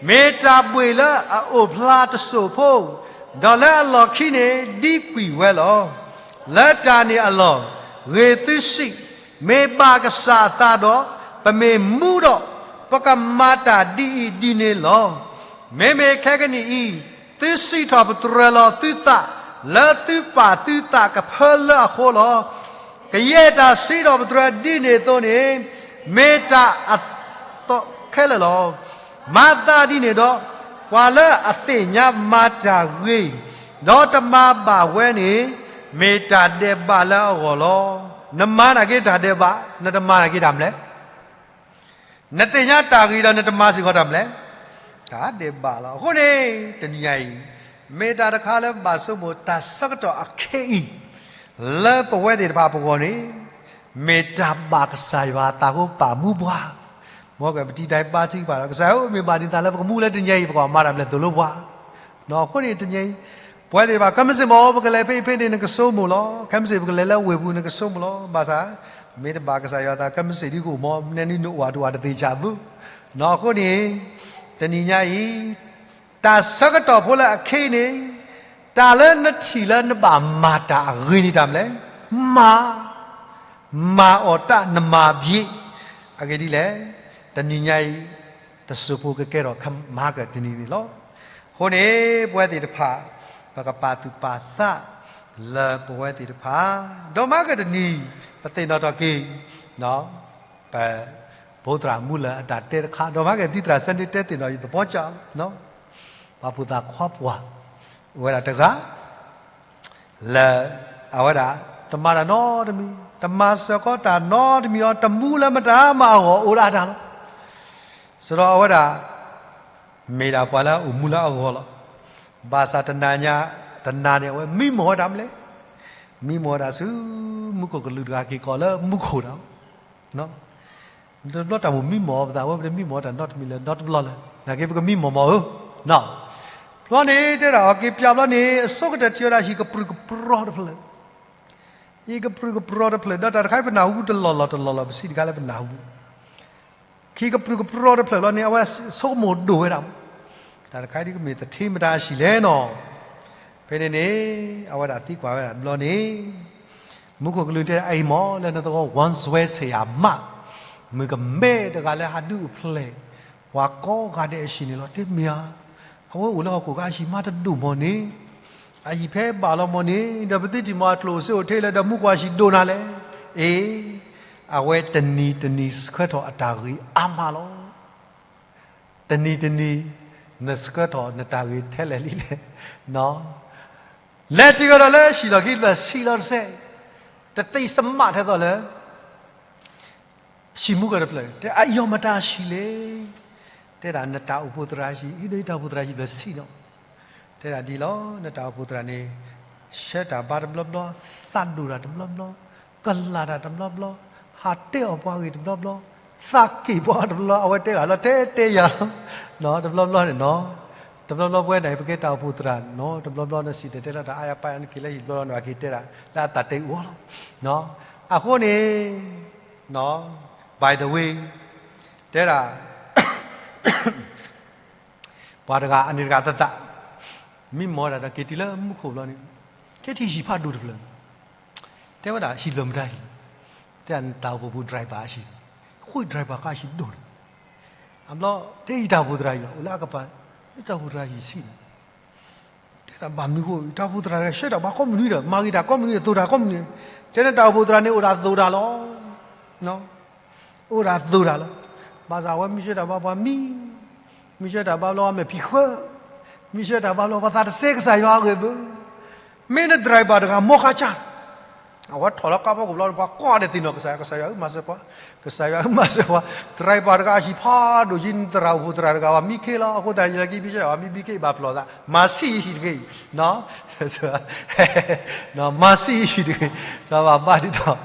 မ့ၢ်တၢ်ဘှ့ၣ်လၢအအိၣ်ဖျါတစိၢ်ဖိ, ဒီးလၢအလီၢ်ခံန့ၣ် ဒံကွံာ်ဝဲလီၤ. လၢတၢ်န့ၣ်အလီၢ်, ဂ့ၤသုစံး, မ့ၢ်ဘၣ်ကစၢ်အသးဒီး, ပမ့ၢ်မူဒီး, ပကမၤတၢ်ဒ်အံၤဒ်န့ၣ်လီၤ. မ့မ့ၢ်ခဲကနံၣ်အံၤ, သုစံးထီၣ်ပတြၢၤလီၤသုသး လၢသုပာ်သုသးကဖၢလၢအဃိလီၤ. ကယဲၢ်တၢ်စံးထီၣ်ပတြၢၤဒ်န့ၣ်အသိးန့ၣ်, မ့ၢ်တၢ်အသီခဲလၢာ်လီၤ. မၤသးဒ်န့ၣ်ဒီး, ပှၤလၢအသ့ၣ်ညါမၤတၢ်ဂ့ၤ, ဒီးတမၤဘၣ်ဝဲန့ၣ်, မ့ၢ်တၢ်ဒဲးဘးလၢအဂီၢ်လီၤ. နမၤနာ်က့တၢ်ဒဲးဘး, နတမၤနာ်က့တၢ်မနုၤလဲၣ်. နသ့ၣ်ညါတၢ်ဂ့ၤဒီးနတမၤစ့ၢ်ကီးတၢ်မနုၤလဲၣ်. တၢ်ဒဲးဘးလီၤ. အဃိန့ၣ် တနံၤညါအံၤ, မ့ၢ်တၢ်တခါလၢဘၣ်ဆိကမိၣ်တၢ်ဆၢကတီၢ်အခဲအံၤ, လၢပဝဲသ့ၣ်တဖၣ်ပဂီၢ်န့ၣ်, မ့ၢ်တၢ်ဘၣ်ကစၢ်ယွၤအသးဃိပာ်မူပှၤ, မ်ကပတံတၢ်ပာ်ထံကပၤဒီး ကစၢ်ဧၢ မ့ၢ်ဘၣ်ဒ်သိးလၢပကမူလၢတနံၤညါအံၤ ပကဘၣ်မၤတၢ်မနုၤလဲၣ် သိၣ်လိပှၤ. အဃိန့ၣ်တနံၤညါအံၤ, ပဝဲသ့ၣ်တဖၣ် ခဲမုၢ်ဆ့ၣ်မ့ၢ် ပကလဲၤဖဲအံၤဖဲန့ၣ် နကဆိကမိၣ်လီၤ. ခဲမုၢ်ဆ့ၣ်ပကလဲၤလၢဝ့ၢ်ပူၤ နကဆိကမိၣ်လီၤ. ဘၣ်ဆၣ်, မ့ၢ်တဘၣ်ကစၢ်ယွၤအသး ခဲမုၢ်ဆ့ၣ်ဒ်ကအိၣ်မ့ၢ် နဲနုၤနအိၣ်တအိၣ်တသ့ၣ်ညါဘၣ်. အဃိန့ၣ်, တနံၤညါအံၤ, တၢ်ဆၢကတီၢ်ဖိလၢအခဲအံၤန့ၣ်, တၢ်လၢနထံၣ်လၢနဘၣ်မၤတၢ်အဂ့ၤန့ၣ်တၢ်မနုၤလဲၣ်. မၤ, မၤအီၤတၢ်နမၤဘၣ်. အဂ့ၢ်ဒ်လဲၣ်, တနံၤညါအံၤ, တစိၢ်ဖိကကဲထီၣ်မၤကတနံၤန့ၣ်လီၤ. အဃိန့ၣ်, ပဝဲသ့ၣ်တဖၣ်, ပကပာ်သူၣ်ပာ်သး, လၢပဝဲသ့ၣ်တဖၣ်, ဒီးမၤကတနံၤ, ပသ့ၣ်နီၣ်ထီၣ်က့ၤ, ပ, ဖိသရၣ်မူလၢၢ်အတၢ်တဲတခါ, ဒီးမၤကတံၤသရၣ်စဲန့ၣ်တဲသ့ၣ်နီၣ်ယသပီကၠီ, ပှၤဖိသၣ်ခွါပှၢ်, အိၣ်ဝဲဒၣ်တဂၤ, လၢ, အဝဲဒၣ်, တမၤတၢ်နီတမံၤ, တမၤစၢၤကီးတၢ်နီတမံၤအီၤ တမူလၢမတၤမၤအဂီၢ်အိၣ်ဒၣ်တၢ်လီၤ. စဒီးအဝဲဒၣ်, မ့ၢ်ဒၣ်ပှၤလၢအအိၣ်မူလၢအဂီၢ်လီၤ. ဘၣ်ဆၣ်တနၤညါ, တနၤန့ၣ် အဝဲမံမီၢ်ဝဲဒၣ်မနုၤလဲၣ်. မံမီၢ်ဝဲဒၣ်ဆူ, မူခိၣ်ကလူးတဂၤက့ၤကီးလၢမူခိၣ်ဒီး တဘျီတၢ်မိၣ်မံမီၢ်ပသး အဝဲပတမံမီၢ်တၢ်နီတမံၤလၢၤ နီတဘျီလၢၤ, နာ်က့ပကမံမီၢ်မီၢ်ဧၢ, နီၣ်, ဘျီန့ၣ်တဲဒၣ်အီၤက့ၤပၠးဘျီန့ၣ် အဆိကတၢၢ်ထံၣ်ဝဲဒၣ်ဟံၣ်ကပြုၢ်ကပြီၤတဖျၢၣ်, ဟံၣ်ကပြုၢ်ကပြီၤတဖျၢၣ် ဒီးတၢ်တခါအံၤပနၢ်ဟူတလီၢ်လီၢ်တလီၢ်လီၢ် ပစံးတခါလၢပနၢ်ဟူ ဟံၣ်ကပြုၢ်ကပြီၤတဖျၢၣ်ဘျီန့ၣ် အဝဲဆိကမိၣ်ဒိၣ်ဝဲဒၣ်, တၢ်တခါအံၤဒ်ကမ့ၢ်သထ့မတၤအဟံၣ်လဲၣ်နီၣ်, ဖဲန့ၣ်န့ၣ်, အဝဲဒၣ်သံကွၢ်ဝဲဒၣ်ဘျီန့ၣ် မူခိၣ်ကလူးတဲအအံၤမ့ၢ်လၢနသဝီ ဝၣ်စွဲဆဲးယၤမး, မုၣ်ကမဲတဂၤလၢဟးဒုးအိၣ်ဖျဲၣ်, ပှၤကိးဂၤဒဲးအဟံၣ်န့ၣ်လီၤ. တဲမ့ၢ်ဧါ, အဝဲအိၣ်လၢဟီၣ်ခိၣ်ကါအဟံၣ်မးတဒိၣ်မီၢ်န့ၣ်, အဟံၣ်ဖဲဘၣ်လီၤမီၢ်န့ၣ် ဒီးပသ့ထံၣ်မီၢ်အကျိၣ်စ့အိၣ်ထဲလဲၣ် ဒီးမူခိၣ်အဟံၣ်ဒိၣ်နၤလဲၣ်. အ့, အဝဲတနံၤတနံၤဆှၢထီၣ်အတၢ်ဂ့ၤအါမးလီၤ. တနံၤတနံၤ နဆှၢထီၣ်နတၢ်ဂ့ၤထဲလဲၣ်လံလဲၣ်. လဲၤတုၤကဒီးလၢဟံၣ်လီၢ်ခံတဖျၢၣ် ဆံးလီၤတစဲး, တသ့စမးထဲသိးလၢ ဟံၣ်မူကီၢ်တဖျၢၣ် တဲအအံၤအီၤမတၤဟံၣ်လဲၣ်. တဲဒၣ်နတၢ်အိၣ်ဖှိၣ်သရၣ်ဟံၣ်, အံၤဒီးယတၢ်အိၣ်ဖှိၣ်သရၣ်ဟံၣ်ဖျၢၣ်ဆံးနီၤ. တဲဒၣ်ဒ်လီၤ, နတၢ်အိၣ်ဖှိၣ်သရၣ်န့ၣ် ဆှၢတၢ်ဘါတဘျီဘျီ, သးဒိၣ်တၢ်တဘျီဘျီ, ကလၢ်တၢ်တဘျီဘျီ, ဟးတဲအီၣ်ပှၤဂ့ၢ်တဘျီဘျီ, သးက့ၣ်ပှၤတဘျီ, အဝဲတဲဂၤလီၤတဲတဲယၤလီၤ. တဘျီဘျီန့ၣ်နီၤ, တဘျီဘျီပဝဲဒၣ်အံၤ ပကဲတၢ်အိၣ်ဖှိၣ်သရၣ်နီၤ, တဘျီဘျီနစံၣ်တဲၤတဲလီၤတၢ်အါယၤပာ်ယၤ နက့ၤလၢဟံၣ်တဘျီဘျီန့ၣ် အက့ၤတဲဒၣ် လၢအသးတဲအီၤလီၤ. အဃိန့ၣ် by the way တဲဒၣ် ပှၤတဂၤအန့ၣ်တဂၤသးသး, မံမီၢ်ဒၣ်ဒီး က့ၤတုၤလၢမူခိၣ်ဘျီန့ၣ်, က့ၤထံၣ်ဟံၣ်ဖးဒိၣ်တဖျၢၣ်, တဲဝဲဒၣ်ဟံၣ်လၢမတၤဟံၣ်, တဲဒၣ်နတၢ်အိၣ်ဖှိၣ်ပူၤ driver အဟံၣ်, ဃု driver ခါဟံၣ်ဒိၣ်န့ၣ်, အဘျီ တဲယတၢ်အိၣ်ဖှိၣ်သရၣ်ဟံၣ်လီၤ, အိၣ်လၢအကပၤ, ယတၢ်အိၣ်ဖှိၣ်သရၣ်ဟံၣ်ဆံးန့ၣ် တဲဒၣ်ဘၣ်မနုၤဃိ တၢ်အိၣ်ဖှိၣ်သရၣ်တဂၤ ဆှၢတၢ်ဘါကိးမုၢ်နွံဒီး မၤဂ့ၤတၢ်ကိးမုၢ်နွံဒီး သိၣ်တၢ်ကိးမုၢ်နွံ, တဲနတၢ်အိၣ်ဖှိၣ်သရၣ်န့ၣ်အိၣ်ဒၣ်သိၣ်တၢ်လီၤ. အိၣ်ဒၣ်သိၣ်တၢ်လီၤ. ဘၣ်ဆၣ်အဝဲမ့ၢ်ဆှၢတၢ်ဘါပှၤမံ, မ့ၢ်ဆှၢတၢ်ဘါဘျီအမဲာ်ဖံးဃၢ, မ့ၢ်ဆှၢတၢ်ဘါဘျီပှၤသးတစဲကစၢ်ယွၤအဂ့ၢ်ဘၣ်, မ့ၢ်န driver တဂၤ မီခါဆၣ် အဝဲထီၣ်လၢကါဖီခိၣ်ဘျီ ပှၤကိးဂၤဒဲးသ့ၣ်နီၣ် ကစၢ်ယွၤ ကစၢ်ယွၤမၤစၢၤပှၤ, ကစၢ်ယွၤမၤစၢၤပှၤ, driver တဂၤအဟံၣ်ဖးဒိၣ်က့ နသရၣ်အိၣ်ဖှိၣ်သရၣ်တဂၤ ပှၤမံခ့လီၤ. အဃိသတး ယလၢက့ၤမ့ၢ်ဆှၢတၢ်ဘါ မံဘံခ့ဘၣ်ဖျိးသး, မၤဆံးယဟံၣ်တဂ့ၤ, မၤဆံးယဟံၣ်တဂ့ၤ, စၢဘၣ်ဘၣ်ဒ်သိး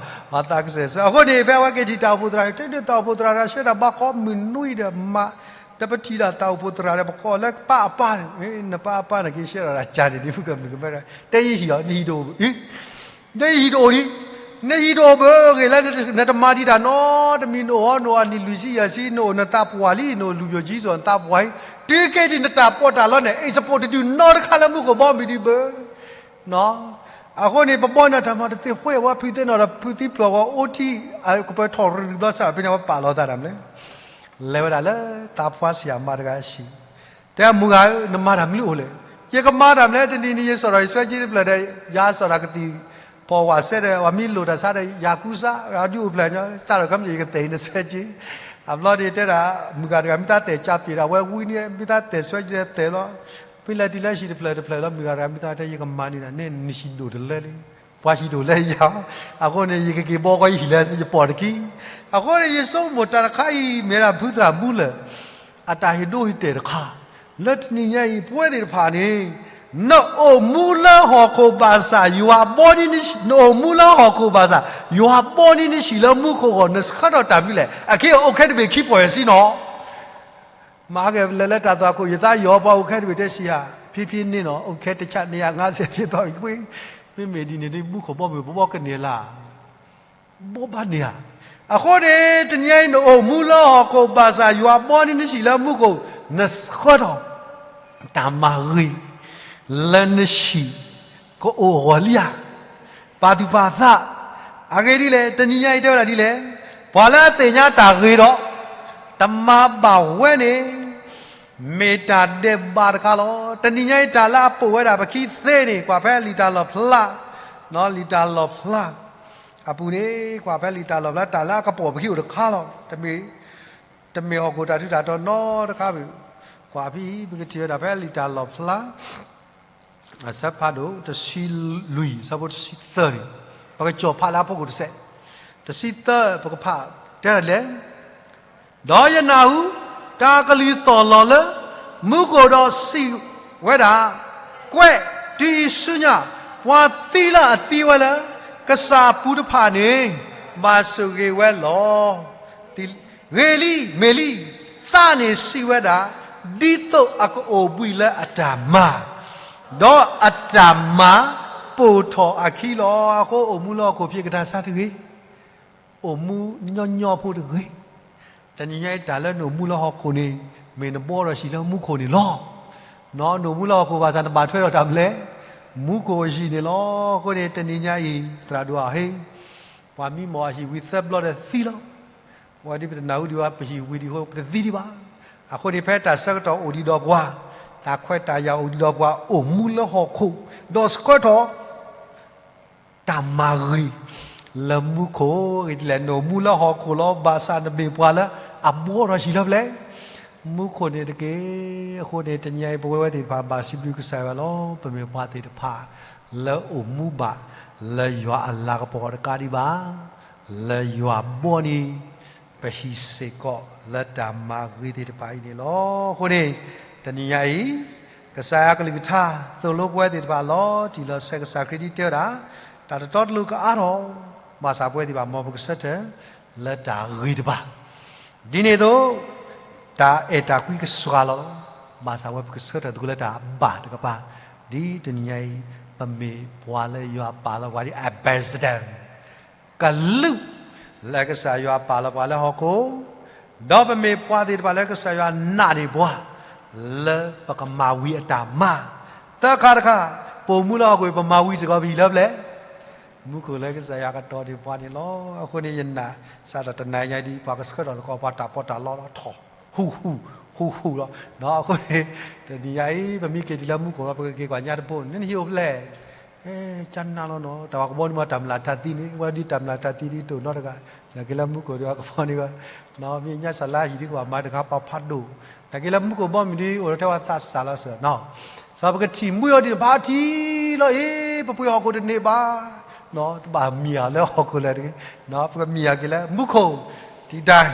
ပှၤသးကစဲးစၢၤ. အဃိန့ၣ် ဖဲအဝဲက့ၤထံၣ်တၢ်အိၣ်ဖှိၣ်သရၣ် တဲဒၣ်တၢ်အိၣ်ဖှိၣ်သရၣ်တဂၤ ဆှၢတၢ်ဘါကိးမုၢ်နွံဒီးမး, ဒီးပထံၣ်ဒၣ်တၢ်အိၣ်ဖှိၣ်သရၣ်ဒီး ပကိးလၢပၢ်အပၢ်န့ၣ်, နပၢ်အပၢ်န့ၣ် က့ၤဆှၢတၢ်တၢ်ကၢန့ၣ် ဒ်မုၢ်ကမုၢ်ကမဲ, တဲယဟံၣ်အီၤ နဟံၣ်တအိၣ်ဘၣ်, နဟံၣ်တအိၣ်ဒံး, နဟံၣ်တအိၣ်ဘၣ်ဂ့ၤလၢ နတမၤဒံးတၢ်နီတမံၤ နအိၣ်ဟီ နအိၣ်အနံၣ်လွံၢ်ဆံယဲၢ်ဆံ နအိၣ်နသးပှၢ်လံ နအိၣ်လူၤယိာ်ကံစိး နသးပှၢ်အံၤ, တုၤက့ၤဒံးနတၢ်ပီးတၢ်လီန့ၣ် အ့ၣ်စပိာ်တဒုးနီတခါလၢမူခိၣ်ဘီမုၢ်ဒံးဘၣ်. အဃိန့ၣ် ပဘီနတၢ်မၤတသ့ ဃဲဝဲဖုသ့ၣ်နီၣ်ဒီး ဖုသံဖျိးဂီၤ အိၣ်ထံ ကပၢၤထီၣ်ရူၢ်ဘျီစး ဖဲန့ၣ် အဝဲပာ်လီၤသးတၢ်မနုၤလဲၣ်, လဲၤဝဲဒၣ်လၢသးပှၢ်ဆံးအမါတဂၤအဟံၣ်, တဲမုၢ်ဂၤဧၢ နမၤတၢ်မနုၤအိၣ်လဲၣ်. ယကမၤတၢ်မနုၤလဲၣ် တနံၤနံၤ ယစိာ်ထီၣ်ယစွဲက့တဖျၢၣ်ဒီး ယၤစိာ်တၢ်ကသံၣ်ဖီၣ်ဝးစဲဒီး ပှၤမ့ၢ်လိၣ်တၢ်ဆါဒီး ယၤကူစါ ယၤဒုးအိၣ်ဖျဲၣ်ညီ စးထီၣ်ခီမ့ၢ် ယကသဲၣ်အံၤနစွဲက့. အဘျီန့ၣ်တဲဒၣ် မုၢ်ဂၤတဂၤ မ့ၢ်သးသဲၣ်ကၠါပ့ၤဒီး အဝဲဝံန့ၣ် မ့ၢ်သးသဲၣ်စွဲက့ သဲၣ်လီၤ. ဖဲလဲၤတုၤလၢဟံၣ်တဖျၢၣ်တဖျၢၣ်လီၤ မုၢ်ဂၤတဂၤ မ့ၢ်သးတဲ ယကမၤန့ၢ်ဒၣ်နဲ နဟံၣ်ဒိၣ်တလၢလံ, ပှၤဟံၣ်ဒိၣ်လၢယၤ, အဃိန့ၣ် ယကက့ၤဘီကီယဟံၣ်လၢယပီၢ်တက့ၢ်. အဃိန့ၣ် ယဆိကမိၣ်တၢ်တခါအံၤ မ့ၢ်ဒၣ်ဖုသရၣ်မူလၢာ် အတၢ်ဟ့ၣ်ဒိဟ့ၣ်တဲာ်တခါ, လၢတနံၤညါအံၤ ပဝဲသ့ၣ်တဖၣ်န့ၣ် နအိၣ်မူလၢဟီၣ်ခိၣ်ဘၣ်ဆၣ် ယွၤဘီန့ၢ်နဆံး, နအိၣ်မူလၢဟီၣ်ခိၣ်ဘၣ်ဆၣ် ယွၤဘီန့ၢ်နဆံးလၢမူခိၣ်အဂီၢ် နဆှၢထီၣ်တၢ်မနုၤလဲၣ်. အခဲအံၤအိၣ်ခဲတဘ့ၣ်ခံပီၢ်ယဲၢ်ဆံနီၤ မၤကလဲၤလၢတၢ်သွၣ်ခိၣ် ယသးယီၤပှၤအိၣ်ခဲတဘ့ၣ်တဲဆံးဧါ, ဖံဖံန့ၣ်နီၤ အိၣ်ခဲတဆၣ်န့ၣ်ဧါ ငါးဆယ်ဖြစ်သွားပြီ, မ့မ့ၢ်ဒ်န့ၣ်ဒ်မူခိၣ်ဘီမုၢ် ပဘီကန့ၢ်လၢ် ဘီဘၣ်န့ၣ်ဧါ. အဃိန့ၣ် တနံၤအံၤ နအိၣ်မူလၢဟီၣ်ခိၣ်ဘၣ်ဆၣ် ယွၤဘီန့ၢ်နဆံးလၢမူခိၣ်, နဆှၢထီၣ် တၢ်မၤဂ့ၤ လၢနဆံး ကအိၣ်အဂီၢ်လံဧါ. ပာ်သူၣ်ပာ်သး, အဂ့ၢ်ဒ်လဲၣ်, တနံၤညါအံၤတဲဝဲဒၣ်ဒ်လဲၣ်, ပှၤလၢအသ့ၣ်ညါတၢ်ဂ့ၤဒီး တမၤဘၣ်ဝဲန့ၣ် မ့ၢ်တၢ်ဒဲးဘးတခါလီၤ. တနံၤညါအံၤ တၢ်လၢအပိာ်ဝဲဒၣ်ပခံသ့န့ၣ် ကွၢ်ဖဲလံာ်တၢ်လီၣ်ဖျါ, လံာ်တၢ်လီၣ်ဖျါအပူၤန့ၣ် ကွၢ်ဖဲလံာ်တၢ်လီၣ်ဖျါ တၢ်လၢအကပိာ်ပခံအိၣ်တခါလီၤ. တမ့ၢ်ဟီၣ်ခိၣ်တၢ်ထူးတၢ်တီၤနီတခါဘၣ်. ကွၢ်ဖဲအံၤ ပကထံၣ်ဝဲဒၣ်ဖဲလံာ်တၢ်လီၣ်ဖျါ အဆၢဖးဒိၣ် တဆံလွံၢ် အဆၢဖိတဆံသၢန့ၣ်, ပကကၠီၣ်ဖးလၢအဖီခိၣ်တစဲး, တဆံသၢ ပကဖးတဲဒ်လဲၣ်, ဒီးယနၢ်ဟူ တၢ်ကလုၢ်သီၣ်လီၤလၢ မူခိၣ်ဒီးစံးဝဲဒၣ်, ကွဲးတုၤအံၤဆူညါ ပှၤသံလၢအသံဝဲလၢ ကစၢ်အပူၤတဖၣ်န့ၣ် ဘၣ်ဆိၣ်ဂ့ၤဝဲလီၤ. ဂ့ၤလံ, မ့ၢ်လံ, သးန့ၣ်စံးဝဲဒၣ်, ဒ်သိးအကအိၣ်ဘှံးလၢအတၢ်မၤ, ဒီးအတၢ်မၤပိာ်ထီၣ်အခံလီၤ. အဃိအိၣ်မူလၢဟီၣ်ခိၣ်ဖဲကတၢၢ်ဆါတဂ့ၤ, အိၣ်မူညီညီဖိတဂ့ၤ. တနံၤညါအံၤတၢ်လၢနအိၣ်မူလၢဟီၣ်ခိၣ်န့ၣ် မ့ၢ်နဘီထီၣ်ဆံးလၢမူခိၣ်န့ၣ်လီၤ. နအိၣ်မူလၢဟီၣ်ခိၣ်ဘၣ်ဆၣ်နဘၣ်ထွဲဒီးတၢ်မနုၤလဲၣ်, မူခိၣ်အဟံၣ်န့ၣ်လီၤ. အဃိန့ၣ် တနံၤညါအံၤ သရၣ်ဒိၣ်အဟ့ၣ် ပှၤမံမီၢ်အဟံၣ်ဝံၤသၢဘျီဒီးသံလီၤ. ဝဲဒ်ပတနၢ်ဟူဒံးဘၣ် ပဟံၣ်ဝံၤဒံးအဃိ ပတသံဒံးဘၣ်. အဃိန့ၣ် ဖဲတၢ်ဆၢကတီၢ်အိၣ်ဒံးဒီးပှၤ, တၢ်ခွဲးတၢ်ယာ်အိၣ်ဒံးဒီးပှၤ အိၣ်မူလၢဟီၣ်ခိၣ်, ဒီးဆှၢထီၣ် တၢ်မၤဂ့ၤ လၢမူခိၣ်, ဂ့ၤဒ်လဲၣ် နအိၣ်မူလၢဟီၣ်ခိၣ်လီၤ. ဘၣ်ဆၣ်နမ့ၢ်ပှၤလၢအဘီထီၣ်ဆံးလၢပျဲၢ်, မူခိၣ်န့ၣ်တက့ၢ်. အဃိန့ၣ် တနံၤအံၤ ပဝဲဝဲသ့ၣ်တဖၣ် ဘၣ်စံးဘျုးကစၢ်ယွၤလီၤ. ပမ့ၢ်ပှၤသ့ၣ်တဖၣ် လၢအိၣ်မူဘၣ် လၢယွၤအလၤကပီၤတကးဒံးဘၣ်, လၢယွၤဘီန့ၣ် ပဟံးစ့ၢ်ကီးလၢတၢ်မၤဂ့ၤသ့ၣ်တဖၣ်အံၤန့ၣ်လီၤ. အဃိန့ၣ် တနံၤညါအံၤ ကစၢ်ယွၤကလုၢ်ကထါ သိၣ်လိပဝဲသ့ၣ်တဖၣ်လီၤတံၢ်လီၤဆဲး ကစၢ်ခရံာ်ဒ်တဲဝဲဒၣ်, တၢ်တတီတလိၤကအါထီၣ်, ဘၣ်ဆၣ်ပဝဲသ့ၣ်တဖၣ် မ်ပကဆၢထၢၣ်လၢတၢ်ဂ့ၤတဖၣ် ဒ်န့ၣ်အသိး တၢ်အဲၣ်တၢ်ကွံကစှၤလီၤ, ဘၣ်ဆၣ်ဝဲပကဆၢထၢၣ်သကိးလၢတၢ်ဘၣ်တကပၤ, ဒ်တနံၤညါအံၤ ပမ့ၢ်ပှၤလၢယွၤပာ်လီၤပှၤဒ် ambassador ကလူး လၢကစၢ်ယွၤပာ်လီၤပှၤလၢဟီၣ်ခိၣ်, ဒီးပမ့ၢ်ပှၤသ့ၣ်တဖၣ်လၢကစၢ်ယွၤနာ်န့ၢ်ပှၤ လၢပကမၤဝံၤအတၢ်မၤ, သၢခါတခါ ပိာ်မူလၢဟီၣ်ခိၣ် ပမၤဝံၤစ့ၢ်ကီး ပဟံၣ်လၢပျဲၢ် မူခိၣ်လၢကစၢ်ယွၤကတီၤန့ၢ်ပှၤန့ၣ်လီၤ. အဃိန့ၣ် ယနာ်စးထီၣ်တနၤညါဒ် ပှၤကဆှၢထီၣ်သကိးပှၤတၢ်ပီးတၢ်လီလီၤထီၣ် ဟူၣ်ဟူၣ် ဟူၣ်ဟူၣ်လီၤ. အဃိန့ၣ် တနံၤညါအံၤ ပမ့ၢ်က့ၤတုၤလၢမူခိၣ်လီၤ ပကက့ၤကွၢ်ညါတဘိန့ၣ် နဟံၣ်အိၣ်ဖျဲၣ် ကနၤလီၤနီၤ တၢ်ဝၤကဘီန့ၣ်မ့ၢ်တၢ်မျၢ်တၢ်သံန့ၣ် ဝဲဒ်တၢ်မျၢ်တၢ်သံဒ်တိၢ်နီတဂၤ, နာ်က့လၢမူခိၣ်ဒ်ဝဲကဘီန့ၣ်ဝဲ, မ့ၢ်ညါစၢ်လၢဟံၣ်ဒ်ကဘၣ်မၤတဂၤပာ်ဖးဒိၣ်, နာ်က့လၢမူခိၣ်ဘီမုၢ်ဒ်အိၣ်လီၤထဲဝဲသးစၢ်လီၤစၢၤနီၤ, စီၤပကထံၣ်မှံအီၤဒ်န့ၣ် ဘၣ်ထံၣ်လီၤအံၤ ပပှ့ၤဟီၣ်ခိၣ်တန့ၢ်ဘၣ်, တဘၣ်မံၤဧါလၢဟီၣ်ခိၣ်လၢၤတဂ့ၤ, ပကမံၤဧါက့ၤလၢမူခိၣ်, တံဒၢ်,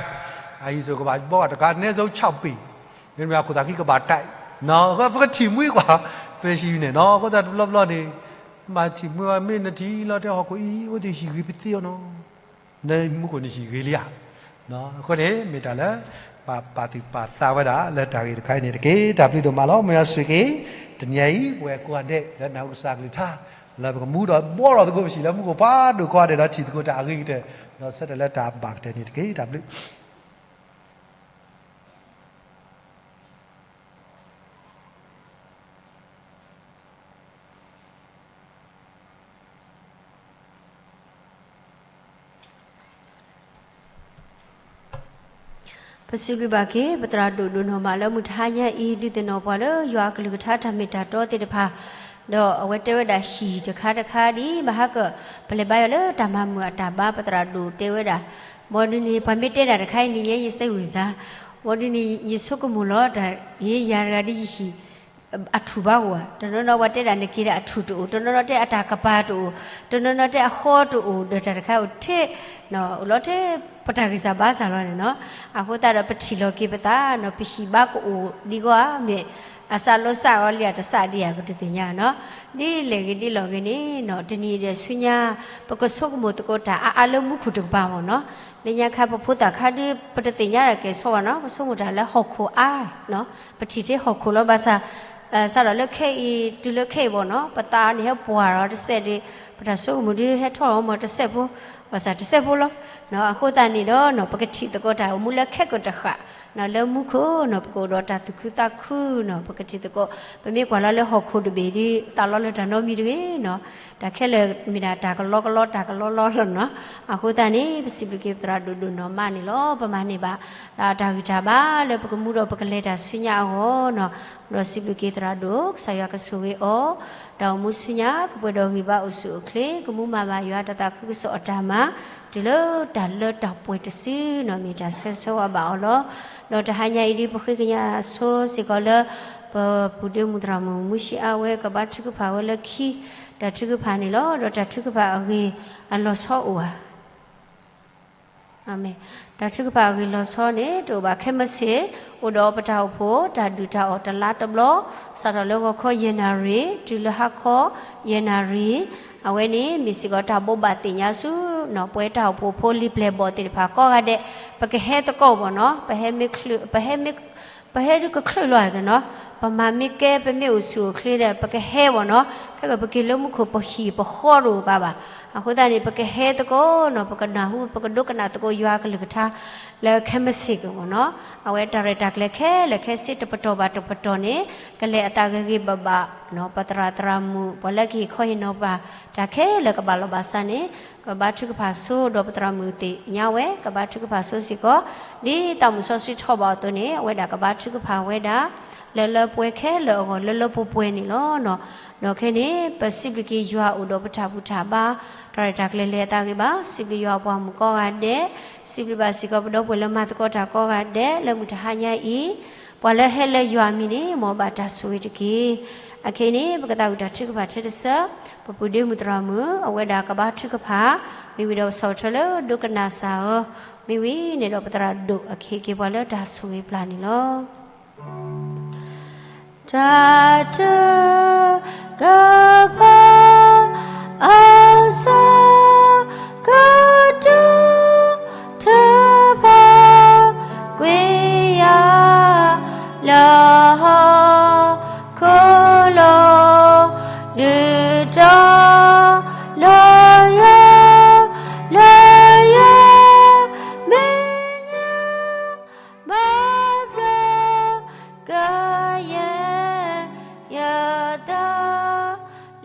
အဟံၣ်စိၤကဘၣ်ဘီဂၤတဂၤ နဲစိဆၣ်ပ့ၤ မ့တမ့ၢ်အခိၣ်သးခံကဘၣ်တၢ်, ပကထံၣ်မှံကွၢ် ပဟံၣ်န့ၣ်နီၤ, အဃိသတးတဘျီဘျီန့ၣ် ဘၣ်ထံၣ်မှံဝဲ မ့ၢ်နထံၣ်လီၤတဲဟီၣ်ခိၣ်အံၤ အိၣ်သ့ၣ်ဟံၣ်ဂ့ၤပသ့အီၤနီၤ, နမူခိၣ်န့ၣ်ဟံၣ်ဂ့ၤလံဧါ, အဃိန့ၣ် မ့ၢ်တၢ်လၢ ပာ်သူၣ်ပာ်သးဝဲဒၣ်လၢတၢ်ဂ့ၢ်တခါအံၤန့ၣ်တက့ၢ်. တၢ်ဘျုးဒိၣ်မးလီၤ မုၢ်ယွၤဆိၣ်ဂ့ၤက့ၤ, တနံၤအံၤ ပဝဲကိးဂၤဒဲး လၢနၢ်ဟူကစၢ်ကလုၢ်ကထါ လၢပကမူဒီးဘှီထီၣ်သကိးပဟံၣ်လၢမူခိၣ်ပှၤဒိၣ်ကိးဂၤဒဲးဒီးထံၣ်သကိးတၢ်အဂ့ၤကတၢၢ်, ဒီးဆၢထၢၣ်လၢတၢ်ဘၣ်ကတၢၢ်န့ၣ်တက့ၢ်. တၢ်ဘျုး ပစံးဘျုးဘၣ်က့ၤ ပသရၣ်ဒိၣ်ဒိၣ်နီၢ်မးလၢမုၢ်တဟါညါအံၤ ဒုးသ့ၣ်နီၣ်ပှၤလၢယွၤအကလုၢ်ကထါတၢ်မ့ၢ်တၢ်တီသ့ၣ်တဖၣ်, ဒီးအဝဲတဲဝဲဒၣ်ဟံၣ်တခါတခါဒ် ဘၣ်ဟးကၢၣ် ပလဲၤဘါယွၤလၢတၢ်မၤမုာ်အတၢ်ဘါ ပသရၣ်ဒိၣ်တဲဝဲဒၣ်, ဘၣ်ဒုးန့ၣ် ပှၤမ့ၢ်တဲဒၣ်တခါအံၤန့ၣ် ယဲယစိတ်ဝင်စား, ဘၣ်ဒုးန့ၣ် ယဆိကမိၣ်လီၤတၢ် ယၤတဂၤဒ်ယဟံၣ် အထူၣ်ဘၣ်အိၣ်ဧါ, တနီၤနီၤပှၤတဲဒၣ်နက့ၤဒီးအထူၣ်တအိၣ်, တနီၤနီၤတဲအတၢ်ကပၤတအိၣ်, တနီၤနီၤတဲအဃီတအိၣ်, ဒီးတၢ်တခါအိၣ်ထဲ အိၣ်လီၤထဲ ပတၢ်ဂံၢ်စၢ်ဘါစၢ်လီၤန့ၣ်နီၤ, အဃိသတးဒီးပထံၣ်လီၤက့ၤပသးနီၤ ပဟံၣ်ဘါကအိၣ်ဒ်ဂီၢ်ဧါ, မ့ၢ်အစးလီၤစးအီၤလံဧါ တစးဒံးဧါ ပတသ့ၣ်ညါနီၤ, ဒ်လဲၣ်ဂ့ၤဒ်လဲၣ်ဂ့ၤန့ၣ်နီၤ တနံၤအံၤဒီးဆူညါ ပကဆိကမိၣ်သကိးတၢ်အါအါလၢမူခိၣ်တကပၤမ့ၢ်နီၤ, လၢညါခါပဖိသၣ်ခါဒုး ပတသ့ၣ်ညါတၢ်ကဲၤဆိဘၣ်နီၤ, ပဆိကမိၣ်တၢ်လၢဟီၣ်ခိၣ်အါနီၤ, ပထံၣ်ထဲဟီၣ်ခိၣ်လီၤ ဘၣ်ဆၣ် စးထီၣ်လၢခဲအံၤ တုၤလၢခဲအံၤဘၣ်နီၤ ပသးန့ၣ်ဟဲပှၢ်ဒီးတစဲးဒီး ပတၢ်ဆိကမိၣ်ဒုးဟဲထီၣ်လီၤမ့ၢ်တစဲးဖိ, ဘၣ်ဆၣ်တစဲးဖိလီၤ, အဃိသတးန့ၣ်ဒီး ပကထံၣ်သကိးတၢ်အိၣ်မူလၢခဲကိာ်တဃာ် လၢမူခိၣ်နီၤ ပကအိၣ်ဒီးတၢ်သူၣ်ခုသးခုနီၤ ပကထံၣ်သကိး ပမ့ၢ်ကွၢ်လီၤလၢဟီၣ်ခိၣ်တဘ့ၣ်ဒီး သးလီလၢတၢ်နီတမံၤတဂ့ၤနီၤ, တၢ်ခဲလၢာ်မ့ၢ်ဒၣ်တၢ်ကလီကလီ တၢ်ကလီလီလီၤနီၤ, အဃိသတးန့ၣ် ပစံးဘျုးက့ၤပသရၣ်ဒိၣ်ဒိၣ်နီၢ်မးန့ၣ်လီၤ, ပမၤန့ၢ်ဘၣ် တၢ်ဂံၢ်တၢ်ဘါလၢပကမူဒီးပကလဲၤတၢ်ဆူညါအဂီၢ်နီၤ, ဒီးစံးဘျုးက့ၤသရၣ်ဒိၣ် ကစၢ်ယွၤကဆိၣ်ဂ့ၤအီၤ, ဒီးအိၣ်မူဆူညါ ကပှဲၤဒီးဂံၢ်ဘါအိၣ်ဆူၣ်အိၣ်ချ့ ကမူမၤဘၣ်ယွၤတၢ်သးခုကစီၣ်အတၢ်မၤ တုၤလၢတၢ်လၢတၢ်ပှဲၤတစုနီၤ မ့ၢ်တၢ်ဆၢဂ့ၤဆၢဝါဘၣ်အီၤလီၤ. ဒီးတဟါညါအံၤဒ်ပဃ့ကညးဆိစ့ၢ်ကီးလၢ ပပူၤဒ့မုၣ်သရၣ်မုၣ်မူၡံအါဝဲ ကဘါထုကဖၣ်ဝဲလၢခံ တၢ်ထုကဖၣ်န့ၣ်လီၤ. ဒီးတၢ်ထုကဖၣ်အဂ့ၢ်အလီၤဆီအိၣ်ဧါ တၢ်ထုကဖၣ်အဂ့ၢ်လီၤဆီန့ၣ် တအိၣ်ဘၣ်ခဲမုၢ်ဆ့ၣ်, အိၣ်ဒီးပတၢ်အိၣ်ဖှိၣ် တၢ်ဒုၣ်တၢ်အီၣ်တလါတဘျီ, စးထီၣ်လၢဂီၤခီယဲၢ်နၣ်ရံၣ် တုၤလၢဟါခီယဲၢ်နၣ်ရံၣ်, အဝဲန့ၣ်မ့ၢ်စ့ၢ်ကီးတၢ်ဘိးဘၣ်သ့ၣ်ညါဆူ ပဝဲတၢ်အိၣ်ဖှိၣ်ဖိလံၤပျဲၢ်ဘီၣ်သ့ၣ်တဖၣ်ကိးဂၤဒဲး, ပကဟဲသကိးဘၣ်နီၤ, ပဟဲမ့ၢ်ချုး ပဟဲမ့ၢ် ပဟဲဒုးကချုးလီၤနီၤ, ပမၤမ့ၢ်ကဲ ပမ့ၢ်အိၣ်ဆူၣ်အိၣ်ချ့ဒီး ပကဟဲဘၣ်နီၤ, ခဲကပက့ၤလၢမူခိၣ်ပဟံၣ်ပဃီတအိၣ်ကါဘၣ်. အဃိသတးန့ၣ် ပကဟဲသကိးနီၤ, ပကနၢ်ဟူ ပကဒိကနၣ်သကိးယွၤကလုၢ်ကထါ လၢခဲမုၢ်ဆ့ၣ်က့ၤမ့ၢ်နီၤ, အဝဲတၢ်ရဲၣ်တၢ်ကျဲၤခဲလၢာ်ခဲဆ့တပတီၢ်ဘၣ်တပတီၢ်န့ၣ် ကလဲၤအသးဂ့ၤဂ့ၤဘၣ်ဘၣ်နီၤ, ပသရၣ်သရၣ်မုၣ် ပှၤလၢကဟ့ၣ်ခီဟ့ၣ်နီၤပှၤ တၢ်ခဲလၢာ်ကဘၣ်လီၤဘၣ်စးန့ၣ် ကဘါထုကဖၣ်ဆိဒီးပသရၣ်မုၣ်သ့ၣ်ညါဝဲ ကဘါထုကဖၣ်ဆိစ့ၢ်ကီး, ဒ်သးမုၣ်စီဆှံထီၣ်ဘၣ်အသိးန့ၣ် အဝဲဒၣ်ကဘါထုကဖၣ်ဝဲဒၣ် လၢလၢပှဲၤခဲလၢာ်အဂီၢ် လၢလၢပှဲၤပှဲၤန့ၣ်လီၤ. ဒီးခဲန့ၣ် ပစံးဘျုးက့ၤယွၤအိၣ်ဒီးပတၢ်ဘူၣ်တၢ်ဘါ, တၢ်ရဲၣ်တၢ်ကျဲၤလဲၤအသးဂ့ၤဘၣ်, စံးဘျုးယွၤအပှၤမုၣ်ကိးဂၤဒဲး, စံးဘျုးဘၣ်စ့ၢ်ကီးပဒီပုၢ်ဝဲၢ်လၢမၤသကိးတၢ်ကိးဂၤဒဲး လၢမုၢ်တဟါညါအံၤ, ပှၤလၢဟဲလၢယွၤအမံၤန့ၣ် မ်အဘၣ်တၢ်ဆိၣ်ဂ့ၤတက့ၢ်. အခဲအံၤန့ၣ် ပကသးဝံၣ်တၢ်ထုကဖၣ်ထဲတစဲး, ပပုၢ်ဒ့မုၣ်သရၣ်မုၣ် အဝဲဒၣ်ကဘါထုကဖၣ်, မ့ၢ်ဝံၤဒီးပဆီၣ်ထွဲလၢဒိကနၣ်စၢ်ဧၢ, မ့ၢ်ဝံၤန့ၣ်ဒီးပသရၣ်ဒိၣ်အခံက့ၤပှၤလၢတၢ်ဆိၣ်ဂ့ၤပျၢ်န့ၣ်လီၤ. တၢ်ထုကဖၣ် အဆၢကတီၢ် ထုကဖၣ်ကွံာ်ယၤ လၢဟီၣ်ခိၣ်လိၤ ဒုးတီၤလၢယွၤ, လၢယွၤမဲာ်ညါ ဘၣ်ဖျါ ကယဲၢ်ယသး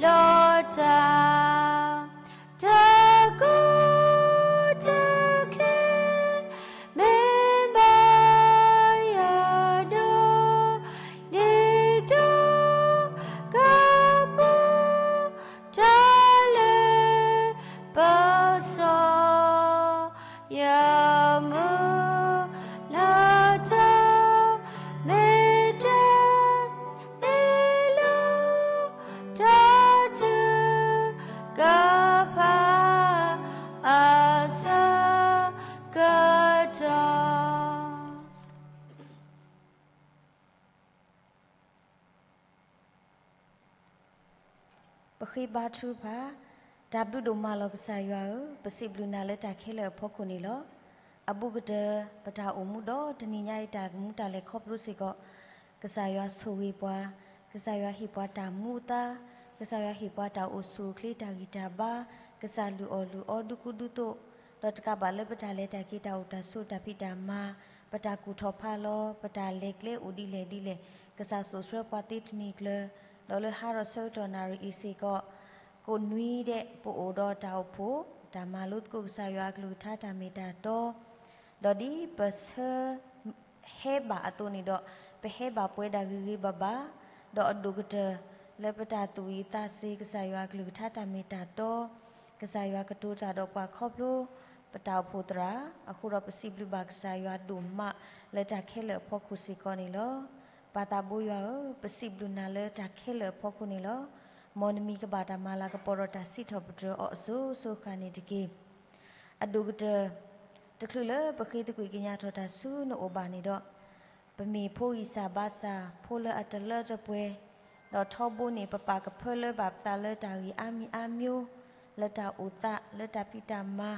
လီၤတၢ်, တၢ်ကူၣ်တၢ်ခဲ မ့ၢ်ဘၣ်ယၤဒီး ဒ်သိးကပူၤ တၢ်လၢပစီ ယမုၢ်လၢ်တၢ် မ့ၢ်တၢ်အ့ၣ်လိာ် တၢ်ထုကဖၣ် အဆၢကတီၢ် ပဃ့ဘါထုကဖၣ်. တၢ်ဘျုးဒိၣ်မးလီၤ ကစၢ်ယွၤဧၢ, ပစံးဘျုးနၤလၢတၢ်ခဲလၢာ်အဖီခိၣ်န့ၣ်လီၤ. အဘူးကတၢၢ် ပတၢ်အိၣ်မူဒီးတနံၤညါအံၤတၢ်မူတၢ်လဲၤခီဖျိစ့ၢ်ကီး, ကစၢ်ယွၤဆိၣ်ဂ့ၤပှၤ, ကစၢ်ယွၤဟ့ၣ်ပှၤတၢ်မူအသါ, ကစၢ်ယွၤဟ့ၣ်ပှၤတၢ်အိၣ်ဆူၣ်အိၣ်ချ့တၢ်ဂံၢ်တၢ်ဘါ, ကစၢ်လုၢ်အီၣ်လုၢ်အီဒူကူဒူသိး, ဒီးတကးဘၣ်လၢပတၢ်လဲၤတၢ်က့ၤတၢ်အိၣ်တၢ်ဆိးတၢ်ဖံးတၢ်မၤ, ပတၢ်ကူၣ်ထီၣ်ဖးလီၤ, ပတၢ်လဲၤကျဲအိၣ်ဒ်လဲၣ်ဒ်လဲၣ်, ကစၢ်စိာ်ဆှၢပှၤသ့တနံၤကျၢၤ, ဒီးလၢဟါဒီးဆၢကတီၢ်နၣ်ရံၣ်အံၤစ့ၢ်ကီး, ကိးနွံဒဲး ပအိၣ်ဒီးတၢ်အိၣ်ဖှိၣ်, တၢ်မၤလိသကိးကစၢ်ယွၤအကလုၢ်ကထါတၢ်မ့ၢ်တၢ်တီ, ဒီးဒ်ပဆၢ ဟဲဘၣ်အသိးန့ၣ်ဒီး, ပဟဲဘၣ်ပှဲၤဒၣ်ဂ့ၤဂ့ၤဘၣ်ဘၣ်, ဒီးအဒိၣ်ကတၢၢ်လၢပတၢ်သူၣ်ဝံၤသးစ့ၤ ကစၢ်ယွၤအကလုၢ်ကထါတၢ်မ့ၢ်တၢ်တီ, ကစၢ်ယွၤကတိၤတၢ်ဒီးပှၤခီဖျိ ပတၢ်အိၣ်ဖှိၣ်သရၣ်, အဃိဒီးပစံးဘျုးဘၣ်ကစၢ်ယွၤဒိၣ်မးလၢတၢ်ခဲလၢာ်အဖီခိၣ်စ့ၢ်ကီးန့ၣ်လီၤ. ပၢ်သးဘိယွၤဧၢ, ပစံးဘျုးနၤလၢတၢ်ခဲလၢာ်အဖီခိၣ်န့ၣ်လီၤ. မ်နမံၤကဘၣ်တၢ်မၤလၤကပီၤဒီးတၢ်စံးထီၣ်ပတြၢၤအီၤအစိၤစိၤဃၣ်န့ၣ်တက့ၢ်. အဒိၣ်ကတၢၢ်, တချုးလၢပဃ့သကွံာ်ကညးထီၣ်တၢ်ဆူနအိၣ်ဘၣ်န့ၣ်ဒီး, ပမ့ၢ်ဖိဂံၢ်စၢ်ဘါစၢ် ဖိလၢအတလၢတပှဲၤ, ဒီးထီဘိန့ၣ် ပပာ်ကဖၢလၢဘၣ်ပသးလၢတၢ်ဂ့ၢ်အါမံၤအါမျိုး, လၢတၢ်အိၣ်သး, လၢတၢ်ဖံးတၢ်မၤ,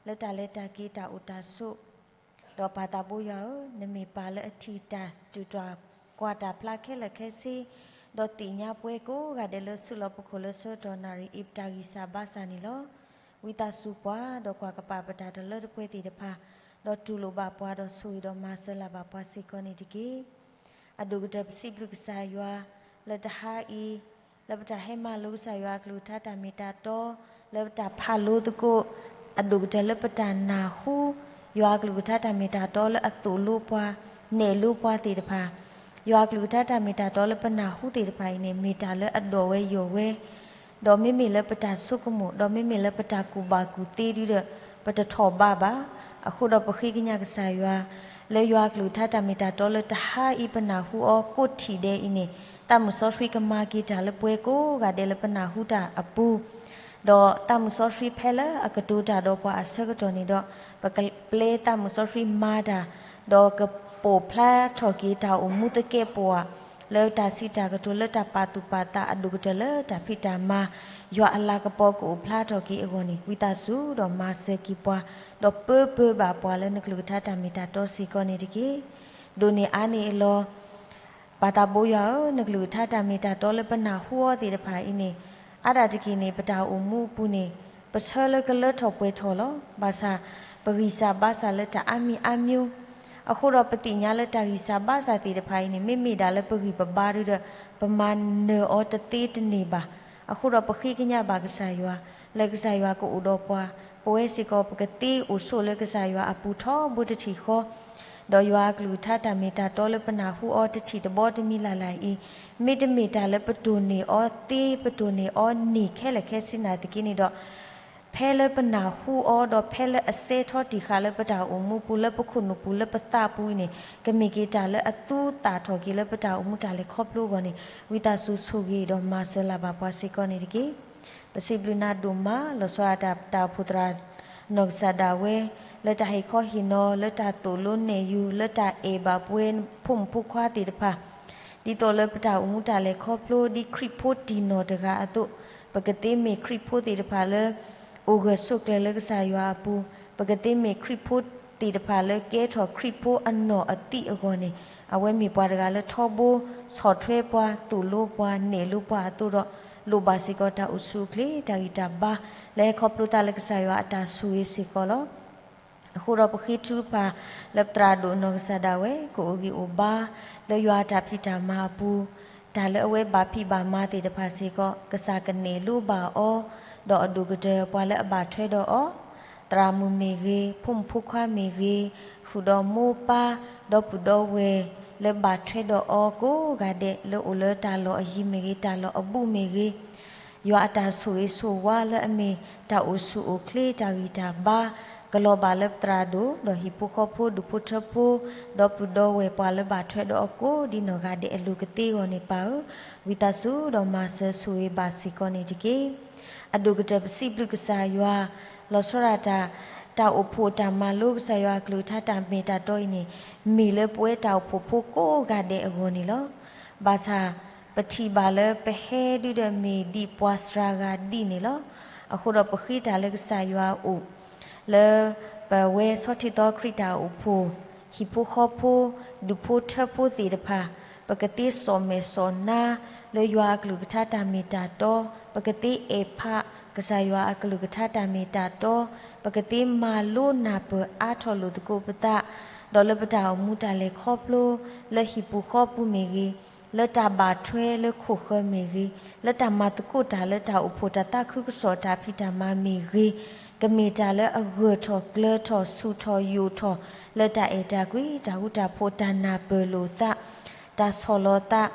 လၢတၢ်လဲၤတၢ်က့ၤတၢ်အိၣ်တၢ်ဆိး, ဒီးပၢ်သးဘိယွၤဧၢ, နမ့ၢ်ပၢ်လၢအထံၣ်တၢ်တုၤတၢ်ကွၢ်တၢ်ဖျါခဲလၢာ်ခဲဆ့, ဒီးသ့ၣ်ညါပှဲၤကိးဂၤဒဲးလၢဆူလီၢ်ပခိၣ်လၢဆၢကတီၢ်နၣ်ရံၣ်အံၤ ပတၢ်ဂံၢ်စၢ်ဘါစၢ်န့ၣ်လီၤ. ဝံသးစူၤပှၤ, ဒီးကွၢ်ကပာ်ပတၢ်တလၢတပှဲၤသ့ၣ်တဖၣ်, ဒီးတူၢ်လိာ်ဘၣ်ပှၤ, ဒီးဆိၣ်ဂ့ၤဒီးမၤစၢၤလၢ်ဘၣ်ပှၤစ့ၢ်ကီးန့ၣ်တက့ၢ်. အဒိၣ်ကတၢၢ်ပစံးဘျုးကစၢ်ယွၤ, လၢတဟါအံၤ, လၢပတၢ်ဟဲမၤလိကစၢ်ယွၤအကလုၢ်ကထါတၢ်မ့ၢ်တၢ်တီ, လၢပတၢ်ဖးလိသကိး, အဒိၣ်ကတၢၢ်လၢပတၢ်နၢ်ဟူ, ယွၤအကလုၢ်ကထါတၢ်မ့ၢ်တၢ်တီလၢအသိၣ်လိပှၤ, နဲၣ်လိပှၤသ့ၣ်တဖၣ်, ယွၤအကလုၢ်ကထါတၢ်မ့ၢ်တၢ်တီလၢပနၢ်ဟူသ့ၣ်တဖၣ်အံၤန့ၣ် မ့ၢ်တၢ်လၢအဒိၣ်ဝဲယိာ်ဝဲ, ဒီးမ့မ့ၢ်လၢပတၢ်ဆိကမိၣ်, ဒီးမ့မ့ၢ်လၢပတၢ်ကူၣ်ဘၣ်ကူၣ်သ့ဒုဒီး, ပတထီၣ်ဘးဘၣ်. အဃိဒီးပဃ့ကညးကစၢ်ယွၤ, လၢယွၤအကလုၢ်ကထါတၢ်မ့ၢ်တၢ်တီလၢတဟါအံၤပနၢ်ဟူအီၤကိးထံၣ်ဒဲးအံၤန့ၣ်, သးမုၢ်စီဆှံကမၤက့ၤတၢ်လၢပှဲၤကိးဂၤဒဲးလၢပနၢ်ဟူတၢ်အပူၤ, ဒီးသးမုၢ်စီဆှံဖဲလၢအကတိၤတၢ်ဒီးပှၤအဆၢကတီၢ်န့ၣ်ဒီး, ပကပျဲသးမုၢ်စီဆှံမၤတၢ်, ဒီးကပိာ်ဖျါထီၣ်က့ၤတၢ်အိၣ်မူသကဲးပဝး, လၢတၢ်စံးတၢ်ကတိၤလၢတၢ်ပာ်သူၣ်ပာ်သးအဒိၣ်ကတၢၢ်လၢတၢ်ဖံးတၢ်မၤ, ယွၤအလၤကပီၤကအိၣ်ဖျါထီၣ်က့ၤအဂီၢ်န့ၣ်, ဝံသးစူၤဒီးမၤစၢၤက့ၤပှၤ, ဒီးပၢပၢဘၣ်ပှၤလၢနကလုၢ်ကထါတၢ်မ့ၢ်တၢ်တီစ့ၢ်ကီးန့ၣ်တက့ၢ်. ဒိးန့ၢ်အါန့ၢ်အလီၢ် ပၢ်သးဘိယွၤဧၢ, နကလုၢ်ကထါတၢ်မ့ၢ်တၢ်တီလၢပနၢ်ဟူအီၤသ့ၣ်တဖၣ်အံၤန့ၣ်, အါဒၣ်တက့ၢ်န့ၣ် ပတၢ်အိၣ်မူအပူၤန့ၣ်, ပဆၢလၢကလၢထီၣ်ပှဲၤထီၣ်လီၤ. ဘၣ်ဆၣ်, ပဂံၢ်စၢ်ဘါစၢ်လၢတၢ်အါမံၤအါမျိုး, အဃိဒီးပသ့ၣ်ညါလၢတၢ်ဂံၢ်စၢ်ဘါစၢ်သ့ၣ်တဖၣ်အံၤန့ၣ် မ့မ့ၢ်ဒၣ်လၢပဂံၢ်ပဘါဒုဒီး, ပမၤနၢၤအီၤတသ့တန့ၢ်ဘၣ်. အဃိဒီးပဃ့ကညးဘၣ်ကစၢ်ယွၤ, လၢကစၢ်ယွၤကအိၣ်ဒီးပှၤ, ပဝဲစ့ၢ်ကီးပကသ့အိၣ်ဆိးလၢကစၢ်ယွၤအပူၤထီဘိတထံၣ်ဃီ ဒီးယွၤအကလုၢ်ကထါတၢ်မ့ၢ်တၢ်တီလၢပနၢ်ဟူအီၤတထံၣ်တဘီတမံၤလၢ်လၢ်အံၤ, မ့တမ့ၢ်တၢ်လၢပတိၢ်န့ၢ်အီၤသ့ ပတိၢ်န့ၢ်အီၤန့ၢ်ခဲလၢာ်ခဲဆ့နာ်သက့န့ၣ်ဒီး, ဖဲလၢပနၢ်ဟူအီၤ ဒီးဖဲလၢအစဲထီတံၢ်ဃာ်လၢပတၢ်အိၣ်မူပူၤ လၢပခိၣ်နူာ်ပူၤ လၢပသးပူၤအံၤန့ၣ်, ကမ့ၢ်က့ၤတၢ်လၢအသူသးထီၣ်က့ၤလၢပတၢ်အိၣ်မူတၢ်လဲၤခီဖျိအဂီၢ်န့ၣ်, ဝံသးစူၤဆိၣ်ဂ့ၤဒီးမၤစၢၤလၢ်ဘၣ်ပှၤစ့ၢ်ကီးန့ၣ်တက့ၢ်. ပစံးဘျုးနၤဒိၣ်မး လီၤဆီဒၣ်တၢ် တၢ်အိၣ်ဖှိၣ်သရၣ်နီၢ်ကစၢ်ဒၣ်ဝဲ လၢတၢ်ဟ့ၣ်ခီဟ့ၣ်နီၤ လၢတၢ်သိၣ်လိနဲၣ်ယူၤ လၢတၢ်အဲၣ်ဘၣ်ပဝဲဖိမုၣ်ဖိခွါသ့ၣ်တဖၣ်, ဒ်သိးလၢပတၢ်အိၣ်မူတၢ်လဲၤခီဖျိ ဒ်ခရံာ်ဖိတံၢ်နီၢ်တဂၤအသိး, ပကသ့မ့ၢ်ခရံာ်ဖိသ့ၣ်တဖၣ်လၢ အိၣ်ဂၢၢ်ဆိးကျၢၤလၢကစၢ်ယွၤအပူၤ, ပကသ့မ့ၢ်ခရံာ်ဖိသ့ၣ်တဖၣ်လၢကဲထီၣ်ခရံာ်ဖိအနီၢ်အသံးအဂီၢ်န့ၣ်, အဝဲမ့ၢ်ပှၤတဂၤလၢထီဘိဆီၣ်ထွဲပှၤ သိၣ်လိပှၤ နဲၣ်လိပှၤအသိးဒီး, လိၣ်ဘၣ်စ့ၢ်ကီးတၢ်အိၣ်ဆူၣ်အိၣ်ချ့ တၢ်ဂံၢ်တၢ်ဘါ လၢဟဲခီဖျိသးလၢကစၢ်ယွၤအတၢ်ဆိၣ်ဂ့ၤစ့ၢ်ကီးလီၤ. အဃိဒီးပဃ့ထုကဖၣ် လၢပသရၣ်ဒိၣ်နီၢ်ကစၢ်ဒၣ်ဝဲ ကအိၣ်ဂံၢ်အိၣ်ဘါ လၢယွၤအတၢ်ဖံးတၢ်မၤအပူၤ, တၢ်လၢအဝဲဘၣ်ဖံးဘၣ်မၤသ့ၣ်တဖၣ်စ့ၢ်ကီး ကစၢ်ကနဲၣ်လိဘၣ်အီၤ, ဒီးအဒိၣ်ကတၢၢ်ပှၤလၢအဘၣ်ထွဲဒီးအီၤ, သရၣ်မုၣ်မ့ၢ်ဂ့ၤ, ဖိမုၣ်ဖိခွါမ့ၢ်ဂ့ၤ, ဃုာ်ဒီးမိၢ်ပၢ်, ဒီပုၢ်ဒီဝဲၢ် လၢဘၣ်ထွဲဒီးအီၤကိးဂၤဒဲး လၢအိၣ်လၢတၢ်လီၢ်အယံၤမ့ၢ်ဂ့ၤ, တၢ်လီၢ်အဘူးမ့ၢ်ဂ့ၤ, ယွၤအတၢ်ဆိၣ်ဂ့ၤဆိၣ်ဝါလၢအမ့ၢ်တၢ်အိၣ်ဆူၣ်အိၣ်ချ့ တၢ်ဂံၢ်တၢ်ဘါ ကလီၤဘၣ်လၢပသရၣ်ဒိၣ် ဒီးဟံၣ်ဖိဃီဖိ ဒူၣ်ဖိထၢဖိ ဒီပုၢ်ဒီဝဲၢ်ပှၤလၢဘၣ်ထွဲဒီးအီၤကိးဒ်နီၢ်ဂၤဒဲးအလိၤကသ့အဂီၢ်န့ၣ် ပၢ်ဧၢ, ဝံသးစူၤဒီးမၤစၢၤဆိၣ်ဂ့ၤဘၣ်စ့ၢ်ကီးန့ၣ်တက့ၢ်. အဒိၣ်ကတၢၢ်ပစံးဘျုးကစၢ်ယွၤ လီၤဆီဒၣ်တၢ် တၢ်အိၣ်ဖှိၣ်တၢ်မၤလိကစၢ်ယွၤအကလုၢ်ကထါတၢ်မ့ၢ်တၢ်တီအံၤန့ၣ် မ့ၢ်လၢပဝဲတၢ်အိၣ်ဖှိၣ်ဖိကိးဂၤဒဲးအဂီၢ်န့ၣ်လီၤ. ဘၣ်ဆၣ် ပထံၣ်ဘၣ်လၢပဟဲဒုဒီးမ့ၢ်ဒ်ပှၤစှၤဂၤဒ်န့ၣ်လီၤ. အဃိဒီးပဃ့တၢ်လၢကစၢ်ယွၤအအိၣ် လၢပဝဲဆီထံသီခရံာ်တၢ်အိၣ်ဖှိၣ် ဟံၣ်ဖိဃီဖိ ဒူၣ်ဖိထၢဖိသ့ၣ်တဖၣ် ပကသ့စီၣ်မဲာ်စီၣ်နါ လၢယွၤအကလုၢ်ကထါတၢ်မ့ၢ်တၢ်တီ, ပကသ့အဲၣ်ဖး ကစၢ်ယွၤအကလုၢ်ကထါတၢ်မ့ၢ်တၢ်တီ, ပကသ့မၤလိနၢ်ပၢၢ်အါထီၣ်လိာ်သကိးပသး, ဒီးလၢပတၢ်အိၣ်မူတၢ်လဲၤခီဖျိ လၢဟံၣ်ပူၤဃီပူၤမ့ၢ်ဂ့ၤ, လၢတၢ်ဘၣ်ထွဲလၢခိၣ်ဃၢၤမ့ၢ်ဂ့ၤ, လၢတၢ်မၤသကိးတၢ်လၢတၢ်အိၣ်ဖှိၣ်တၢ်သးခုကစီၣ်တၢ်ဖံးတၢ်မၤမ့ၢ်ဂ့ၤ, ကမ့ၢ်တၢ်လၢအဂၢၢ်ထီၣ်ကျၢၤထီၣ်ဆူၣ်ထီၣ်ယိာ်ထီၣ် လၢတၢ်အဲၣ်တၢ်ကွံ တၢ်ဃူတၢ်ဖိး တၢ်နၢ်ပၢၢ်လိာ်သး တၢ်ဆီၣ်လီၤသး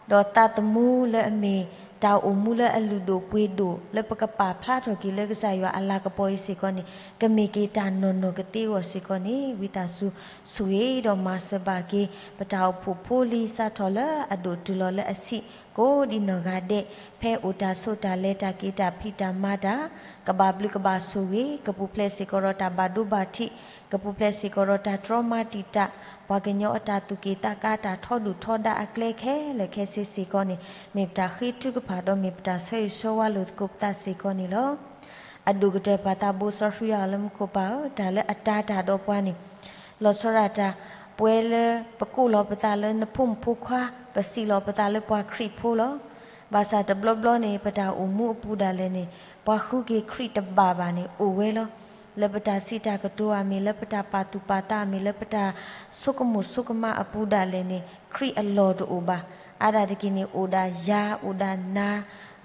ဒီးသးသမူလၢအမ့ၢ် တၢ်အိၣ်မူလၢအလုၢ်ဒိၣ်ပှ့ၤဒိၣ် လၢပကပာ်ဖျါထီၣ်က့ၤလၢကစၢ်ယွၤအလၤကပီၤအံၤစ့ၢ်ကီးန့ၣ် ကမ့ၢ်က့ၤတၢ်နီၢ်နီၢ်ကသ့အဂီၢ်စ့ၢ်ကီးန့ၣ် ဝံသးစူၤဆိၣ်ဂ့ၤဒီးမၤစၢၤဘၣ်က့ၤ ပတၢ်အိၣ်ဖှိၣ်ဖိလံၤစးထီၣ်လၢအဒိၣ်တုၤလီၤလၢအဆံး ကိးဒ်နီၢ်ဂၤဒဲး ဖဲအိၣ်တၢ်ဆိးတၢ်လဲၤ တၢ်က့ၤတၢ်ဖံးတၢ်မၤတၢ် ကဘၣ်ဘျုးကဘၣ်ဆိၣ်ဂ့ၤ ကပူၤဖျဲးစ့ၢ်ကီးဒီးတၢ်ဘၣ်ဒိဘၣ်ထံး ကပူၤဖျဲးစ့ၢ်ကီးဒီးတၢ်တြီမၤတံာ်တာ် ပှၤကညီအတၢ်သူၣ်က့ၣ်သးကါ တၢ်ထီဒုၣ်ထီဒါအကျဲခဲလၢာ်ခဲဆ့စ့ၢ်ကီးန့ၣ် မ့ၢ်ပတၢ်ဃ့ထုကဖၣ်ဒီးမ့ၢ်ပတၢ်ဆၢဂ့ၤဆၢဝါလိာ်သကိးပသးစ့ၢ်ကီးန့ၣ်လီၤ. အဒိၣ်ကတၢၢ်ပၢ်သးဘိစီဆှံယွၤလၢမူခိၣ် ပၢ်ဧၢ, တၢ်လၢအတၤတၢ်ဒီးပှၤန့ၣ် လီၤဆီဒၣ်တၢ် ပဝဲလၢပကိးလီၤပသးလၢနဖိမုၣ်ဖိခွါ ပစံးလီၤပသးလၢပှၤခရံာ်ဖိလီၤ. ဘၣ်ဆၣ်တဘျီဘျီန့ၣ် ပတၢ်အိၣ်မူအပူၤဒၣ်လဲာ်န့ၣ် ပှၤဃုက့ၤခရံာ်တဘၣ်ဘၣ်န့ၣ် အိၣ်ဝဲလီၤ. လၢပတၢ်စံးတၢ်ကတိၤဧါမ့ၢ် လၢပတၢ်ပာ်သူၣ်ပာ်သးမ့ၢ် လၢပတၢ်ဆိကမိၣ်ဆိကမးအပူၤဒၣ်လဲာ်န့ၣ် ခရံာ်အလီၢ်တအိၣ်ဘၣ်. အါဒၣ်တက့ၢ်န့ၣ် အိၣ်ဒၣ်ယၤ အိၣ်ဒၣ်နၤ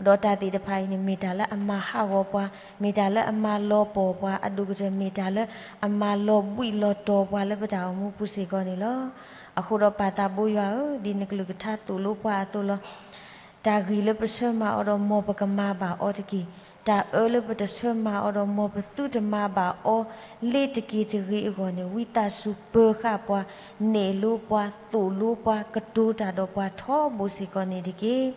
ဒီးတၢ်သ့ၣ်တဖၣ်အံၤန့ၣ် မ့ၢ်တၢ်လၢအမၤဟးဂီၤပှၤ, မ့ၢ်တၢ်လၢအမၤလီၤပှီၢ်ပှၤ, အဒိၣ်ကတၢၢ်မ့ၢ်တၢ်လၢအမၤလီၤဘှံးလီၤတီၤပှၤလၢပတၢ်အိၣ်မူပူၤစ့ၢ်ကီးန့ၣ်လီၤ. အဃိဒီးပၢ်သးဘိယွၤဧၢ, ဒ်နကလုၢ်ကထါသိၣ်လိပှၤအသိးလီၤ. တၢ်ဂ့ၤလၢပဆၢမၤအီၤဒီး မ်ပကမၤဘၣ်အီၤတက့ၢ်. တၢ်အၢလၢပတဆၢမၤအီၤဒီး မ်ပသုတမၤဘၣ်အီၤလ့ၤတက့ၢ်တဂ့ၤအဂီၢ်န့ၣ် ဝံသးစူၤပၢၤဃာ်ပှၤ, နဲၣ်လိပှၤ, သိၣ်လိပှၤ, ကတိၤတၢ်ဒီးပှၤထီဘိစ့ၢ်ကီးန့ၣ်တက့ၢ်.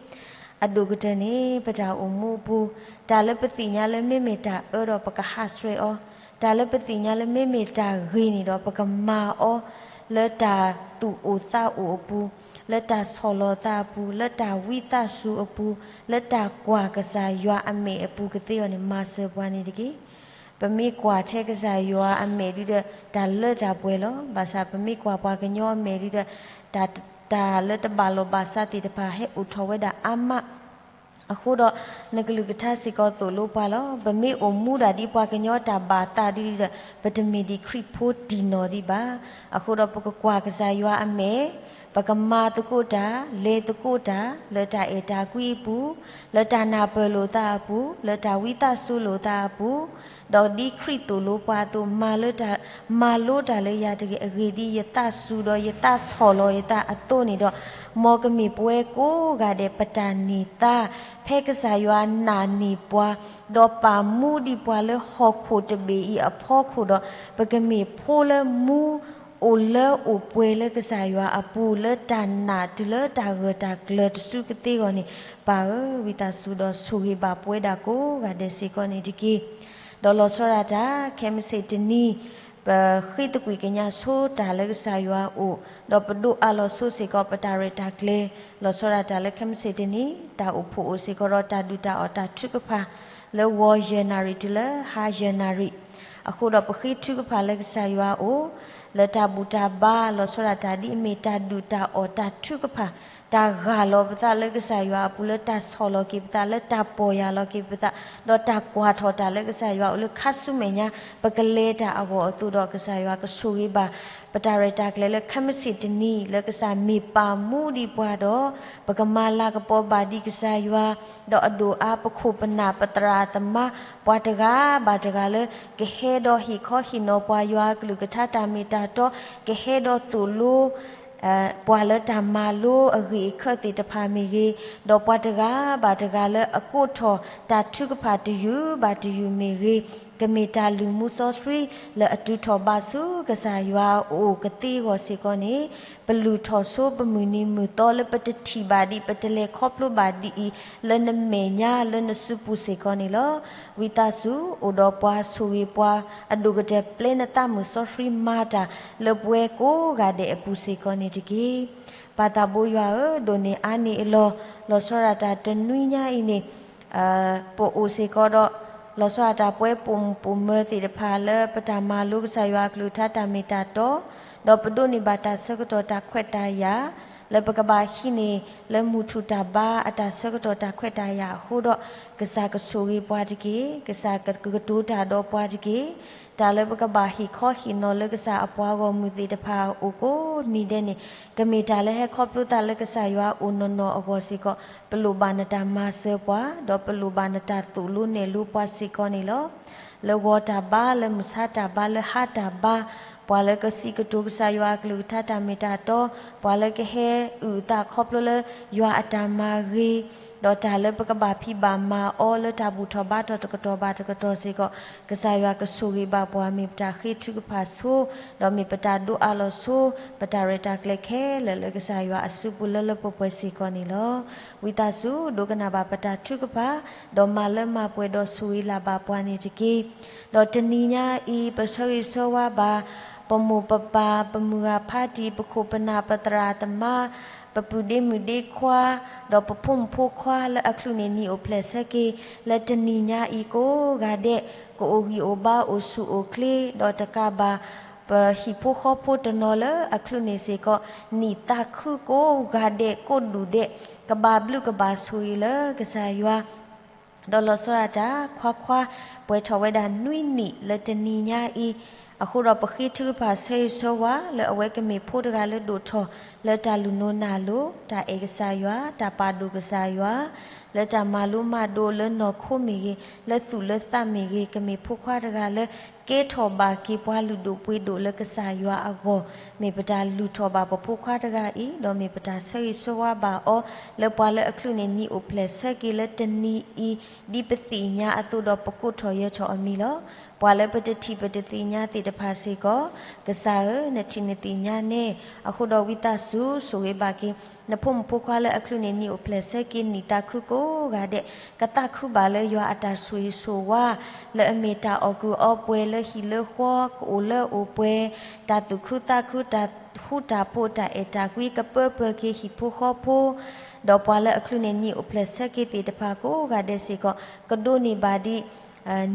အဒိၣ်ကတၢၢ်န့ၣ် ပတၢ်အိၣ်မူအပူၤ တၢ်လၢပသ့ၣ်ညါလၢမ့မ့ၢ်တၢ်အၢဒီး ပကဟးဆှဲးအီၤ, တၢ်လၢပသ့ၣ်ညါလၢမ့မ့ၢ်တၢ်ဂ့ၤန့ၣ်ဒီး ပကမၤအီၤ လၢတၢ်သူၣ်အိၣ်သးအိၣ်အပူၤ, လၢတၢ်ဆီၣ်လီၤသးအပူၤ, လၢတၢ်ဝံသးစူၤအပူၤ, လၢတၢ်ကွၢ်ကစၢ်ယွၤအမဲာ်အပူၤကသ့အီၤန့ၣ် မၤစၢၤပှၤန့ၣ်တက့ၢ်. ပမ့ၢ်ကွၢ်ထဲကစၢ်ယွၤအမဲာ်ဒုဒီး တၢ်လၢတၢ်ပှဲၤလီၤ. ဘၣ်ဆၣ်ပမ့ၢ်ကွၢ်ပှၤကညီအမဲာ်ဒုဒီး တၢ် တၢ်လၢတဘၣ်လိာ်ဘၣ်စးသ့ၣ်တဖၣ် ဟဲအိၣ်ထီၣ်ဝဲဒၣ်အါမး အဃိဒီး နကလုၢ်ကထါစ့ၢ်ကီးသိၣ်လိပှၤလီၤ. ပမ့ၢ်အိၣ်မူဒၣ်ဒ်ပှၤကညီတၢ်ဘၣ်သးဒ်ဒီး ပတမ့ၢ်ဒ်ခရံာ်ဖိတံၢ်နီၢ်ဒံးဘၣ်. အဃိဒီးပကကွၢ်ကစၢ်ယွၤအမဲာ်, ပကမၤသကိးတၢ်, လဲၤသကိးတၢ်, လၢတၢ်အဲၣ်တၢ်ကွံအပူၤ, လၢတၢ်နၢ်ပၢၢ်လိာ်သးအပူၤ, လၢတၢ်ဝံသးစူၤလိာ်သးအပူၤ, ဒီးဒ်ခရံာ်သိၣ်လိပှၤအသိး, မၤလိတၢ်, မၤလိတၢ်လၢယၤတဂ့ၤ, အဂ့ၢ်ဒ်အံၤ, ယသးစူၤဒီးယသးဆီၣ်လီၤယသးအသိးန့ၣ်ဒီး, မ်ကမ့ၢ်ပဝဲကိးဂၤဒဲးပတၢ်န့ၢ်သါ, ဖဲကစၢ်ယွၤနာ်န့ၢ်ပှၤ, ဒီးပာ်မူဒံးပှၤလၢဟီၣ်ခိၣ်တဘ့ၣ်အံၤအဖီခိၣ်ဒီး, ပကမ့ၢ်ဖိလၢမူ အိၣ်လၢအိၣ်ပှဲၤလၢကစၢ်ယွၤအပူၤ, လၢတၢ်နာ်တုၤလၢတၢ်ဂၢၢ်တၢ်ကျၢၤတစုကသ့အဂီၢ်န့ၣ်, ပၢ်ဧၢ, ဝံသးစူၤဒီးဆိၣ်ဂ့ၤဘၣ်ပဝဲဒၣ်ကိးဂၤဒဲးစ့ၢ်ကီးန့ၣ်တက့ၢ်. ဒီးလီၤဆီဒၣ်တၢ်, ခဲမုၢ်ဆ့ၣ်တနံၤ, ပဃ့သကွံၢ်ကညးဆိတၢ်လၢကစၢ်ယွၤအအိၣ်, ဒီးပဒိးအးလီၤဆိစ့ၢ်ကီးပတၢ်ရဲၣ်တၢ်ကျဲၤ, လီၤဆီဒၣ်တၢ်လၢခဲမုၢ်ဆ့ၣ်တနံၤ, တၢ်အိၣ်ဖှိၣ်အိၣ်စ့ၢ်ကီးဒီးတၢ်ဒုၣ်တၢ်အီၣ်တၢ်ထုကဖၣ်, လၢဂီၤယဲၢ်နၣ်ရံၣ်တုၤလၢဟါယဲၢ်နၣ်ရံၣ်, အဃိဒီးပဃ့ထုကဖၣ်လၢကစၢ်ယွၤအအိၣ်, လၢတၢ်ဘူၣ်တၢ်ဘါ လီၤဆီဒၣ်တၢ်ဒ်အမ့ၢ်တၢ်ဒုၣ်တၢ်အီၣ်တၢ်ထုကဖၣ်, တၢ်ဂၢ်လီၤပသးလၢကစၢ်ယွၤအပူၤ လၢတၢ်ဆီၣ်လီၤက့ၤပသး လၢတၢ်ပီၢ်ယၢ်လီၤက့ၤပသး, ဒီးတၢ်ကွၢ်ထီၣ်တၢ်လၢကစၢ်ယွၤအအိၣ်လၢခါဆူမဲာ်ညါ, ပကလဲၤတၢ်အဂီၢ်အသိးဒီးကစၢ်ယွၤကဆိၣ်ဂ့ၤဘၣ် ပတၢ်ရဲၣ်တၢ်ကျဲၤလၢခဲမုၢ်ဆ့ၣ်တနံၤ လၢကစၢ်မ့ၢ်ပာ်မူဒံးပှၤဒီး, ပကမၤလၤကပီၤဘၣ်ဒံးကစၢ်ယွၤ, ဒီးအဒိၣ်အါပခိၣ်ပနၢ်ပသရၣ်သမါ, ပှၤတဂၤဘၣ်တဂၤလၢ ကဟဲဒီးဟ့ၣ်ခီဟ့ၣ်နီၤပှၤယွၤအကလုၢ်ကထါတၢ်မ့ၢ်တၢ်တီ, ကဟဲဒီးသိၣ်လိ ပှၤလၢတၢ်မၤလိအဂ့ၢ်အခၢၣ်သ့ၣ်တဖၣ်မ့ၢ်ဂ့ၤ, ဒီးပှၤတဂၤဘၣ်တဂၤလၢအကိးထီၣ်တၢ်ထုကဖၣ်တယုၢ်ဘၣ်တယုၢ်မ့ၢ်ဂ့ၤ, ကမ့ၢ်တၢ်လုၢ်မူစီဆှံလၢအတုၤထီၣ်ဘၣ်ဆူကစၢ်ယွၤအအိၣ်ကသ့အဂီၢ်စ့ၢ်ကီးန့ၣ်, ပလုၢ်ထီၣ်ဆိပမုၢ်နံၤမုၢ်သီလၢပတထံၣ်ဘၣ်ဒံး ပတလဲၤခီဖျိဘၣ်ဒ်အံၤ, လၢနမဲာ်ညါလၢနစုပူၤစ့ၢ်ကီးန့ၣ်လီၤ. ဝံသးစူၤအိၣ်ဒီးပှၤဆိၣ်ဂ့ၤပှၤ, အဒိၣ်ကတၢၢ်ပျဲနသးမုာ်စီဆှံမၤတၢ်လၢပဝဲကိးဂၤဒဲးအပူၤစ့ၢ်ကီးန့ၣ်တက့ၢ်. ပၢ်သးဘိယွၤဧၢ, ဒိးန့ၢ်အါန့ၢ်အလီၢ်, လီၤဆီဒၣ်တၢ်တနွံညါအံၤန့ၣ်, ပအိၣ်စ့ၢ်ကီးဒီး, လီၤဆီဒၣ်တၢ်ပဝဲပိာ်မုၣ်ပိာ်မၢၤသ့ၣ်တဖၣ်လၢပတၢ်မၤလိကစၢ်ယွၤအကလုၢ်ကထါတၢ်မ့ၢ်တၢ်တီ, ဒီးပဒိးန့ၢ်ဘၣ်တၢ်ဆၢကတီၢ်တၢ်ခွဲးတၢ်ယာ်, လၢပကဘၣ်ဟံးန့ၢ်လၢမုၢ်ထူၣ်တၢ်ဘါအတၢ်ဆၢကတီၢ်တၢ်ခွဲးတၢ်ယာ်အဃိဒီး, ကစၢ်ကဆိၣ်ဂ့ၤပှၤတက့ၢ်, ကစၢ်ကကတိၤတၢ်ဒီးပှၤတက့ၢ်. တၢ်လၢပကဘၣ်ဟ့ၣ်ခီဟ့ၣ်နီၤလၢကစၢ်အပှၤဂီၢ်မုၢ်သ့ၣ်တဖၣ်အအိၣ်ကိးနံၤဒဲးန့ၣ်, ကမ့ၢ်တၢ်လၢဟဲခီဖျိသးလၢကစၢ်ယွၤအအိၣ်နီၢ်နီၢ်အဂီၢ်စ့ၢ်ကီး, ပလိၣ်ဘၣ်နတၢ်မၤစၢၤပှၤ, ဒီးပလိၣ်ဘၣ်နတၢ်သိၣ်လိနဲၣ်လိပှၤစ့ၢ်ကီးန့ၣ်လီၤ. လၢဂီၤတၢ်ဘါလၢမုၢ်ဆါတၢ်ဘါလၢဟါတၢ်ဘါ, ပှၤလၢကစံးကတိၤကစၢ်ယွၤအကလုၢ်ကထါတၢ်မ့ၢ်တၢ်တီ, ပှၤလၢကဟဲအုၣ်အသးခီဖျိလၢယွၤအတၢ်မၤဂ့ၤ, ဒီးတၢ်လၢပကဘၣ်ဖံးဘၣ်မၤအီၤလၢတၢ်ဘူၣ်ထီၣ်ဘါထီၣ်တကတီၢ်ဘၣ်တကတီၢ်စ့ၢ်ကီး, ကစၢ်ယွၤကဆိၣ်ဂ့ၤဘၣ်ပှၤ မ့ၢ်ပတၢ်ဃ့ထုကဖၣ်ဆိ, ဒီးမ့ၢ်ပတၢ်ဒိးအးလီၤဆိ, ပတၢ်ရဲၣ်တၢ်ကျဲၤခဲလၢာ်လၢကစၢ်ယွၤအစုပူၤလၢလၢပှဲၤပှဲၤစ့ၢ်ကီးန့ၣ်လီၤ. ဝံသးစူၤဒိကနၣ်ဘၣ်ပတၢ်ထုကဖၣ်, ဒီးမၤလၢမၤပှဲၤဒီးဆိၣ်ဂ့ၤလၢ်ဘၣ်ပှၤန့ၣ်တက့ၢ်. ဒီးတနံၤညါအံၤ ပဆၢဂ့ၤဆၢဝါဘၣ် ပမိၢ်ပပၢ် ပမုၢ်ဂၤဖးတံၢ် ပခိၣ်ပနၢ် ပသရၣ်သမါ ပပုၢ်ဒ့မုၣ်ဒ့ခွါ ဒီးပဖိမုၣ်ဖိခွါလၢအချုးန့ၢ်နံၣ်အိၣ်ဖျဲၣ်ဆၢက့ၤ လၢတနံၤညါအံၤကိးဂၤဒဲး ကအိၣ်ဂံၢ်အိၣ်ဘါအိၣ်ဆူၣ်အိၣ်ချ့ ဒီးတကးဘၣ် ပဟံၣ်ဖိဃီဖိတနီၤလၢအချုးန့ၢ်စ့ၢ်ကီး နံၣ်သးခုကိးဂၤဒဲးကိးဒူၣ်ဒဲး ကဘၣ်ဘျုးကဘၣ်ဆိၣ်ဂ့ၤလၢကစၢ်ယွၤ ဒီးလီၤဆီဒၣ်တၢ် ခွါခွါ ပှဲၤထီၣ်ဝဲဒၣ်နွံနံၣ်လၢတနံၤညါအံၤ, အဃိဒီးပဃ့ထုကဖၣ်ဆၢဂ့ၤဆၢဝါလၢအဝဲကမ့ၢ်ဖိတဂၤလၢဒိၣ်ထီၣ် လၢတၢ်လူၤနိၤနၢ်လိၤ တၢ်အဲၣ်ကစၢ်ယွၤ တၢ်ပာ်ဒိၣ်ကစၢ်ယွၤ လၢတၢ်မၤလိမၤဒိးလၢနီၢ်ခိမ့ၢ်ဂ့ၤ လၢသူၣ်လၢသးမ့ၢ်ဂ့ၤ ကမ့ၢ်ဖိခွါတဂၤလၢ ကဲထီၣ်ဘၣ်က့ၤပှၤလုၢ်ဒိၣ်ပှ့ၤဒိၣ်လၢကစၢ်ယွၤအဂီၢ်, မ့ၢ်ပတၢ်လုၢ်ထီၣ်ဘၣ်ပဖိခွါတဂၤအံၤ, ဒီးမ့ၢ်ပတၢ်ဆၢဂ့ၤဆၢဝါဘၣ်အီၤ လၢပှၤလၢအချုးန့ၢ်နံၣ်အိၣ်ဖျဲၣ်ဆၢက့ၤလၢတနံၤအံၤ ဒ်ပသ့ၣ်ညါအသိးဒီးပကိးထီၣ်ယၢၤထီၣ်အမံၤလီၤ. ပှၤလၢပတထံၣ်ပတသ့ၣ်ညါသ့ၣ်တဖၣ်စ့ၢ်ကီး, ကစၢ်ဧၢ, နထံၣ်နသ့ၣ်ညါန့ၣ်, အဃိဒီးဝံသးစူၤဆိၣ်ဂ့ၤဘၣ်က့ၤ နဖိမုၣ်ဖိခွါလၢအချုးန့ၢ်နံၣ်အိၣ်ဖျဲၣ်ဆၢက့ၤနံၣ်သးခုကိးဂၤဒဲး, ကသးခုဘၣ်လၢယွၤအတၢ်ဆိၣ်ဂ့ၤဆိၣ်ဝါ, လၢအမ့ၢ်တၢ်အီၣ်ကုာ်အီပှဲၤလၢဟံၣ်လၢဃီ ကအိၣ်လၢအိၣ်ပှဲၤ, တၢ်သူၣ်ခုသးခု တၢ်ဃူတၢ်ဖိး တၢ်အဲၣ်တၢ်ကွံ ကပၢပၢၤက့ၤဟံၣ်ဖိဃီဖိ ဒီးပှၤလၢအချုးန့ၢ်နံၣ်အိၣ်ဖျဲၣ်ဆၢက့ၤသ့ၣ်တဖၣ်ကိးဂၤဒဲးစ့ၢ်ကီး, ကဒိးန့ၢ်ဘၣ်ဒံး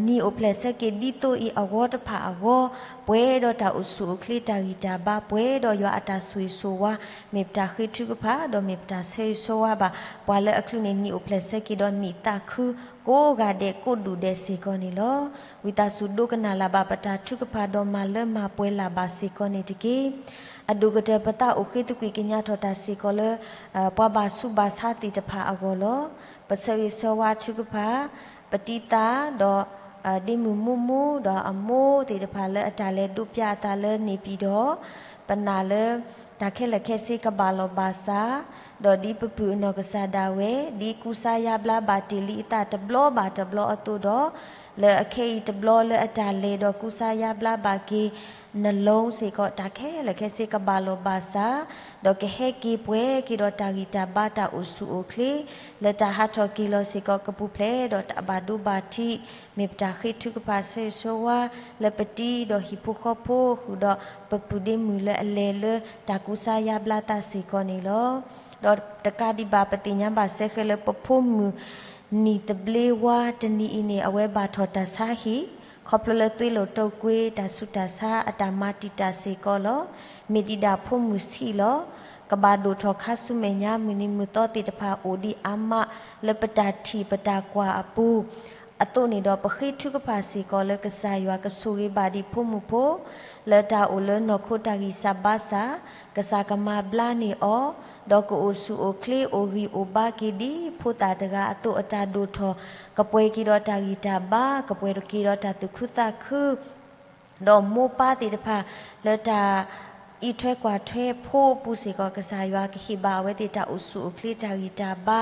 နံၣ်အိၣ်ဖျဲၣ်ဆၢက့ၤဒ်သိးအံၤအဂီၢ်တဖၣ်အဂီၢ်, ပှဲၤဒီးတၢ်အိၣ်ဆူၣ်အိၣ်ချ့ တၢ်ဂံၢ်တၢ်ဘါ ပှဲၤဒီးယွၤအတၢ်ဆိၣ်ဂ့ၤဆိၣ်ဝါ, မ့ၢ်ပတၢ်ဃ့ထုကဖၣ် ဒီးမ့ၢ်ပတၢ်ဆၢဂ့ၤဆၢဝါဘၣ် ပှၤလၢအချုးန့ၢ်နံၣ်အိၣ်ဖျဲၣ်ဆၢက့ၤဒီးနံၣ်သးခု ကိးဂၤဒဲးကိးဒူၣ်ဒဲးစ့ၢ်ကီးန့ၣ်လီၤ. ဝံသးစူၤဒိကနၣ်လၢ်ဘၣ်ပတၢ်ထုကဖၣ် ဒီးမၤလၢမၤပှဲၤလၢ်ဘၣ်စ့ၢ်ကီးန့ၣ်တက့ၢ်. အဒိၣ်ကတၢၢ်ပသးအိၣ်ဃ့သကွံာ်ကညးထီၣ်တၢ်စ့ၢ်ကီးလၢ ပှၤဘၣ်ဆူးဘၣ်ဆါသ့ၣ်တဖၣ်အဂီၢ်လီၤ. ပဆၢဂ့ၤဆၢဝါထုကဖၣ်, ပတံသးဒီး ဒ့မုၣ်မူမူဒီးအမိၢ်သ့ၣ်တဖၣ်လၢအတၢ်လဲၤဒိးပျၢ်အသးလၢန့ၣ်ပံၤဒီး ပနာ်လၢ တၢ်ခဲလၢာ်ခဲဆ့ကဘၣ်လီၤဘၣ်စး, ဒီးဒ်ပပုၢ်အနီၢ်ကစၢ်ဒၣ်ဝဲ ဒ်ကူစါယါဘျါဘၣ်တ့ၢ်လံအသးတဘျီဘၣ်တဘျီအသိးဒီး လၢအခဲအံၤတဘျီလၢအတၢ်လဲၤဒီးကူစါယါဘျါဘၣ်က့ၤ နလီၤစ့ၢ်ကီး တၢ်ခဲလၢာ်ခဲဆ့ကဘၣ်လီၤဘၣ်စး, ဒီးကဟဲက့ၤပှဲၤက့ၤဒီးတၢ်ဂံၢ်တၢ်ဘါတၢ်အိၣ်ဆူၣ်အိၣ်ချ့ လၢတၢ်ဟးထီၣ်က့ၤလီၤစ့ၢ်ကီး ကပူၤဖျဲးဒီးတၢ်ဘၣ်ဒိဘၣ်ထံး, မ့ၢ်ပတၢ်ဃ့ထုကဖၣ်ဆၢဂ့ၤဆၢဝါ လၢပတံဒီးဟံၣ်ဖိဃီဖိ ဃုာ်ဒီးပပုၢ်ဒ့မုၣ်လၢအလဲၤလၢတၢ်ကူစါယါဘျါသးစ့ၢ်ကီးန့ၣ်လီၤ. ဒီးတကးဒံးဘၣ်ပသ့ၣ်ညါဘၣ်စ့ၢ်ကီးလၢပဖိမုၣ် နံၣ်သဘျ့ဝါတနံၤအံၤန့ၣ် အဝဲဘၣ်ထီၣ်တၢ်ဆါဟံၣ် ခီဖျိလၢသွ့လိာ်တိာ်ကွ့ တၢ်ဆူးတၢ်ဆါအတၢ်မၤတံာ်တာ်စ့ၢ်ကီးလီၤ. မ့ၢ်ဒံးဒၣ်ဖိမုၣ်ဆံးလီၤ. ကဘၣ်ဒိၣ်ထီၣ်ခါဆူမဲာ်ညါ မုၢ်နံၤမုၢ်သီသ့ၣ်တဖၣ်အိၣ်ဒံးအါမး လၢပတၢ်ထံၣ်ပတၢ်ကွၢ်အပူၤ အသိးန့ၣ်ဒီး ပဃ့ထုကဖၣ်စ့ၢ်ကီးလၢကစၢ်ယွၤကဆိၣ်ဂ့ၤဘၣ်ဒံးဖိမုၣ်ဖိ လၢတၢ်အိၣ်လၢနီၢ်ခိတၢ်ဂံၢ်စၢ်ဘါစၢ်, ကစၢ်ကမၤဘျါန့ၢ်အီၤ, ဒီးကအိၣ်ဆူၣ်အိၣ်ချ့အိၣ်ဂံၢ်အိၣ်ဘါက့ၤဒ်ဖိသၣ်တဂၤအသိးအတၢ်ဒိၣ်ထီၣ်, ကပှဲၤက့ၤဒီးတၢ်ဂံၢ်တၢ်ဘါ, ကပှဲၤက့ၤဒီးတၢ်သူၣ်ခုသးခု ဒီးမိၢ်ပၢ်သ့ၣ်တဖၣ် လၢတၢ်အံးထွဲကွၢ်ထွဲဖိအပူၤစ့ၢ်ကီး ကစၢ်ယွၤကဟ့ၣ်ဘၣ်အဝဲသ့ၣ်တၢ်အိၣ်ဆူၣ်အိၣ်ချ့တၢ်ဂံၢ်တၢ်ဘါ,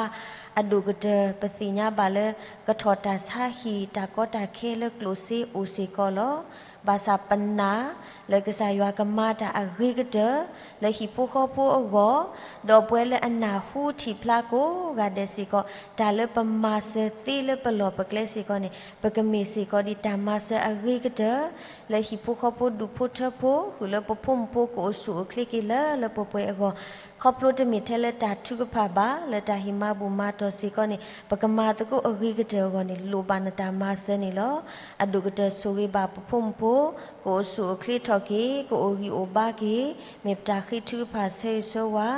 အဒိၣ်ကတၢၢ်ပသ့ၣ်ညါဘၣ်လၢ ကထီၣ်တၢ်ဆါဟံၣ် တၢ်ကီတၢ်ခဲလၢကျိၣ်စ့အိၣ်စ့ၢ်ကီးလီၤ. ဘၣ်ဆၣ်ပနာ် လၢကစၢ်ယွၤကမၤတၢ်အဂ့ၤကတၢၢ် လၢဟံၣ်ဖိဃီဖိအဂီၢ်, ဒီးပဝဲလၢအနၢ်ဟူထံၣ်ဖျါကိးဂၤဒဲးစ့ၢ်ကီး တၢ်လၢပမၤစၢၤသ့လၢပလီၢ်ပကျဲစ့ၢ်ကီးန့ၣ် ပကမ့ၢ်စ့ၢ်ကီးဒ်တၢ်မၤစၢၤအဂ့ၤကတၢၢ် လၢဟံၣ်ဖိဃီဖိဒူၣ်ဖိထၢဖိ ဃုာ်လၢပဖိမုၣ်ဖိကအိၣ်ဆူၣ်အိၣ်ချ့က့ၤလၢလၢပှဲၤပှဲၤအဂီၢ်, ခီဖျိတမ့ၢ်ထဲလၢတၢ်ထုကဖၣ်ဘၣ် လၢတၢ်ဟ့ၣ်မၤဘူၣ်မၤတီၢ်စ့ၢ်ကီးန့ၣ် ပကမၤသကိးအဂ့ၤကတၢၢ်အဂီၢ်န့ၣ် လိၣ်ဘၣ်နတၢ်မၤစၢၤန့ၣ်လီၤ. အဒိၣ်ကတၢၢ်ဆိၣ်ဂ့ၤဘၣ်ပဖိမုၣ်ဖိ ကအိၣ်ဆူၣ်အိၣ်ချ့ထီၣ်က့ၤ ကအိၣ်ဂံၢ်အိၣ်ဘါက့ၤ မ့ၢ်ပတၢ်ဃ့ထုကဖၣ်ဆၢဂ့ၤဆၢဝါ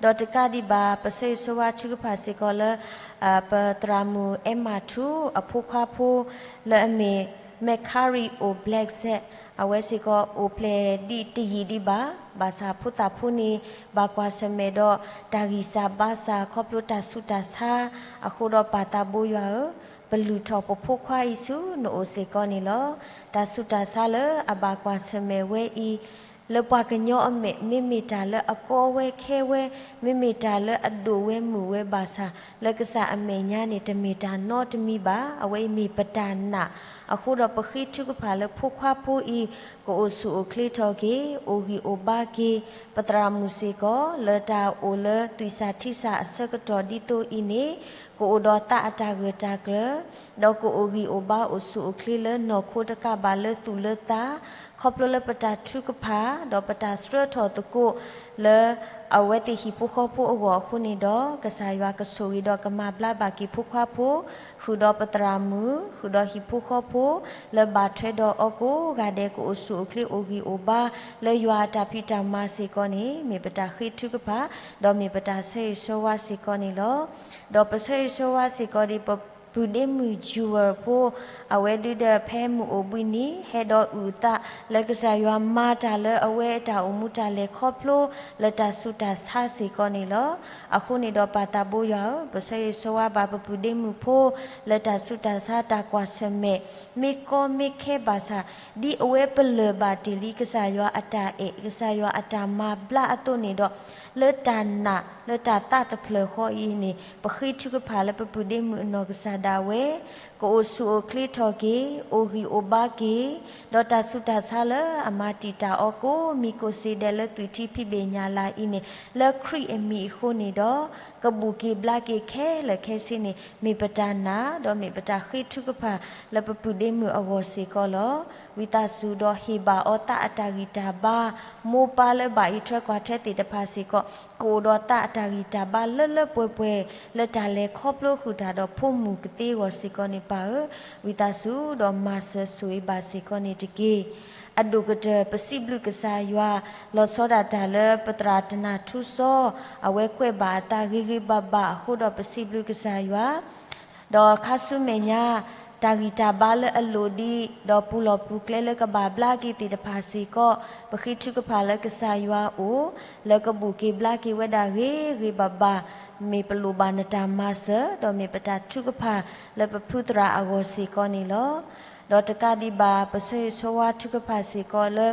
ဒီးတကးဒံးဘၣ် ပဆၢဂ့ၤဆၢဝါထုကဖၣ်စ့ၢ်ကီးလၢ ပသရၣ်မုၣ်အဲမၣ်ထူ အဖိခွါဖိ လၢအမ့ၢ် မဲၣ်ခါရံၣ်အိၣ်ဘျဲးစဲး အဝဲစ့ၢ်ကီးအိၣ်ဖျဲၣ်ဒံးတယံာ်ဒံးဘၣ်, ဘၣ်ဆၣ်ဖိသၣ်ဖိန့ၣ် ဘၣ်ကွၢ်ဆၢၣ်မဲာ်ဒီးတၢ်ဂံၢ်စၢ်ဘါစၢ် ခီဖျိတၢ်ဆူးတၢ်ဆါအဃိဒီး ပၢ်သးဘိယွၤဧၢ, ပလုၢ်ထီၣ်ပဖိခွါအံၤဆူနအိၣ်စ့ၢ်ကီးန့ၣ်လီၤ. တၢ်ဆူးတၢ်ဆါလၢအဘၣ်ကွၢ်ဆၢၣ်မဲာ်ဝဲအံၤ လၢပှၤကညီအမဲာ် မ့မ့ၢ်တၢ်လၢအကီဝဲခဲဝဲ, မ့မ့ၢ်တၢ်လၢအဒိၣ်ဝဲမုာ်ဝဲဘၣ်ဆၣ် လၢကစၢ်အမဲာ်ညါန့ၣ် တမ့ၢ်တၢ်နီတမံၤဘၣ်. အဝဲအံၤမ့ၢ်ပတၢ်နာ်, အဃိဒီးပဃ့ထုကဖၣ်လၢဖိခွါဖိအံၤ ကအိၣ်ဆူၣ်အိၣ်ချ့ထီၣ်က့ၤ, အိၣ်ဂံၢ်အိၣ်ဘါက့ၤ, ပသရၣ်မုၣ်စ့ၢ်ကီး လၢတၢ်အိၣ်လၢသွံၣ်စၢ်ထံစၢ်အဆၢကတီၢ်ဒ်သိးအံၤန့ၣ် ကအိၣ်ဒီးသးအတၢ်ဂၢၢ်တၢ်ကျၢၤ ဒီးကအိၣ်ဂံၢ်အိၣ်ဘါအိၣ်ဆူၣ်အိၣ်ချ့လၢနီၢ်ခိတကးဘၣ်လၢသူၣ်လၢသး, ခီဖျိလၢပတၢ်ထုကဖၣ် ဒီးပတၢ်ဆှၢထီၣ်သကိး လၢအဝဲသ့ၣ်ဟံၣ်ဖိဃီဖိအဂီၢ်အဃိန့ၣ်ဒီး ကစၢ်ယွၤကဆိၣ်ဂ့ၤဒီးကမၤဘျါဘၣ်က့ၤဖိခွါဖိ, ဃုာ်ဒီးပသရၣ်မုၣ်, ဃုာ်ဒီးဟံၣ်ဖိဃီဖိ လၢဘၣ်ထွဲဒီးအီၤကိးဂၤဒဲး ကအိၣ်ဆူၣ်အိၣ်ချ့အိၣ်ဂံၢ်အိၣ်ဘါ လၢယွၤအတၢ်ဖံးတၢ်မၤစ့ၢ်ကီးန့ၣ် မ့ၢ်ပတၢ်ဃ့ထုကဖၣ် ဒီးမ့ၢ်ပတၢ်ဆၢဂ့ၤဆၢဝါစ့ၢ်ကီးန့ၣ်လီၤ. ဒီးပဆၢဂ့ၤဆၢဝါစ့ၢ်ကီးဒ်ပပုၢ်ဒ့မုၣ် Jewel ဖိ အဝဲဒုဒီးဖဲမုၢ်အိၣ်ဘှံးနံၤ ဟဲဒီးအုၣ်အသး လၢကစၢ်ယွၤမၤတၢ်လၢအဝဲအတၢ်အိၣ်မူတၢ်လဲၤခီဖျိ လၢတၢ်ဆူးတၢ်ဆါစ့ၢ်ကီးန့ၣ်လီၤ. အဃိန့ၣ်ဒီးပၢ်သးဘိယွၤဧၢ, ပဆၢဂ့ၤဆၢဝါဘၣ်ပပုၢ်ဒ့မုၣ်ဖိ လၢတၢ်ဆူးတၢ်ဆါတၢ်ကွၢ်ဆၢၣ်မဲာ် မ့ၢ်ကီမ့ၢ်ခဲဘၣ်ဆၣ် ဒ်အဝဲပလၢၢ်ဘၣ်တ့ၢ်လံ ကစၢ်ယွၤအတၢ်အဲၣ် ကစၢ်ယွၤအတၢ်မၤဘျါအသိးန့ၣ်ဒီး လၢတၢ်နာ် လၢတၢ်သးတဖျၢၣ်ဃီအံၤန့ၣ် ပဃ့ထုကဖၣ်လၢပပုၢ်ဒ့မုၣ်အနီၢ်ကစၢ်ဒၣ်ဝဲ ကအိၣ်ဆူၣ်အိၣ်ချ့ထီၣ်က့ၤ အိၣ်ဂံၢ်အိၣ်ဘါက့ၤ ဒီးတၢ်ဆူးတၢ်ဆါလၢအမၤတံာ်တာ်အီၤကိးမံၤကိးစ့ဒဲးလၢသွံၣ်ထံဖံးဘ့ၣ်ညၣ်လၢ်အံၤန့ၣ် လၢခရံာ်အမံၤအဃိန့ၣ်ဒီး ကဘူၣ်က့ၤဘျါက့ၤခဲလၢာ်ခဲဆ့န့ၣ် မ့ၢ်ပတၢ်နာ် ဒီးမ့ၢ်ပတၢ်ဃ့ထုကဖၣ်လၢပပုၢ်ဒ့မုၣ်အဂီၢ်စ့ၢ်ကီးလီၤ. ဝံသးစူၤဒီးဟ့ၣ်ဘၣ်အီၤသးအတၢ်ဂံၢ်တၢ်ဘါ, မိၢ်ပၢ်လၢဘၣ်အံးထွဲကွၢ်ထွဲသ့ၣ်တဖၣ်စ့ၢ်ကီး ကအိၣ်ဒီးသးအတၢ်ဂံၢ်တၢ်ဘါလၢလၢပှဲၤပှဲၤ လၢတၢ်လဲၤခီဖျိဃုာ်တၢ်ဒီးဖိမုၣ်ကသ့အဂီၢ်စ့ၢ်ကီးန့ၣ် ပၢ်ဧၢ, ဝံသးစူၤဒီးမၤစၢၤဆိၣ်ဂ့ၤဘၣ်စ့ၢ်ကီးန့ၣ်တက့ၢ်. အဒိၣ်ကတၢၢ် ပစံးဘျုးကစၢ်ယွၤ လီၤဆီဒၣ်တၢ်လၢပသရၣ်တနၢ်ထူစီ အဝဲကွဲးဘၣ်အသးဂ့ၤဂ့ၤဘၣ်ဘၣ်အဃိဒီး ပစံးဘျုးကစၢ်ယွၤ ဒီးခါဆူမဲာ်ညါ တၢ်ဂံၢ်တၢ်ဘါလၢအလိၣ်ဒံး ဒီးပူၤလီၢ်ပူၤကျဲလၢကဘၣ်ဘျါက့ၤသ့ၣ်တဖၣ်စ့ၢ်ကီး, ပဃ့ထုကဖၣ်လၢကစၢ်ယွၤအအိၣ်, လၢကဘူၣ်က့ၤဘျါက့ၤဝဲဒၣ်ဂ့ၤဂ့ၤဘၣ်ဘၣ်, မ့ၢ်ပလိၣ်ဘၣ်နတၢ်မၤစၢၤ, ဒီးမ့ၢ်ပတၢ်ထုကဖၣ်လၢပဖုသရၣ်အဂီၢ်စ့ၢ်ကီးန့ၣ်လီၤ. ဒီးတကးဒံးဘၣ် ပဆၢဂ့ၤဆၢဝါထုကဖၣ်စ့ၢ်ကီးလၢ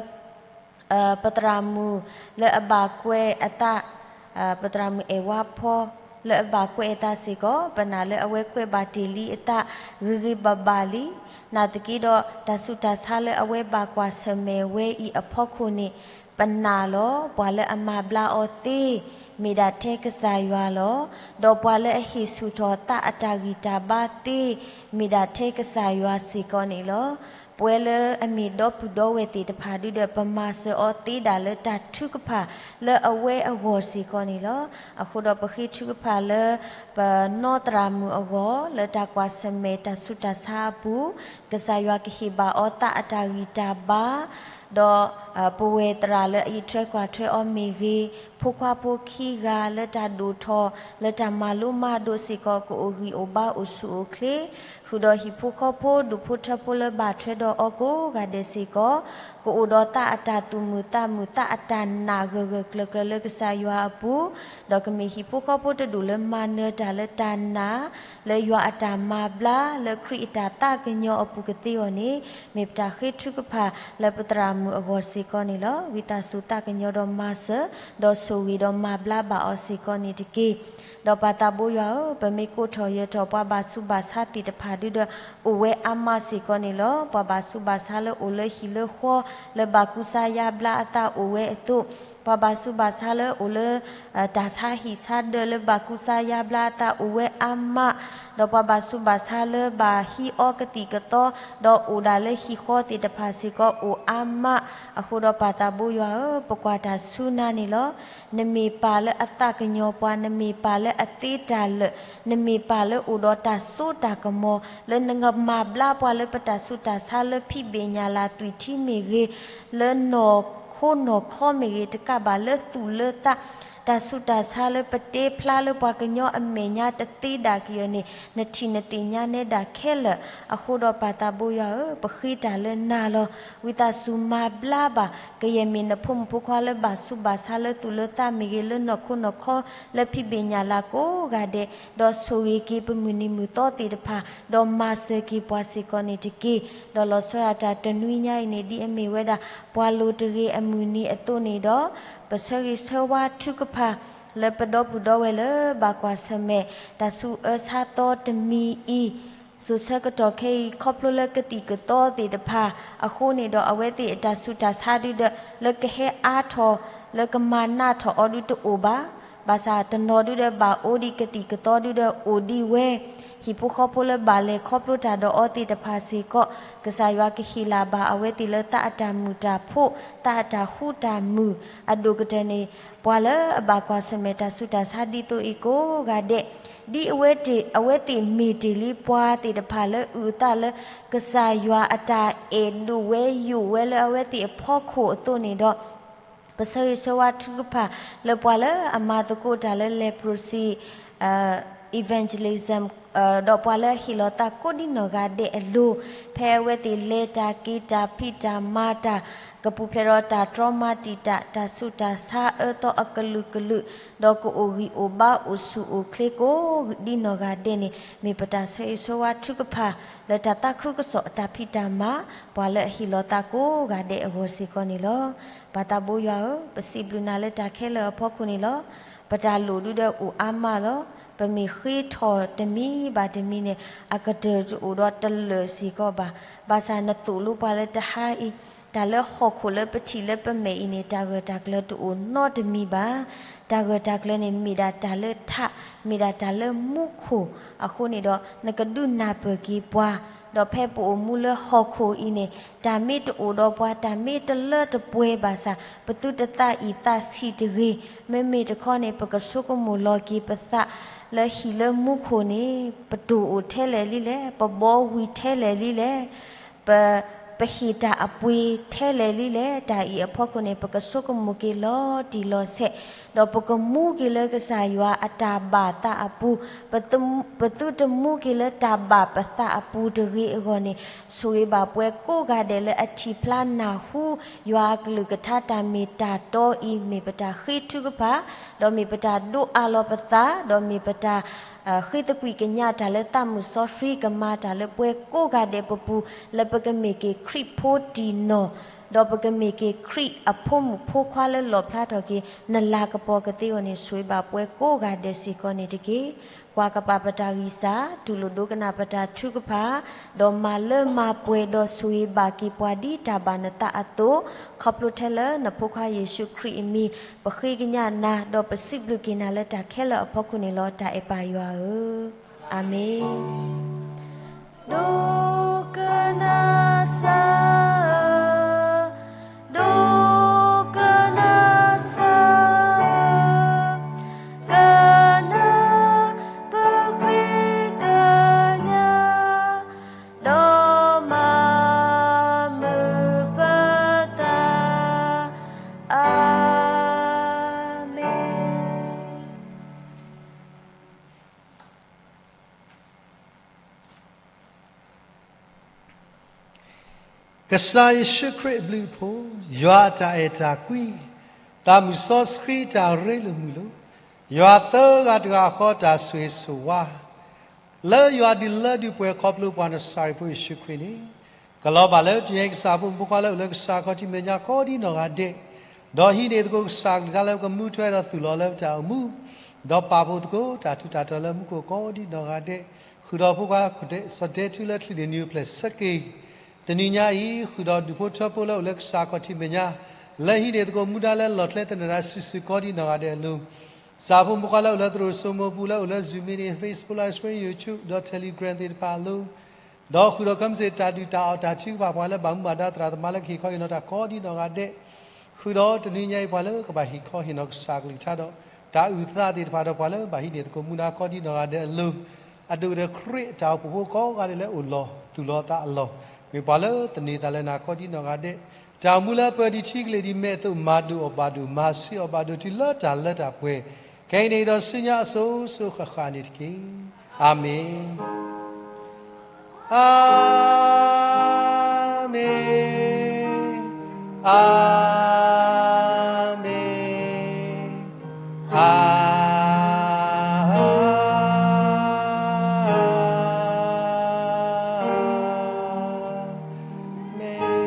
ပသရၣ်မုၣ်လၢအဘၣ်ကွဲးအသး, ပသရၣ်မုၣ်အဲၣ်ဝါဖီ လၢအဘၣ်ကွဲးအသးစ့ၢ်ကီး, ပနာ်လၢအဝဲကွဲးဘၣ်တ့ၢ်လံအသး ဂ့ၤဂ့ၤဘၣ်ဘၣ်လံ. နာ်သက့ဒီး တၢ်ဆူးတၢ်ဆါလၢအဝဲဘၣ်ကွၢ်ဆၢၣ်မဲာ်ဝဲအံၤအဖီခိၣ်န့ၣ်, ပနာ်လီၤ. ပှၤလၢအမၤဘျါအီၤသ့ မ့ၢ်ဒၣ်ထဲကစၢ်ယွၤလီၤ. ဒီးပှၤလၢအဟ့ၣ်ဆူၣ်ထီၣ်သးအတၢ်ဂံၢ်တၢ်ဘါသ့ မ့ၢ်ဒၣ်ထဲကစၢ်ယွၤစ့ၢ်ကီးန့ၣ်လီၤ. ပဝဲလၢအမ့ၢ်ဒီပုၢ်ဒီဝဲၢ်သ့ၣ်တဖၣ်ဒုဒီး ပမၤစၢၤအီၤသ့ဒၣ်လၢတၢ်ထုကဖၣ်လၢအဝဲအဂီၢ်စ့ၢ်ကီးန့ၣ်လီၤ. အဃိဒီးပဃ့ထုကဖၣ်လၢ ပနီၢ်သရၣ်မုၣ်အဂီၢ် လၢတၢ်ကွၢ်ဆၢၣ်မဲာ်တၢ်ဆူးတၢ်ဆါအပူၤ, ကစၢ်ယွၤကဟ့ၣ်ဘၣ်အီၤသးအတၢ်ဂံၢ်တၢ်ဘါ ဒီးပဝဲၢ်သရၣ်လၢအအံးထွဲကွၢ်ထွဲအီၤမ့ၢ်ဂ့ၤ, ဖိခွါဖိခံဂၤလၢတၢ်ဒိၣ်ထီၣ် လၢတၢ်မၤလိမၤဒိးစ့ၢ်ကီး ကအိၣ်ဂံၢ်အိၣ်ဘါအိၣ်ဆူၣ်အိၣ်ချ့, ဃုာ်ဒီးဟံၣ်ဖိဃီဖိ ဒူၣ်ဖိထၢဖိလၢဘၣ်ထွဲဒီးအီၤကိးဂၤဒဲးစ့ၢ်ကီး, ကအိၣ်ဒီးသးအတၢ်သူၣ်မုာ်သးမုာ် သးအတၢ်နာ်ဂၢၢ်ဂၢၢ်ကျၢၤကျၢၤလၢကစၢ်ယွၤအပူၤ, ဒီးကမ့ၢ်ဟံၣ်ဖိဃီဖိတဒူၣ်လၢမၤနၢၤတၢ်လၢတၢ်နာ် လၢယွၤအတၢ်မၤဘျါ လၢခရံာ်အတၢ်သးကညီၤအပူၤကသ့အီၤန့ၣ်, မ့ၢ်ပတၢ်ဃ့ထုကဖၣ်လၢပသရၣ်မုၣ်အဂီၢ်စ့ၢ်ကီးန့ၣ်လီၤ. ဝံသးစူၤသးကညီၤဒီးမၤစၢၤ, ဒီးဆိၣ်ဂ့ၤဒီးမၤဘျါဘၣ်အီၤစ့ၢ်ကီးန့ၣ်တက့ၢ်. ဒီးပၢ်သးဘိယွၤဧၢ, ပမ့ၢ်ကိးထီၣ်ယၢၤထီၣ်ပှၤဘၣ်ဆူးဘၣ်ဆါသ့ၣ်တဖၣ်ဒုဒီး အိၣ်ဝဲအါမးစ့ၢ်ကီးန့ၣ်လီၤ. ပှၤဘၣ်ဆူးဘၣ်ဆါလၢအိၣ်လၢဟံၣ်လၢဃီ လၢဘၣ်ကူစါယါဘျါအသးအိၣ်ဝဲအသိး, ပှၤဘၣ်ဆူးဘၣ်ဆါလၢအိၣ်လၢ တၢ်ဆါဟံၣ်ဆါဒၢးလၢဘၣ်ကူစါယါဘျါအသးအိၣ်ဝဲအါမး, ဒီးပှၤဘၣ်ဆူးဘၣ်ဆါလၢဘၣ်ဟံးအီကသံၣ်ကသီ, ဒီးအိၣ်ဒၣ်လၢဟံၣ်ဃီသ့ၣ်တဖၣ်စ့ၢ်ကီးအိၣ်အါမး, အဃိဒီးပၢ်သးဘိယွၤဧၢ, ပကွၢ်တၢ်ဆူနၤန့ၣ်လီၤ. နမ့ၢ်ပၢ်လၢအသးကညီၤပှၤ, နမ့ၢ်ပၢ်လၢအသ့တၢ်လၢာ်, နမ့ၢ်ပၢ်လၢအိၣ်ဒီးတၢ်စိတၢ်ကမီၤ, လၢနကမၤဘျါပှၤလၢပတၢ်ဆူးတၢ်ဆါလၢဖံးဘ့ၣ်ညၣ်လၢ်သွံၣ်ထံမ့ၢ်ဂ့ၤ, လၢနီၢ်ခိနီၢ်ခီမ့ၢ်ဂ့ၤ, တကးဘၣ်လၢသူၣ်လၢသး တၢ်ဆူးတၢ်ဆါလၢပတဲဖျါလၢပှၤကညီအမဲာ်ညါတသ့ဒၣ်က့ၤအီၤန့ၣ်, နထံၣ်နသ့ၣ်ညါနဲဒၣ်ခဲလၢာ်. အဃိဒီးပၢ်သးဘိယွၤဧၢ, ပဃ့တၢ်လၢနၤလီၤ. ဝံသးစူၤမၤဘျါဘၣ် ကယဲၢ်မ့ၢ်နဖိမုၣ်ဖိခွါလၢဘၣ်ဆူးဘၣ်ဆါလၢသူၣ်လၢသးမ့ၢ်ဂ့ၤ, လၢနီၢ်ခိနီၢ်ခီလၢဖံးဘ့ၣ်ညၣ်လၢ်ကိးဂၤဒဲး, ဒီးဆိၣ်ဂ့ၤက့ၤပမုၢ်နံၤမုၢ်သီသ့ၣ်တဖၣ်, ဒီးမၤစၢၤက့ၤပှၤစ့ၢ်ကီးန့ၣ်တက့ၢ်. ဒီးလီၤဆီဒၣ်တၢ်တနွံညါအံၤန့ၣ် ဒ်အမ့ၢ်ဝဲဒၣ် ပှၤလိၤတဂ့ၤအမုၢ်နံၤအသိးန့ၣ်ဒီး, ပဆၢဂ့ၤဆၢဝါထုကဖၣ် လၢပဒီပုၢ်ဒီဝဲၢ်လၢဘၣ်ကွၢ်ဆၢၣ်မဲာ် တၢ်ဆူးအၢဆါသီတမံၤအံၤ, စိၤဆၢကတီၢ်ခဲအံၤ ခီဖျိလၢကသံၣ်ကသီသ့ၣ်တဖၣ်အဃိန့ၣ်ဒီး အဝဲသ့ၣ်အတၢ်ဆူးတၢ်ဆါဒုဒီး လၢကဟဲအါထီၣ် လၢကမၤနးထီၣ်အီၤဒုတအိၣ်ဘၣ်. ဘၣ်ဆၣ်တနီၤဒုဒီးဘၣ်အိၣ်ဒံးကသံၣ်ကသီဒုဒီးအိၣ်ဒံးဝဲ, ဟံၣ်ဖိဃီဖိလၢဘၣ်လဲၤခီဖျိတၢ်ဒီးအီၤသ့ၣ်တဖၣ်စ့ၢ်ကီး, ကစၢ်ယွၤကဟ့ၣ်လၢ်ဘၣ်အဝဲသ့ၣ်လၢသးအတၢ်မုာ်တၢ်ဖိး, သးအတၢ်ဃူတၢ်မုာ်, အဒိၣ်ကတၢၢ်န့ၣ် ပှၤလၢအဘၣ်ကွၢ်ဆၢၣ်မဲာ်တၢ်ဆူးတၢ်ဆါဒ်သိးအံၤကိးဂၤဒဲး, ဒ်အဝဲသ့ၣ်, အဝဲသ့ၣ်မ့ၢ်တ့ၢ်လံပှၤသ့ၣ်တဖၣ်လၢအုၣ်အသးလၢ ကစၢ်ယွၤအတၢ်အဲၣ်ဒိၣ်ဝဲယိာ်ဝဲလၢအဝဲသ့ၣ်အဖီခိၣ်အသိးန့ၣ်ဒီး, ပဆၢဂ့ၤဆၢဝါထုကဖၣ်လၢပှၤလၢအမၤသကိးတၢ်လၢ leprosy evangelism ဒီးပှၤလၢအဟ့ၣ်လီၤသးကိးဒ်နီၢ်ဂၤဒဲးအလိၤ, ဖဲအဝဲသ့ၣ်လဲၤတၢ်က့ၤတၢ်ဖံးတၢ်မၤတၢ်, ကပူၤဖျဲးဒီးတၢ်တြီမၤတံာ်တာ် တၢ်ဆူးတၢ်ဆါအၢသီအကလုာ်ကလုာ်, ဒီးကအိၣ်ဂံၢ်အိၣ်ဘါအိၣ်ဆူၣ်အိၣ်ချ့ကိးဒ်နီၢ်ဂၤဒဲးန့ၣ် မ့ၢ်ပတၢ်ဆၢဂ့ၤဆၢဝါထုကဖၣ် လၢတၢ်သးခုကစီၣ်အတၢ်ဖံးတၢ်မၤ, ပှၤလၢအဟ့ၣ်လီၤသးကိးဂၤဒဲးအဂီၢ်စ့ၢ်ကီးန့ၣ်လီၤ. ပၢ်သးဘိယွၤဧၢ, ပစံးဘျုးနၤလၢတၢ်ခဲလၢာ်အဖီခိၣ်န့ၣ်လီၤ. ပတၢ်လိၣ်ဒုဒီးအိၣ်အါမးလီၤ. ပမ့ၢ်ဃ့ထီၣ်တမံၤဘၣ်တမံၤန့ၣ် အကတၢၢ်တအိၣ်ဒီးတလၢာ်စ့ၢ်ကီးဘၣ်. ဘၣ်ဆၣ်နသိၣ်လိပှၤလၢတဟါအံၤ, တၢ်လၢဟီၣ်ခိၣ်လၢပထံၣ်လၢပမဲာ်အံၤန့ၣ် တၢ်ဂၢၢ်တၢ်ကျၢၤတအိၣ်နီတမံၤဘၣ်. တၢ်ဂၢၢ်တၢ်ကျၢၤန့ၣ် မ့ၢ်ဒၣ်တၢ်လၢထး, မ့ၢ်ဒၣ်တၢ်လၢမူခိၣ်အဃိန့ၣ်ဒီး နကဒုးနၢ်ပၢၢ်က့ၤပှၤ, ဒီးဖဲပအိၣ်မူလၢဟီၣ်ခိၣ်အံၤန့ၣ် တၢ်မ့ၢ်တအိၣ်ဒီးပှၤ တၢ်မ့ၢ်တလၢတပှဲၤဘၣ်ဆၣ် ပသုတသးအံၣ်သးဆံးတဂ့ၤ. မ့မ့ၢ်တခီန့ၣ် ပကဆိကမိၣ်လီၤက့ၤပသးလၢဟံၣ်လၢမူခိၣ်န့ၣ် ပတိၢ်အိၣ်ထဲလဲၣ်လံလဲၣ်, ပဘီဝံၤထဲလဲၣ်လံလဲၣ်, ပ ပဟ့ၣ်တၢ်အပှ့ၤထဲလဲၣ်လံလဲၣ်, တၢ်အံၤအဖီခိၣ်န့ၣ် ပကဆိကမိၣ်က့ၤလီၤတံၢ်လီၤဆဲး, ဒီးပကမူက့ၤလၢကစၢ်ယွၤအတၢ်ဘၣ်သးအပူၤ, ပသုတမူက့ၤလၢတၢ်ဘၣ်ပသးအပူၤတဂ့ၤအဂီၢ်န့ၣ်, ဆိၣ်ဂ့ၤဘၣ်ပှၤကိးဂၤဒဲးလၢအထံၣ်ဖျါနၢ်ဟူ ယွၤအကလုၢ်ကထါတၢ်မ့ၢ်တၢ်တီအံၤ မ့ၢ်ပတၢ်ဃ့ထုကဖၣ်, ဒီးမ့ၢ်ပတၢ်ဒိးအးလီၤပသး, ဒီးမ့ၢ်ပတၢ် ဃ့သကွံာ်ကညးတၢ်လၢသးမုၢ်စီဆှံ ကမၤတၢ်လၢပှၤကိးဂၤဒဲးပပူၤ လၢပကမ့ၢ်က့ၤခရံာ်ဖိတံၢ်နီၢ်, ဒီးပကမ့ၢ်က့ၤခရံာ်အဖိမုၣ်ဖိခွါလၢလီၣ်ဖျါထီၣ်က့ၤ နလၤကပီၤကသ့အဂီၢ်န့ၣ် ဆိၣ်ဂ့ၤဘၣ်ပှၤကိးဂၤဒဲးစ့ၢ်ကီးန့ၣ်တက့ၢ်. ကွၢ်ကပၤပတၢ်ဂံၢ်စၢ်, တူၢ်လိာ်ဒိကနၣ်ပတၢ်ထုကဖၣ်, ဒီးမၤလၢမၤပှဲၤဒီးဆိၣ်ဂ့ၤဘၣ်က့ၤပှၤဒ်တၢ်ဘၣ်နသးအသိး, ခီဖျိထဲလၢနဖိခွါယ့ၣ်ၡူးခရံာ်အမံၤ ပဃ့ကညးနၤ ဒီးပစံးဘျုးက့ၤနၤလၢတၢ်ခဲလၢာ်အဖီခိၣ်န့ၣ်လီၤ. တၢ်အဲၣ်ပၢ်ယွၤဧၢ, အၤမ့ၣ်. ဒိကနၣ်စၢ်ဧၢ, ဒိကနၣ်စၢ်ဧၢ, ကနၢ်ပဃ့ကညး, ဒီးမၤမုာ်ပသး, အၤမ့ၣ်. ကစၢ်ယ့ၣ်ၡူးခရံာ်အဘျုးအဖှိၣ်, ယွၤအတၢ်အဲၣ်တၢ်ကွံ, သးမုၢ်စီဆှံတၢ်ရ့လိာ်မုာ်လိာ်, ယွၤသၢဂၤတဂၤဃီတၢ်ဆိၣ်ဂ့ၤဆိၣ်ဝါ, လၢယွၤဒုးလၢဒုးပှဲၤခီဖျိပှၤနစၤရ့းဖိယ့ၣ်ၡူးခရံာ်န့ၣ်, ကလီၤဘၣ်လၢတနံၤညါအံၤ ကစၢ်ဖိမုၣ်ဖိခွါလၢအိၣ်လၢကစၢ်ခီၣ်ထံးမဲာ်ညါကိးဒ်နီၢ်ဂၤဒဲး, ဒီးဟံးန့ၢ်သကိးကစၢ်အကလုၢ်ကထါလၢပကမူထွဲဒီးသူၣ်လီၤလၢပတၢ်အိၣ်မူ, ဒီးပာ်ဖှိၣ်သကိးတၢ်ထူးတၢ်တီၤလၢမူခိၣ်ကိးဒ်နီၢ်ဂၤဒဲး, ဃုာ်ဒီးဖိခွါစီၤဒဲထူလၢချုးန့ၣ်နံၤအိၣ်ဖျဲၣ်ဆၢက့ၤ တနံၤညါအံၤ ဃုာ်ဒီးဒူၣ်ဖိထၢဖိလၢအိၣ်လၢကစၢ်ခီၣ်ထံးမဲာ်ညါ, လၢဟံးန့ၢ်သကိးမူဒါလၢလီၣ်ကျဲသန့ၤဒၣ်စုာ်စုာ်ကိးဒ်နီၢ်ဂၤဒဲးအလိၤ, ကစၢ်ဖိမုၣ်ဖိခွါလၢအိၣ်လၢသရိာ်စိမိၤပူၤ လၢအိၣ်လၢ Zoom meeting, Facebook Live Stream, YouTube ဒီး Telegram သ့ၣ်တဖၣ်အလိၤ, ဒီးဃုာ်ဒီးခဲမုၢ်ဆ့ၣ်တၢ်ဒုၣ်တၢ်အီၣ်တၢ်ထုကဖၣ် ပှၤလၢဘၣ်မူဘၣ်ဒါသရၣ်သမါလၢကဟ့ၣ်ခီဟ့ၣ်နီၤတၢ်ကိးဒ်နီၢ်ဂၤဒဲး, ဃုာ်ဒီးတနံၤညါအံၤ ပှၤလၢကဘၣ်ဟ့ၣ်ခီဟ့ၣ်နီၤကစၢ်ကလုၢ်ကထါဒီး တၢ်အုၣ်သးသ့ၣ်တဖၣ်ဒီး ပှၤလၢဘၣ်ဟံးန့ၢ်သကိးမူဒါကိးဒ်နီၢ်ဂၤဒဲးအလိၤ, အဒိၣ်ကတၢၢ်ခရံာ်အတၢ်အိၣ်ဖှိၣ်ဖိကိးဂၤဒဲးလၢအိၣ်လီၤသူၣ်လီၤသးအလီၢ်, မ့ၢ်ပှၤလၢသန့ၤသးလၢနၤကိးဒ်နီၢ်ဂၤဒဲး, တၢ်အိၣ်မူလၢအပၢၤဒံးထံကလ့ၢ်ဒံးမဲာ်အသိး မၤဒိၣ်အီၣ်ဘၣ်ဒိၣ် မၤဆူအီၣ်ဘၣ်ဒိၣ်တုၤလၢတၢ်လၢတၢ်ပှဲၤ, ခဲအံၤန့ၣ်ဒီးဆူညါအစိၤစိၤဃၣ်ဃၣ်န့ၣ်တက့ၢ်. အၤမ့ၣ်. အၤမ့ၣ်, အၤမ့ၣ်, အၤမ့ၣ်.